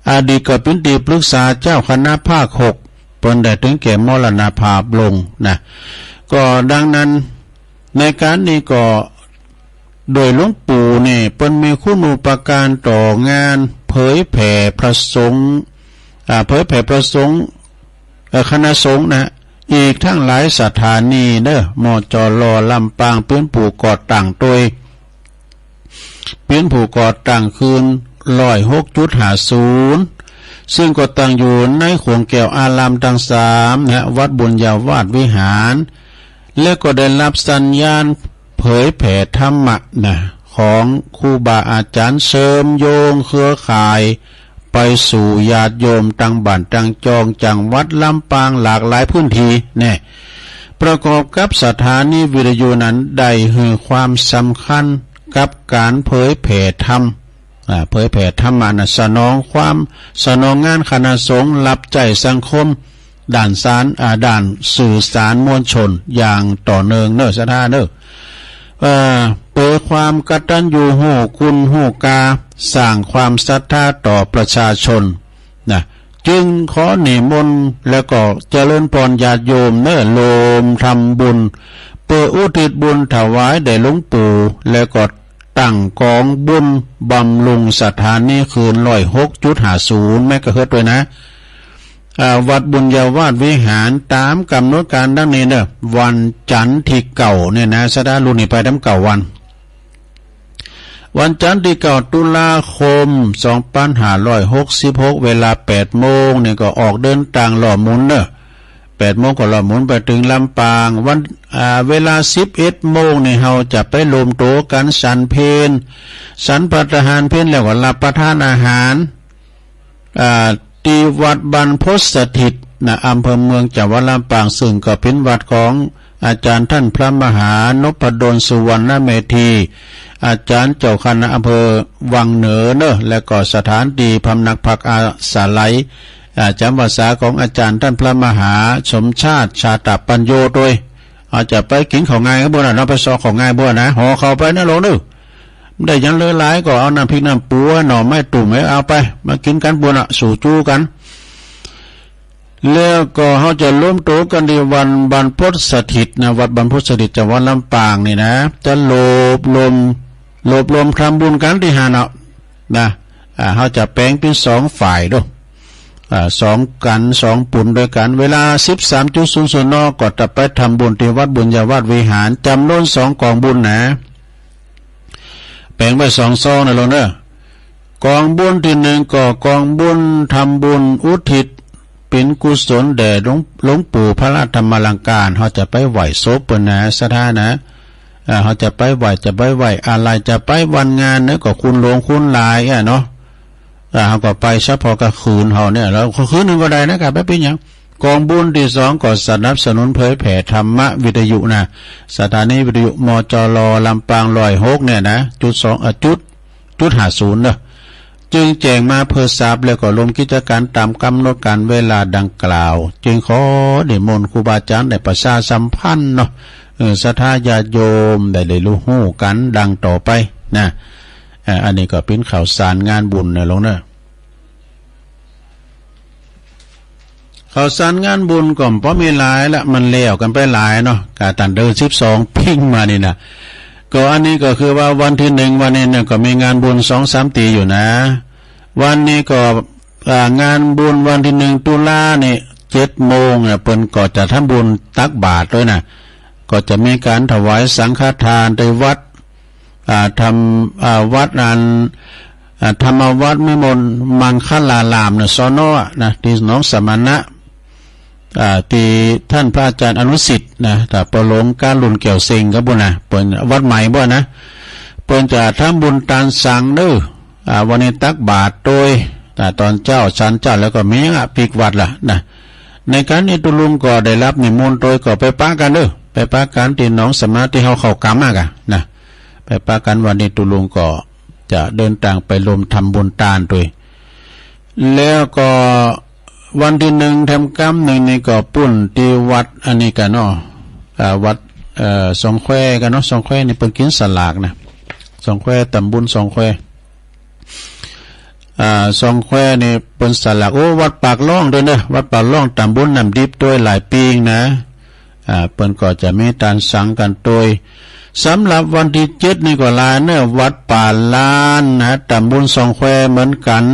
อดีตก็เป๋นตี้ปรึกษาเจ้าคณะภาคหก เปิ้นได้ถึงแก่มรณภาพลงนะ ก็ดังนั้น ในก๋านนี้ก็ โดยหลวงปู่นี่เปิ้นมีคุณูปการต่องานเผยแผ่พระสงฆ์ อ่า เผยแผ่พระสงฆ์ เอ่อ คณะสงฆ์นะ อีกตึงหลายสถานีเนาะ มจล ลำปาง เปิ้นผู้ก่อตั้งโตย เปิ้นผู้ก่อตั้งคืนร้อยหกจุดห้าศูนย์ ซึ่งก็ตั้งอยู่ในขวงแก้วอารามตังสามนะ วัดบุญญาวาสวิหาร และก็ได้ฮับสัญญาณเผยแผ่ธรรมะนะ ของครูบาอาจ๋ารย์เชื่อมโยงเครือข่ายไปสู่ญาติโยมตังบ้านตังจอง จังหวัดลำปางหลากหลายพื้นที่แน่ ประกอบกับสถานีวิทยุนั้นได้หื้อความสำคัญกับก๋านเผยแผ่ธรรม อ่า เผยแผ่ธรรมะนะ สนองความ สนองงานคณะสงฆ์ ฮับใจ๊สังคม ด้านสาร อ่า ด้านสื่อสารมวลชนอย่างต่อเนื่องเนาะ ศรัทธาเนาะ เอ่อ เปิดความกตัญญูฮู้คุณฮู้กา สร้างความศรัทธาต่อประชาชนนะ จึงขอนิมนต์แล้วก็เจริญปอนญาติโยมเนาะ รวมทำบุญ เปื้ออุทิศบุญถวายแด่หลวงปู่ แล้วก็ ตั้งก๋องบุญบำรุงสถานีคืนร้อยหกจุดห้าศูนย์เมกะเฮิรตซ์ตวยนะ อ่า วัดบุญญาวาสวิหาร ต๋ามก๋ำหนดก๋านดังนี้เนาะ วันจันทร์ตี้เก้าเนี่ยนะ ศรัทธา ลุนนี้ไปต๋ามเก้าวัน วันจันทร์ตี้เก้าตุลาคมสองปันห้าร้อยหกสิบหก เวลาแปดโมงเนี่ยก็ออกเดินตางล่อหมุนเนาะ แปดโมงก็ล่อหมุนไปเถิงลำปาง วัน อ่า เวลาสิบเอ็ดโมงนี่เฮาจะไปรวมตั๋วกั๋นสันเพล สันภัตตาหารเพลแล้วก็ฮับประทานอาหาร อ่า ตี้วัดบ้านโพธิ์สถิตนะ อำเภอเมือง จังหวัดลำปาง ซึ่งก็เป๋นวัดของอาจ๋ารย์ต้านพระมหานพดล สุวรรณเมธี อาจ๋ารย์เจ้าคณะอำเภอวังเหนือเนาะ และก็สถานตี้พำนักพักอาศัย อ่า จ๋ำพรรษาของอาจ๋ารย์ต้านพระมหาสมชาติ ชาตปัญโญตวย อาจจะไปกิ๋นข้าวงายกั๋นบ่านะ เนาะ ไปซอกข้าวงายบ่านะ ห่อข้าวไปนะโลมเนาะ ได้หยังเหลือหลายก็เอาน้ำพริกน้ำปู หน่อไม้ตุ่มไว้เอาไป มากิ๋นกั๋นบ่านะ สู่จู๊กั๋น แล้วก็เฮาจะรวมตั๋วกั๋นตี้วัดบรรพตสถิตนะ วัดบรรพตสถิตจังหวัดลำปางนี่นะ จะรวบรวม รวบรวมทำบุญกั๋นตี้หั้นเนาะ นะ อ่า เฮาจะแป๋งเป๋นสองฝ่ายดู อ่า สองกั๋น สองปู๋นตวยกั๋น เวลาสิบสามจุดศูนย์ศูนย์ น ก็จะไปทำบุญตี้วัดบุญญาวาสวิหาร จ๋ำนวนสองก๋องบุญนะ แป๋งไว้สองซองนะลูกเน่อ ก๋องบุญตี้นึ่งก็ก๋องบุญทำบุญอุทิศเป๋นกุศลแด่หลวง หลวงปู่พระธรรมาลังการ เฮาจะไปไหว้ศพเปิ้นนะ ศรัทธานะ อ่า เฮาจะไปไหว้ จะไปไหว้อาลัย จะไปวันงานเน่อ ก็คนหลวงคนหลายอะเนาะ อ่า เฮาก็ไปเฉพาะก๋างคืนเฮาเนี่ย แล้วคืนนึ่งก็ได้นะ ก็บ่เป๋นหยัง ก๋องบุญตี้สองก็สนับสนุนเผยแผ่ธรรมวิทยุนะ สถานีวิทยุ มจร ลำปางร้อยหกเนี่ยนะ จุดสอง เอ่อ จุด จุดห้าศูนย์เน่อ จึงแจ้งมาเปื้อทราบ แล้วก็ลงกิจก๋านต๋ามก๋ำหนดก๋านเวลาดังกล่าว จึงขอนิมนต์ครูบาอาจ๋ารย์ได้ประชาสัมพันธ์เนาะ เออ ศรัทธาญาติโยมได้ ได้ฮู้กั๋นดังต่อไปนะ อ่า อันนี้ก็เป๋นข่าวสารงานบุญนะลูกเน่อ ข่าวสารงานบุญก็บ่มีหลายละ มันแล้วกั๋นไปหลายเนาะ กาตั้งเดือนสิบสองปิ้งมานี่นะ ก็อันนี้ก็คือว่าวันตี้นึ่งวันนี้เนี่ยก็มีงานบุญสองสามตี้อยู่นะ วันนี้ก็ อ่า งานบุญวันตี้นึ่งตุลานี่เจ็ดโมงเนี่ย เปิ้นก็จะทำบุญตักบาตรตวยนะ ก็จะมีก๋านถวายสังฆทานตี้วัด อ่า ธรรม อ่า วัดอัน อ่า ธรรมวัฒน์วิมลมังคลารามนะ สน นะ ตี้หนองสมณะ อ่า ตี้ต้านพระอาจ๋ารย์อนุสิทธิ์นะ ถ้าบ่หลงก๊ารุ่นแก้วเซ็งก็ปู้นนะ เปิ้นวัดใหม่ปู้นนะ เปิ้นจะทำบุญตานสังเน่อ อ่า วันนี้ตักบาตรตวย อ่า ต๋อนเจ๊า ฉันเจ๊า แล้วก็มีหยังอะ ปิ๊กวัดละนะ ในก๋านนี้ตุ๊ลุงก็ได้ฮับนิมนต์ตวย ก็ไปปะกั๋นเน่อ ไปปะกั๋นตี้หนองสมณะตี้เฮาเข้าก๋ำอะกะนะ ไปปะกั๋น วันนี้ตุ๊ลุงก็จะเดินตางไปร่วมทำบุญตานตวย แล้วก็วันตี้นึ่งแถมกำนึ่งนี่ก็ปู้นตี้วัดอันนี้กะเนาะ อ่า วัด เอ่อ ซองแควกะเนาะ ซองแควนี่เปิ้นกิ๋นสลากนะ ซองแคว ต๋ำบุญซองแคว อ่า ซองแควนี่เปิ้นสลาก โอ้ วัดปากล่องตวยเน่อ วัดปากล่องต๋ำบุญน้ำดิบตวยหลายปิ้งนะ อ่า เปิ้นก็จะมีตานสังกั๋นตวย สำหรับวันตี้เจ็ดนี่ก็หลายเน่อ วัดป่าล้านนะ ต๋ำบุญซองแควเหมือนกั๋น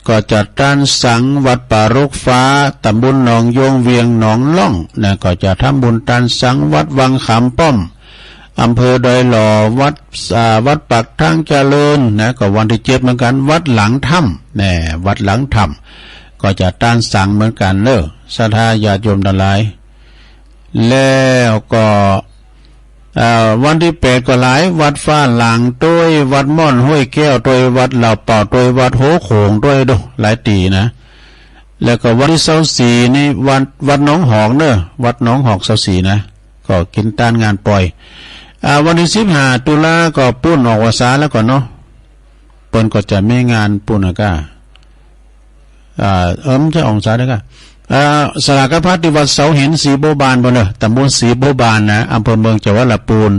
ก็จะตานสังวัดป่ารกฟ้า ต๋ำบุญหนองโยง เวียงหนองล่องนะ ก็จะทำบุญตานสังวัดวังขามป้อม อำเภอดอยหล่อ วัด อ่า วัดปากทางเจริญนะ ก็วันตี้เจ็ดเหมือนกั๋น วัดหลังถ้ำ แน่ วัดหลังถ้ำ ก็จะตานสังเหมือนกั๋นเน่อ ศรัทธาญาติโยมตังหลาย แล้วก็ อ่า วันตี้แปดก็หลาย วัดฟ้าหลางตวย วัดม่อนห้วยแก้วตวย วัดเหล่าเป่าตวย วัดโฮโขงตวย ดู หลายตี้นะ แล้วก็วันตี้ซาวสี่นี่ วัด วัดหนองหอกเน่อ วัดหนองหอกซาวสี่นะ ก็กิ๋นตานงานปอย อ่า วันตี้สิบห้าตุลาก็ปู้นออกพรรษาแล้วก่อเนาะ เปิ้นก็จะมีงานปู้นอะก้า อ่า เอิ้ม บ่ใจ้ออกพรรษาเด้อก้า อ่า สลากพัดตี้วัดเสาหินศรีบัวบานปู้นเน่อ ต๋ำบลศรีบัวบานนะ อำเภอเมืองจังหวัดลำพูน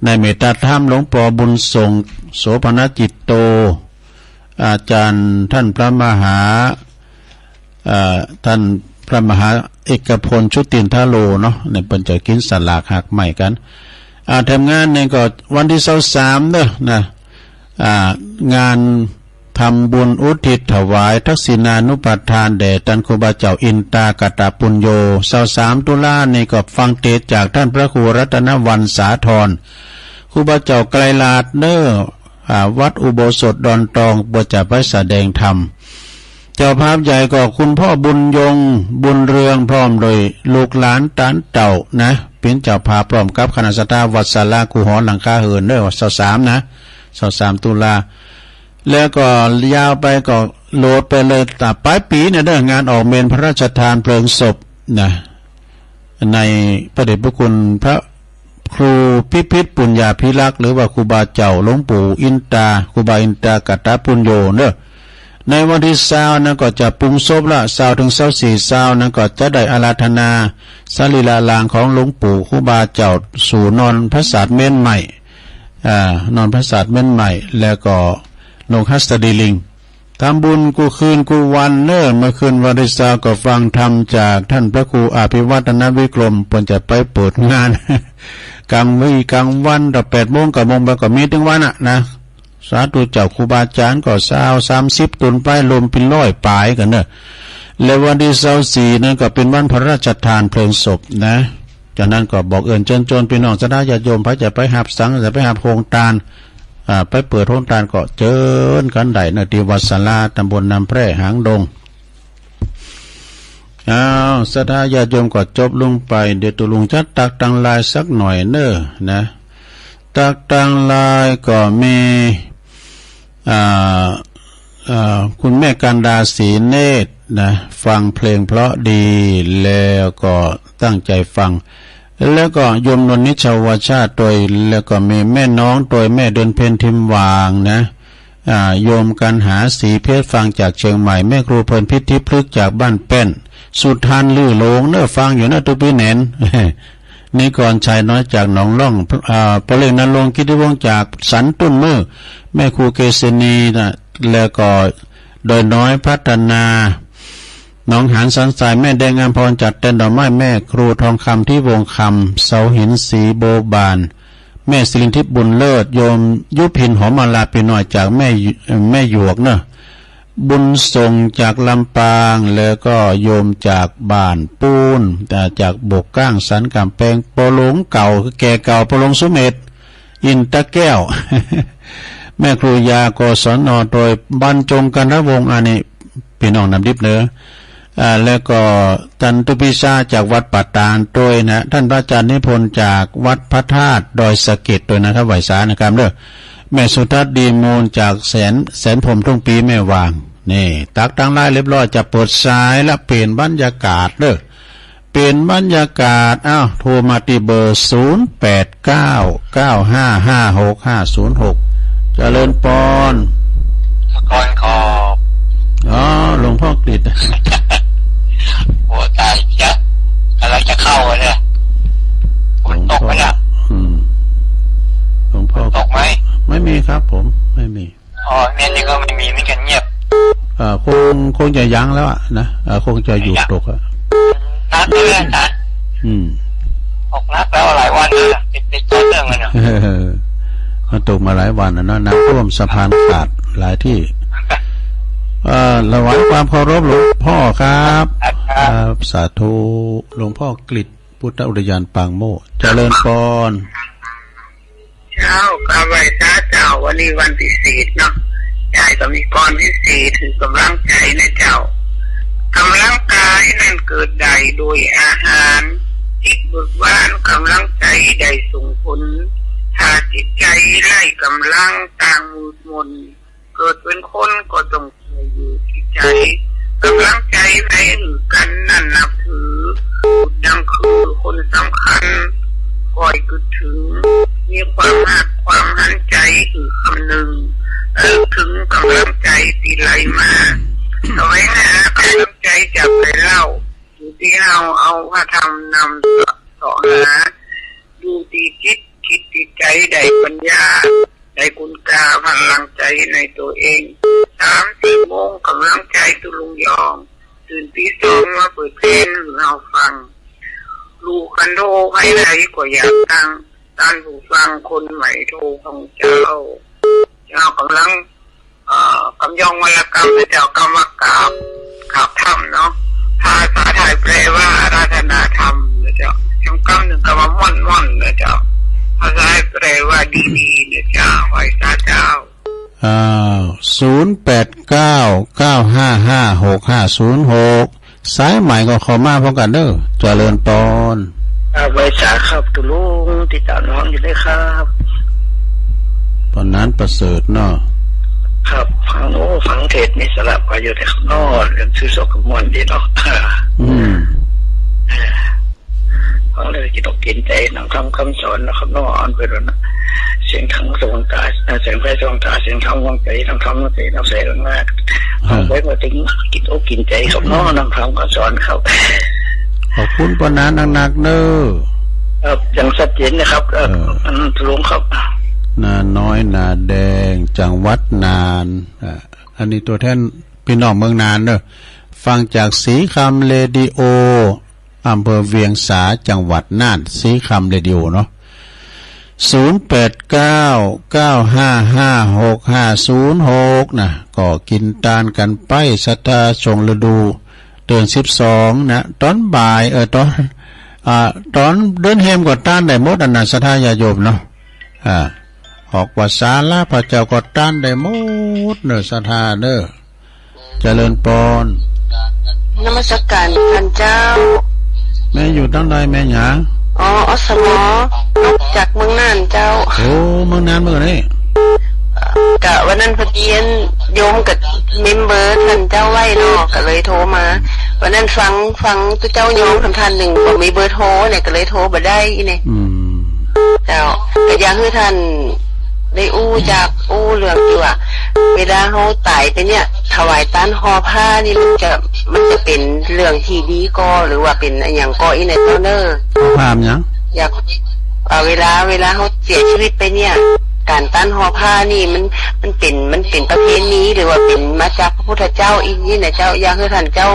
ในเมตตาธรรมหลวงปอบุญส่ง โสภณจิตโต อาจ๋ารย์ต้านพระมหา เอ่อ ต้านพระมหาเอกพล ชุตินทโลเนาะ เนี่ยเปิ้นจะกิ๋นสลากหากไม้กั๋น อ่า แถมงานนี่ก็วันตี้ซาวสามเน่อนะ อ่า งานทำบุญอุทิศถวายทักษิณานุปทานแด่ต้านครูบาเจ้าอินตากตปุญโญ ซาวสามตุลานี่ก็ฟังเตสน์จากต้านพระครูรัตนวรรณสาธร ครูบาเจ้าไกรลาดเน่อ อ่า วัดอุโบสถดอนตอง เปื้อจะไปแสดงธรรม เจ้าภาพใหญ่ก็คุณพ่อบุญยง บุญเรือง พร้อมด้วยลูกหลานตานเต้านะ เป๋นเจ้าภาพพร้อมกับคณะศรัทธาวัดศาลาคูหอหลังคาเหินเน่อ ซาวสามนะ ซาวสามตุลา แล้วก็ยาวไปก็โหลดไปเลย ต๋าปลายปี๋เนี่ยเน่อ งานออกเมรุพระราชทานเพลิงศพนะ ในพระเดชพระคุณพระครูพิพิธปุญญาภิรักษ์ หรือว่าครูบาเจ้าหลวงปู่อินตา ครูบาอินตากตปุญโญเน่อ ในวันตี้ซาวนั้นก็จะปรุงศพละ ซาวเถิงซาวสี่ ซาวนั้นก็จะได้อาราธนาสรีระรางของหลวงปู่ครูบาเจ้าสู่นอนพระศาสตร์เม้นใหม่ อ่า นอนพระศาสตร์เม้นใหม่ แล้วก็ลงหัสดีลิง ถ ทำบุญกู้คืนกู้วันเน่อ เมื่อคืนวันตี้ซาวก็ฟังธรรมจากต้านพระครูอภิวัฒนวิกรม เปิ้นจะไปเปิดงาน ก๋างวี๋ก๋างวัน ตั้งแปดโมง เก้าโมงไปก็มีตึงวันอะนะ สาธุเจ้า ครูบาอาจ๋ารย์ก็ซาว สามสิบ ตูนไป รวมเป๋นร้อยป๋ายกั๋นเน่อ และวันตี้ซาวสี่นั้นก็เป๋นวันพระราชทานเพลิงศพนะ จากนั้นก็บอกเอิ้นเจิญจวนปี้น้องศรัทธาญาติโยม ใผจะไปฮับสัง จะไปฮับโฮงตาน อ่า ไปเปิดโฮงตานก็เจิญกั๋นได้เน่อ ตี้วัดศาลา ตำบลน้ำแพร่ หางดง อ้าว ศรัทธาญาติโยมก็จบลงไป เดี๋ยวตุ๊ลุงจะตักตังลายสักหน่อยเน่อนะ ตักตังลายก็มี อ่า อ่า คุณแม่กันดา ศรีเนตรนะ ฟังเพลงเพราะดี แล้วก็ตั้งใจ๋ฟัง แล้วก็โยมนนท์ นิชวชาติตวย แล้วก็มีแม่น้องตวย แม่เดือนเพ็ญ ทิมหว่างนะ อ่า โยมกันหา ศรีเพชร ฟังจากเชียงใหม่ แม่ครูเพลิน พิษทิพย์พฤกษ์จากบ้านแป้น สุทัน ลื่อหลงเน่อ ฟังอยู่เน่อ ตุ๊ปี้แหนน นิกร ชัยน้อยจากหนองล่อง อ่า ป้อเล็ก ณรงค์ กิตติวงศ์จากสันตุ้นเน่อ แม่ครูเกษณีนะ แล้วก็ดอยน้อยพัฒนา หนองหานสันทราย แม่แดง อำพร จัดแตนดอกไม้ แม่ครูทองคำ ทิวงศ์คำ เสาหิน ศรีโบบาน แม่สิรินทิพย์ บุญเลิศ โยมยุพิน หอมมาลา ปี้น้อยจากแม่ แม่หยวกเน่อ บุญส่งจากลำปาง แล้วก็โยมจากบ้านปูน อ่า จากบกก้าง สันก๋ำแปง ป้อหลวงเก่า คือแก่เก่า ป้อหลวงสุเมธ อินตะแก้ว แม่ครูยา กศน ตวย บรรจง กันทวงศ์ อันนี้ปี้น้องน้ำดิบเน่อ อ่า แล้วก็ต้านตุ๊ปิชาจากวัดป่าตาดตวยนะ ต้านพระอาจารย์นิพนธ์จากวัดพระธาตุดอยสะเก็ดตวยนะครับ ไหว้สานะครับเน่อ แม่สุทัศน์ ดีมูลจากแสน แสนพรหม ทุ่งปี แม่วาง นี่ ตักตังลายเรียบร้อย จะเปิดสายละ เปลี่ยนบรรยากาศเน่อ เปลี่ยนบรรยากาศ อ้าว โทรมาตี้เบอร์ ศูนย์แปดเก้า เก้าห้าห้าหกห้าศูนย์หก เจริญปอน ก่อนขอบ อ๋อ หลวงพ่อกฤษ หัวใจจะ กำลังจะเข้าเลย ฝนตกไหมล่ะ อืม หลวงพ่อ ตกไหม ไม่มีครับผม ไม่มี อ๋อ แม่นี่ก็ไม่มีเหมือนกั๋น เงียบ อ่า คง คงจะยั้งแล้วอะนะ อ่า คงจะหยุดตกอะ หนักเลยอาจารย์ อืม ตกหนักแล้วหลายวันแล้วนะ ติด ติดต่อเนื่องเลยนะ เออ มันตกมาหลายวันแล้วเนาะ น้ำท่วมสะพานขาดหลายตี้ เอ่อ ถวายความเคารพหลวงพ่อครับ ครับ ครับ สาธุ หลวงพ่อกฤษ พุทธอุทยานปางโมกข์ เจริญปอน เจ้า กราบไหว้สาเจ้า วันนี้วันพิเศษเนาะ ยายก็มีกลอนพิเศษหื้อกำลังใจ๋นะเจ้า กำลังกายนั้นเกิดได้โดยอาหาร จิตเบิกบานกำลังใจ๋ได้ส่งผล ถ้าจิตใจ๋ไร้กำลังต่างมืดมน เกิดเป๋นคนก็ต้องใจ๋อยู่ตี้ใจ๋ กำลังใจ๋ใผหื้อกั๋นนั้นนับถือ ดังคือคนสำคัญ ก้อยกึ๊ดถึง มีความฮักความหันใจ๋หื้อคำนึง ระลึกถึงกำลังใจ๋ตี้ไหลมา แสวงหากำลังใจ๋จากใผเล่า อยู่ตี้เฮาเอาพระธรรมนำเสาะหา อยู่ตี้จิต คิดตี้ใจ๋ได้ปัญญา ได้คุณค่าพลังใจ๋ในตั๋วเอง สามสี่โมงกำลังใจ๋ตุ๊ลุงยอง ตื่นตีสองมาเปิดเพลงหื้อเฮาฟัง ลูกคันโทรใผใดก็อยากตั้ง ต้านผู้ฟังคนใหม่โทรของเจ้า เจ้ากำลัง เอ่อ กำยองวรรกรรมนะเจ้า กำว่ากราบ กราบธรรมเนาะ ภาษาไทยแปลว่าอาราธนาธรรมนะเจ้า ยังกำนึ่งกำว่าม่อนม่อนนะเจ้า ภาษาไทยแปลว่าดีๆนะเจ้า ไหว้สาเจ้า อ้าว ศูนย์แปดเก้า เก้าห้าห้า หกห้าศูนย์หก สายใหม่ก็เข้ามาพร้อมกั๋นเน่อ เจริญปอน ครับ ไหว้สาครับ ตุ๊ลุง ติดต๋ามฟังอยู่เลยครับ ปอนนั้นประเสริฐเนาะ ครับ ฟัง โอ้ ฟังเทศน์มีสาระประโยชน์เด้อครับเนาะ เรื่องซื่อสดก็ม่วนดีเนาะ อืม ฟังแล้วกินอกกินใจ๋ นั่งทำกำสอนนะครับเนาะ อันเปิ้นว่านะ เสียงธรรมสว่างต๋า แสงไฟสว่างต๋า เสียงธรรมสว่างใจ๋ นั่งทำสว่างใจ๋ นั่งใส่หลังมาก อ่า เอาไว้มาเถิงกินอกกินใจ๋ครับเนาะ นั่งทำกำสอนครับ ขอบคุณปอนนั้นนักๆเน่อ ครับ อย่างชัดเจนนะครับ เอ่อ เออ อันหลวงครับ นาน้อยนาแดง จังหวัดน่าน อ่า อันนี้ตั๋วแทนปี้น้องเมืองน่านเนาะ ฟังจากศรีคำเรดิโอ อำเภอเวียงสา จังหวัดน่าน ศรีคำเรดิโอเนาะ ศูนย์แปดเก้า เก้าห้าห้า หกห้าศูนย์หก นะ ก็กิ๋นตานกั๋นไป ศรัทธาช่วงฤดู เดือนสิบสองนะ ต๋อนบ่าย เออ ต๋อน อ่า ต๋อนเดินแฮมก็ต้านได้หมดอันนั้น ศรัทธาญาติโยมเนาะ อ่า ออกว่าศาลาพระเจ้าก็ต้านได้หมดเนาะ ศรัทธาเนาะ เจริญปอน นมัสการต้านเจ้า แม่อยู่ตางใดแม่หยัง อ๋อ อสม มาจากเมืองน่านเจ้า โอ้ เมืองน่านเมืองนี้ กะวันนั้นพอดีอันโยมกับเมมเบอร์ต้านเจ้าไว้เนาะ ก็เลยโทรมา วันนั้นฟัง ฟังตุ๊เจ้าโยมต้านนึ่ง บ่มีเบอร์โทรเนี่ย ก็เลยโทรบ่ได้เนี่ย อืม เจ้า ก็อยากหื้อต้านได้อู้จักอู้เรื่องตี้ว่า เวลาเฮาต๋ายไปเนี่ย ถวายต้านห่อผ้านี่มันจะ มันจะเป๋นเรื่องตี้ดีก่อ หรือว่าเป๋นอะหยังก่ออี้นะเจ้าเน่อ ห่อผ้าอะหยัง อยาก เอ่อ เวลา เวลาเฮาเสียชีวิตไปเนี่ย ก๋านต้านห่อผ้านี่มัน มันเป๋น มันเป๋นประเพณี หรือว่าเป๋นมาจากพระพุทธเจ้าอี้นะเจ้า อยากหื้อต้านเจ้า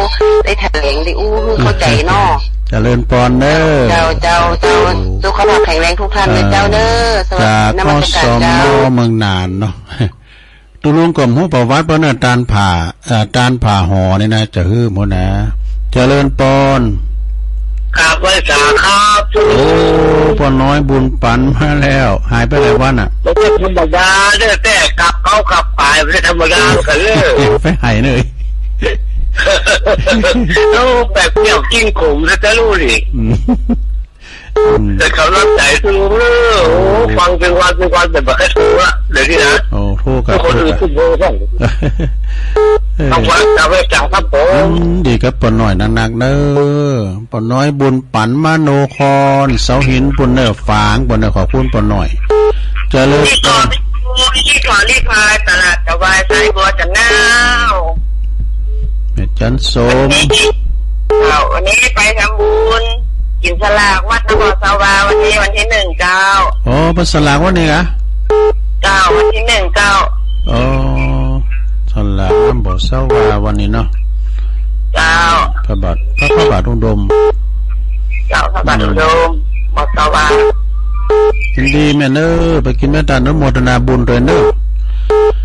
ได้แถลง ได้อู้หื้อเข้าใจ๋เนาะ เจริญปอนเน่อ เจ้า เจ้า เจ้า สุขภาพแข็งแรงกู้ต้านเน่อเจ้าเน่อ สวัสดี นมัสการเจ้า จาก อสม เมืองน่านเนาะ ตุ๊ลุงก็ฮู้ประวัติเปิ้นเน่อ ต้านผ้า เอ่อ ต้านผ้าห่อนี่นะ จะหื้อหมดนะ เจริญปอน กราบไหว้สาครับ โอ้ ป้อน้อยบุญปันมาแล้ว หายไปหลายวันอะ บ่ธรรมดาเน่อ แต่กลับเข้ากลับไป บ่ธรรมดากั๋นเลย ไปไหนเน่อ โอ้ แบบเปรี้ยวกิ๋นขมซะจะฮู้นี่ อืม อืม แต่ก๋ำลังใจ๋ตุ๊ลุงเน่อ โอ้ ฟังเป๋นวันเป๋นวัน แต่บ่ค่อยถูกละ เดี๋ยวนี้นะ โอ้ ถูกครับ คนอื่นถูก ถูกบ้าง เออ ต้องฟังต๋ามไว้จ๋าครับผม อืม ดีกับป้อน้อยนักๆ เน่อ ป้อน้อยบุญปัน มโนคร เสาหินปู้นเน่อ ฝางปู้นเน่อ ขอบคุณป้อน้อย เจริญ นี่ก่อน นี่ก่อน นี่พาตลาดถวายสายบัวจะเน่า แม่จันทร์สม วันนี้ เจ้า วันนี้ไปทำบุญ กิ๋นสลากวัดนครสวรรค์ วันนี้วันตี้หนึ่งเจ้า อ๋อ ไปสลากวัดนี้กะ เจ้า วันตี้หนึ่งเจ้า อ๋อ สลากนครสวรรค์วันนี้เนาะ เจ้า พระบาท พระ พระบาทอุดม เจ้า พระบาทอุดม นครสวรรค์ ยินดีแม่เน่อ ไปกิ๋นแม่ตาอนุโมทนาบุญตวยเน่อ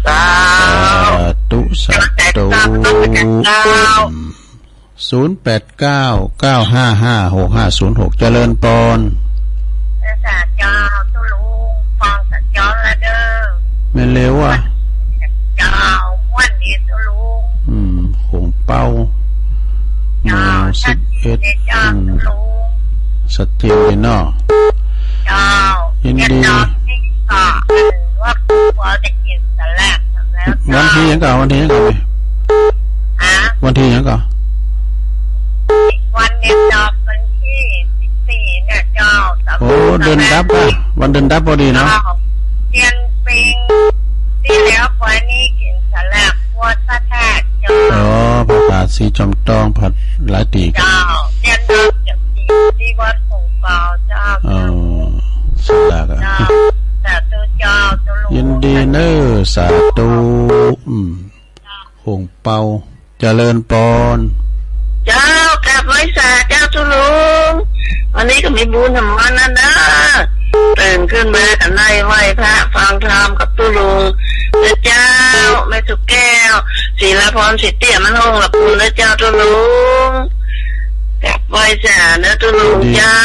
เจ้า สาธุ สาธุ เจ้า อืม ศูนย์แปดเก้า เก้าห้าห้า หกห้าศูนย์หก เจริญปอน เจ้า ตุ๊ลุง ฟังสัญจรแล้วเน่อ แม่นแล้วอะ เจ้า ม่วนดีตุ๊ลุง อืม หงเปา เจ้า หมู่สิบเอ็ด ชัดเจนเจ้า อืม ตุ๊ลุง ชัดเจนเลยเนาะ เจ้า ยินดี เรียนน้องนี่ก็ ว่าผัวจะกิ๋นสลากแล้วเจ้า วันตี้หยังก่อ วันตี้หยังก่อ ฮะ วันตี้หยังก่อ วันเรียนดอกวันตี้สิบสี่เนี่ยเจ้า โอ้ เดือนดับอะ วันเดือนดับพอดีเนาะ เจ้า เรียนปิงตี้แล้ว วันนี้กิ๋นสลากวัดพระธาตุเจ้า อ๋อ พระธาตุสีจอมทอง ผัดหลายตี้ เจ้า เรียนดอกจะกิ๋นตี้วัดหงเปาเจ้า อ๋อ สลากอะ เจ้า สาธุเจ้า ตุ๊ลุง ยินดีเน่อ สาธุ อืม หงเปา เจริญปอน เจ้า กราบไหว้สาเจ้าตุ๊ลุง วันนี้ก็มีบุญแหมวันนั้นเน่อ ตื่นขึ้นมาก็ได้ไหว้พระฟังธรรมกับตุ๊ลุงนะเจ้า แม่สุแก้ว ศิลาพร ศรีเตี้ย มันโฮงละคุณนะเจ้าตุ๊ลุง กราบไหว้สาเน่อตุ๊ลุงเจ้า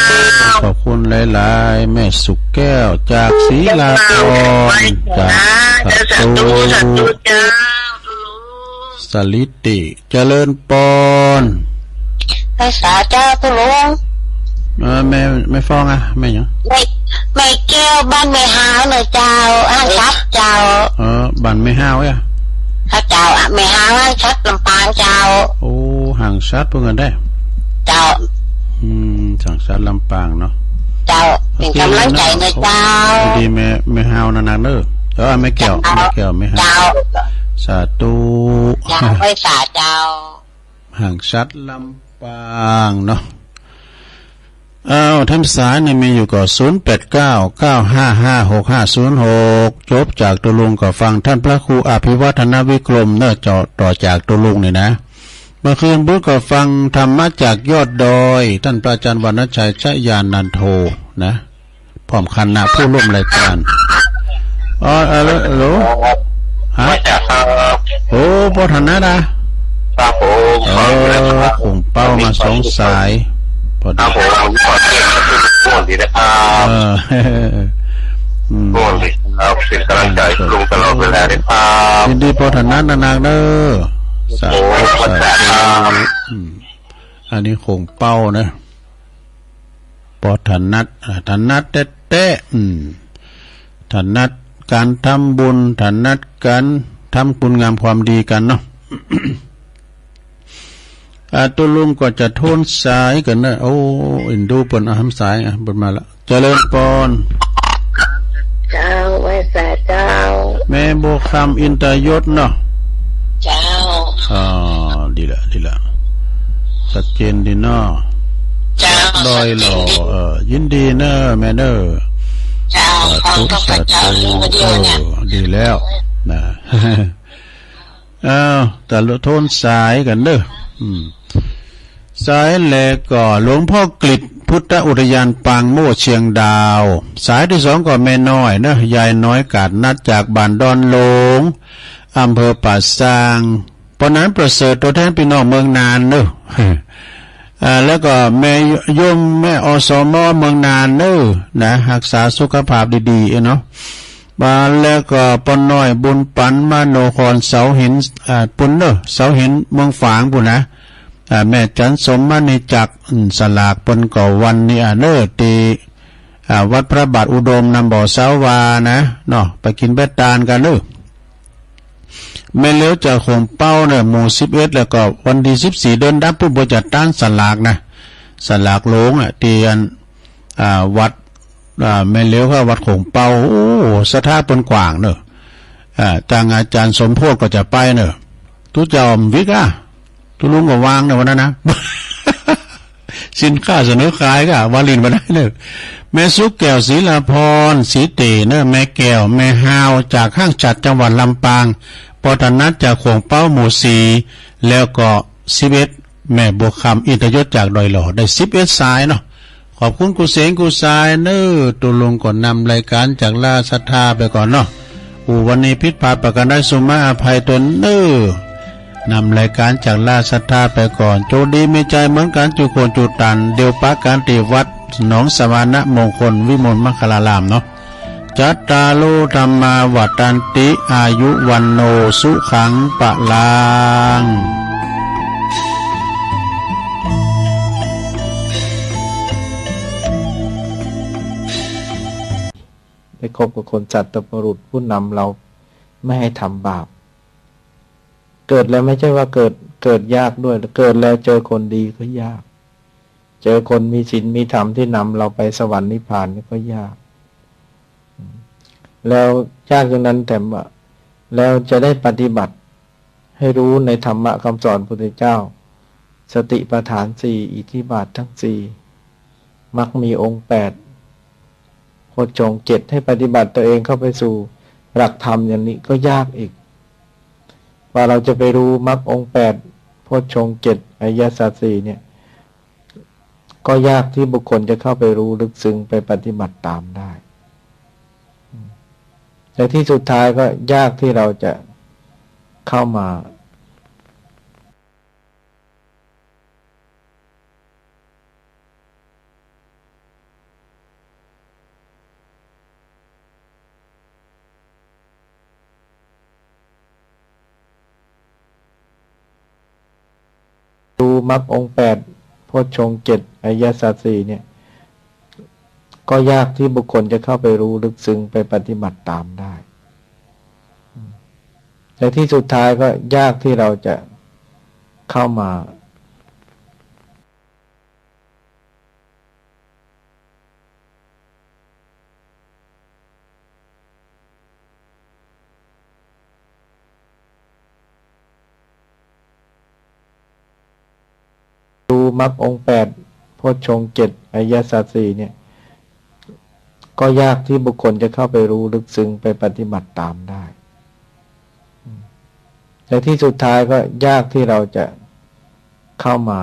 ขอบคุณหลายๆ แม่สุแก้ว จากศิลาพร เจ้า จาก เจ้า สาธุ สาธุ สาธุเจ้าตุ๊ลุง สลิติ เจริญปอน ไหว้สาเจ้าตุ๊ลุง เออ แม่ แม่ฟ้องอะ แม่หยัง แม่ แม่แก้ว บ้านแม่ฮาวเน่อเจ้า ห้างฉัตรเจ้า เออ บ้านแม่ฮาวอะ ค่ะเจ้าอะ แม่ฮาว ห้างฉัตร ลำปางเจ้า โอ้ ห้างฉัตรเปิ้นกั๋นได้ เจ้า อืม ห้างฉัตร ลำปางเนาะ เจ้า เป๋นก๋ำลังใจ๋เน่อเจ้า ดีแม่ แม่ฮาวนักๆ เน่อ เออ แม่แก้ว เจ้า แม่แก้ว แม่ฮาว เจ้า สาธุ เจ้า ไหว้สาเจ้า ห้างฉัตร ลำปางเนาะ อ้าว แถมสายนี่มีอยู่ก่อ ศูนย์แปดเก้า เก้าห้าห้า หกห้าศูนย์หก จบจากตุ๊ลุงก็ฟังท่านพระครูอภิวัฒนวิกรมเนาะ เจาะต่อจากตุ๊ลุงนี่นะ เมื่อคืนปุ๊ดก็ฟังธรรมะจากยอดดอย ท่านพระอาจารย์วรรณชัย ชยานันโท นะ พร้อมคณะผู้ร่วมรายการ อ๋อ เออ ฮัลโหล ฮะ มาจาก ครับ โอ้ ป้อถนัดนะ ครับผม เออ ครับ ข่งเป้ามาสองสาย พอดี ครับผม ม่วนดีนะครับ เออ อืม ม่วนดีครับ เป็นกำลังใจลุงตลอดเวลาเลยครับ ยินดีป้อถนัดนักๆ เด้อ สาธุ โอ้ สาธุ ครับ อืม อันนี้ข่งเป้านะ ป้อถนัด อ่า ถนัดแต๊ๆ อืม ถนัดก๋านทำบุญ ถนัดก๋านทำคุณงามความดีกั๋นเนาะ อ่า ตุ๊ลุงก็จะโทนสายกั๋นนะ โอ้ เอ็นดูเปิ้น อ่ะ หันสาย อ่ะ เปิ้นมาละ เจริญปอน เจ้า ไหว้สาเจ้า แม่บัวคำอินตยศเนาะ เจ้า อ๋อ ดีละ ดีละ ชัดเจนดีเนาะ เจ้า ดอยหล่อ ชัดเจนดี เออ ยินดีเนอะแม่เนอะ เจ้า สาธุ ขอบพระเจ้า สาธุ เออ ดีแล้วนะ อ้าว แต่ละโทนสายกั๋นเด้อ อืม สายแลก็หลวงพ่อกฤษพุทธอุทยานปางโมกข์เชียงดาว สายตี้สองก็แม่น้อยเนอะ ยายน้อยกาดนัดจากบ้านดอนหลง อำเภอป่าซาง ป้อหนานประเสริฐ ตั๋วแทนปี้น้องเมืองน่านเนอะ อ่า แล้วก็แม่โยม แม่ อสม เมืองน่านเนอะ นะ ฮักษาสุขภาพดีๆ เนาะ มาแล้วก็ป้อน้อยบุญปัน มโนคร เสาหิน อ่า ปุ้นเนอะ เสาหินเมืองฝางปุ้นนะ อ่า แม่จันสม มณีจักร อืม สลากเปิ้นก็วันนี้ อ่า เนอะ ตี้ อ่า วัดพระบาทอุดม นำบ่อสาวานะ เนาะ ไปกิ๋นไปตานกั๋นเนอะ แม่เหลียวจากข่งเป้าเนอะ หมู่สิบเอ็ด แล้วก็วันตี้สิบสี่ เดือนดำปุ้น เปิ้นจะตานสลากนะ สลากหลวงอะ ตี้อัน อ่า วัด อ่า แม่เหลียวก็วัดข่งเป้า โอ้ ศรัทธาเปิ้นกว้างเนอะ อ่า ตางอาจ๋ารย์สมโพธิก็จะไปเนอะ ตุ๊เจ้าบ่วิกอะ ตุ๊ลุงก็ว่างเนอะวันนั้นนะ สินค้าเสนอขายก็วาลินมาได้เนอะ แม่สุขแก้ว ศิลาพร ศรีเตเนอะ แม่แก้ว แม่ฮาว จากห้างฉัตร จังหวัดลำปาง ป้อถนัดจากข่งเป้า หมู่สี่ แล้วก็สิบเอ็ด แม่บัวคำอินตยศจากดอยหล่อ ได้สิบเอ็ดสายเนาะ ขอบคุณกู้เสงกู้สายเนอะ ตุ๊ลุงก็นำรายก๋านจากล่าศรัทธาไปก่อนเนาะ อู้ วันนี้ผิดพลาดประก๋านใด สุมาอภัยตนเนอะ นำรายก๋านจากล่าศรัทธาไปก่อน โจคดีมีชัยเหมือนกั๋น จุคนจุตัน เดี๋ยวปะกั๋นตี้วัดหนองสมณมงคล วิมลมังคลารามเนาะ จัตตาโร ธัมมา วัฑฒันติ อายุ วัณโณ สุขัง พลัง ได้คบกับคนสัตบุรุษผู้นำเราไม่ให้ทำบาป เกิดแล้วไม่ใช่ว่าเกิด เกิดยากด้วย เกิดแล้วเจอคนดีก็ยาก เจอคนมีศีลมีธรรมที่นำเราไปสวรรค์นิพพานนี่ก็ยาก แล้วยากอย่างนั้นแถมว่า แล้วจะได้ปฏิบัติให้รู้ในธรรมะคำสอนพุทธเจ้า สติปัฏฐานสี่ อิทธิบาททั้งสี่ มรรคมีองค์แปด โพชฌงค์เจ็ด ให้ปฏิบัติตัวเองเข้าไปสู่หลักธรรมอย่างนี้ก็ยากอีก กว่าเราจะไปรู้มรรคองค์แปด โพชฌงค์เจ็ด อริยสัจสี่เนี่ย ก็ยากที่บุคคลจะเข้าไปรู้ลึกซึ้งไปปฏิบัติตามได้ แต่ที่สุดท้ายก็ยากที่เราจะเข้ามา รู้มรรคองค์แปด โพชฌงค์เจ็ด อริยสัจสี่เนี่ย ก็ยากที่บุคคลจะเข้าไปรู้ลึกซึ้งไปปฏิบัติตามได้ แต่ที่สุดท้ายก็ยากที่เราจะเข้ามา รู้มรรคองค์แปด โพชฌงค์เจ็ด อริยสัจสี่เนี่ย ก็ยากที่บุคคลจะเข้าไปรู้ลึกซึ้ง ไปปฏิบัติตามได้ ในที่สุดท้ายก็ยากที่เราจะเข้ามา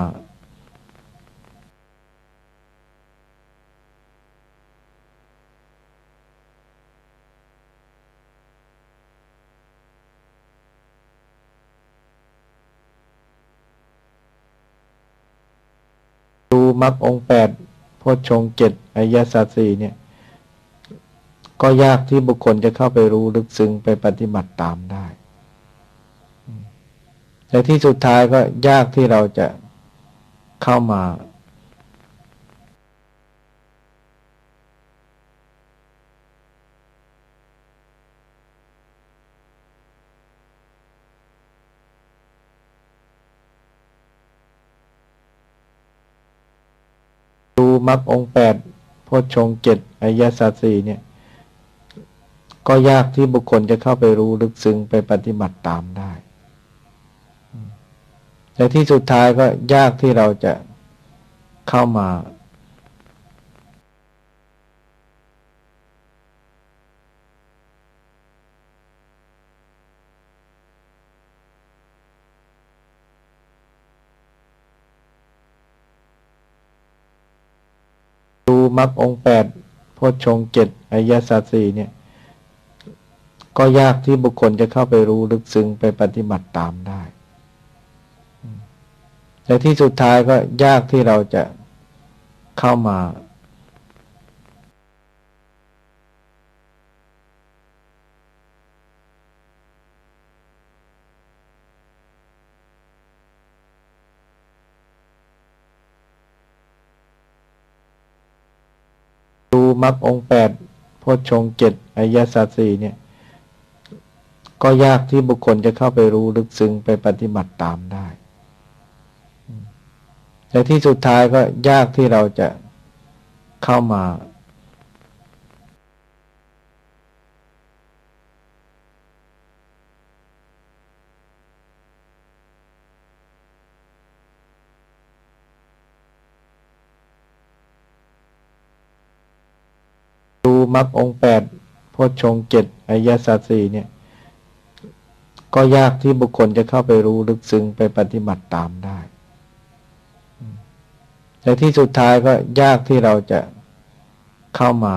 รู้มรรคองค์แปด โพชฌงค์เจ็ด อริยสัจสี่เนี่ย ก็ยากที่บุคคลจะเข้าไปรู้ลึกซึ้ง ไปปฏิบัติตามได้ ในที่สุดท้ายก็ยากที่เราจะเข้ามา รู้มรรคองค์แปด โพชฌงค์เจ็ด อริยสัจสี่เนี่ย ก็ยากที่บุคคลจะเข้าไปรู้ลึกซึ้ง ไปปฏิบัติตามได้ ในที่สุดท้ายก็ยากที่เราจะเข้ามา รู้มรรคองค์แปด โพชฌงค์เจ็ด อริยสัจสี่เนี่ย ก็ยากที่บุคคลจะเข้าไปรู้ลึกซึ้ง ไปปฏิบัติตามได้ ในที่สุดท้ายก็ยากที่เราจะเข้ามา รู้มรรคองค์แปด โพชฌงค์เจ็ด อริยสัจสี่เนี่ย ก็ยากที่บุคคลจะเข้าไปรู้ลึกซึ้ง ไปปฏิบัติตามได้ ในที่สุดท้ายก็ยากที่เราจะเข้ามา รู้มรรคองค์แปด โพชฌงค์เจ็ด อริยสัจสี่เนี่ย ก็ยากที่บุคคลจะเข้าไปรู้ลึกซึ้ง ไปปฏิบัติตามได้ ในที่สุดท้ายก็ยากที่เราจะเข้ามา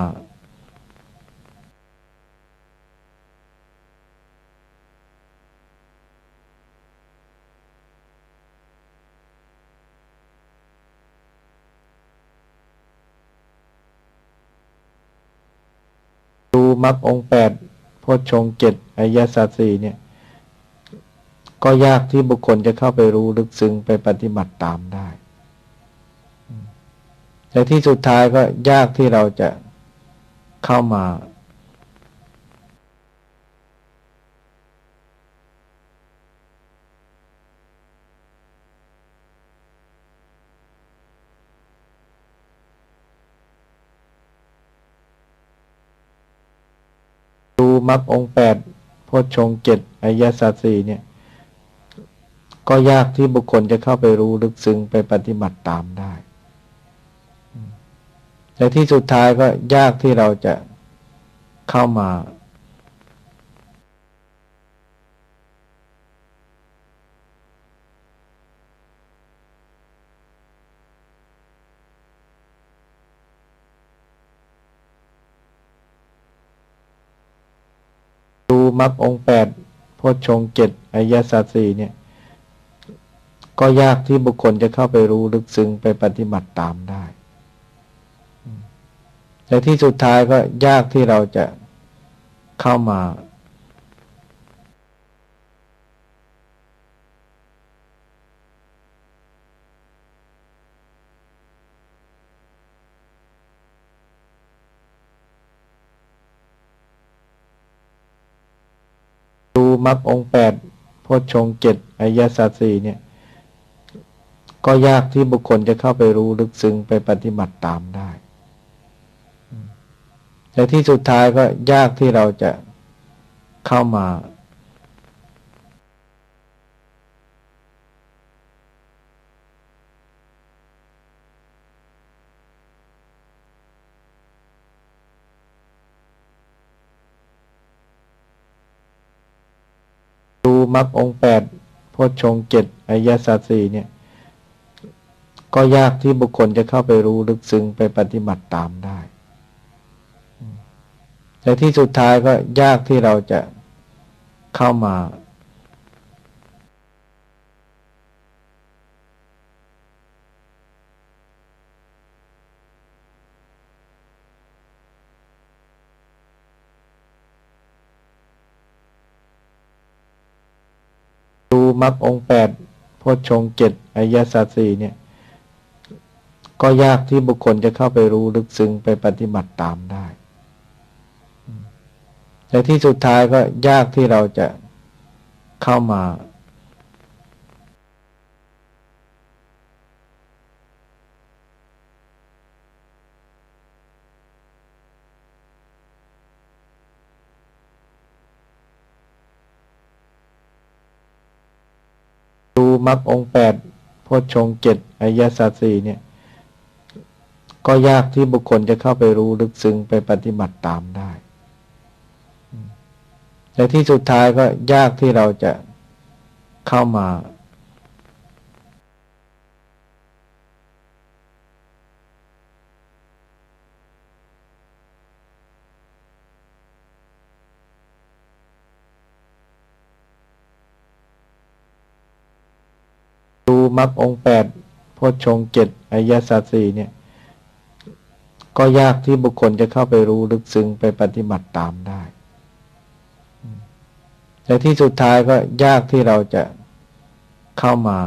รู้มรรคองค์แปด โพชฌงค์เจ็ด อริยสัจสี่เนี่ย ก็ยากที่บุคคลจะเข้าไปรู้ลึกซึ้ง ไปปฏิบัติตามได้ ในที่สุดท้ายก็ยากที่เราจะเข้ามา รู้มรรคองค์แปด โพชฌงค์เจ็ด อริยสัจสี่เนี่ย ก็ยากที่บุคคลจะเข้าไปรู้ลึกซึ้ง ไปปฏิบัติตามได้ ในที่สุดท้ายก็ยากที่เราจะเข้ามา รู้มรรคองค์แปด โพชฌงค์เจ็ด อริยสัจสี่เนี่ย ก็ยากที่บุคคลจะเข้าไปรู้ลึกซึ้ง ไปปฏิบัติตามได้ ในที่สุดท้ายก็ยากที่เราจะเข้ามา รู้มรรคองค์แปด โพชฌงค์เจ็ด อริยสัจสี่เนี่ย ก็ยากที่บุคคลจะเข้าไปรู้ลึกซึ้ง ไปปฏิบัติตามได้ ในที่สุดท้ายก็ยากที่เราจะเข้ามา รู้มรรคองค์แปด โพชฌงค์เจ็ด อริยสัจสี่เนี่ย ก็ยากที่บุคคลจะเข้าไปรู้ลึกซึ้ง ไปปฏิบัติตามได้ ในที่สุดท้ายก็ยากที่เราจะเข้ามา รู้มรรคองค์แปด โพชฌงค์เจ็ด อริยสัจสี่เนี่ย ก็ยากที่บุคคลจะเข้าไปรู้ลึกซึ้ง ไปปฏิบัติตามได้ ในที่สุดท้ายก็ยากที่เราจะเข้ามา รู้มรรคองค์แปด โพชฌงค์เจ็ด อริยสัจสี่เนี่ย ก็ยากที่บุคคลจะเข้าไปรู้ลึกซึ้ง ไปปฏิบัติตามได้ ในที่สุดท้ายก็ยากที่เราจะเข้ามา รู้มรรคองค์แปด โพชฌงค์เจ็ด อริยสัจสี่เนี่ย ก็ยากที่บุคคลจะเข้าไปรู้ลึกซึ้ง ไปปฏิบัติตามได้ ในที่สุดท้ายก็ยากที่เราจะเข้ามา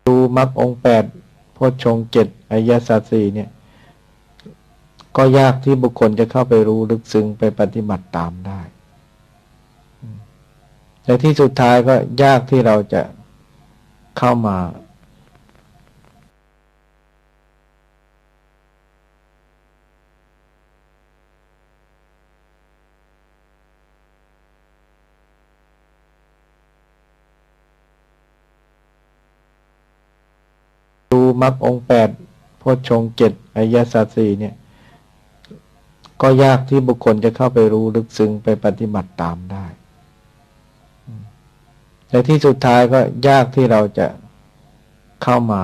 รู้มรรคองค์แปด โพชฌงค์เจ็ด อริยสัจสี่เนี่ย ก็ยากที่บุคคลจะเข้าไปรู้ลึกซึ้ง ไปปฏิบัติตามได้ ในที่สุดท้ายก็ยากที่เราจะเข้ามา รู้มรรคองค์แปด โพชฌงค์เจ็ด อริยสัจสี่เนี่ย ก็ยากที่บุคคลจะเข้าไปรู้ลึกซึ้ง ไปปฏิบัติตามได้ ในที่สุดท้ายก็ยากที่เราจะเข้ามา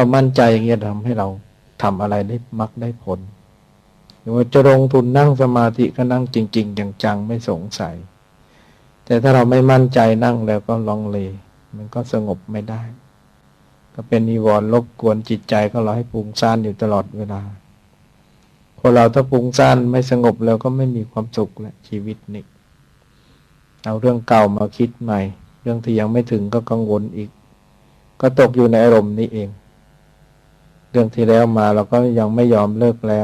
ความมั่นใจอย่างเงี้ยทำให้เราทำอะไรได้มรรคได้ผล หรือว่าจะลงทุนนั่งสมาธิก็นั่งจริงๆ จังๆ ไม่สงสัย แต่ถ้าเราไม่มั่นใจนั่งแล้วก็ลังเล มันก็สงบไม่ได้ ก็เป็นนิวรณ์รบกวนจิตใจของเราให้ฟุ้งซ่านอยู่ตลอดเวลา คนเราถ้าฟุ้งซ่านไม่สงบแล้วก็ไม่มีความสุขและชีวิตนี้ เอาเรื่องเก่ามาคิดใหม่ เรื่องที่ยังไม่ถึงก็กังวลอีก ก็ตกอยู่ในอารมณ์นี้เอง เรื่องที่แล้วมาเราก็ยังไม่ยอมเลิกแล้ว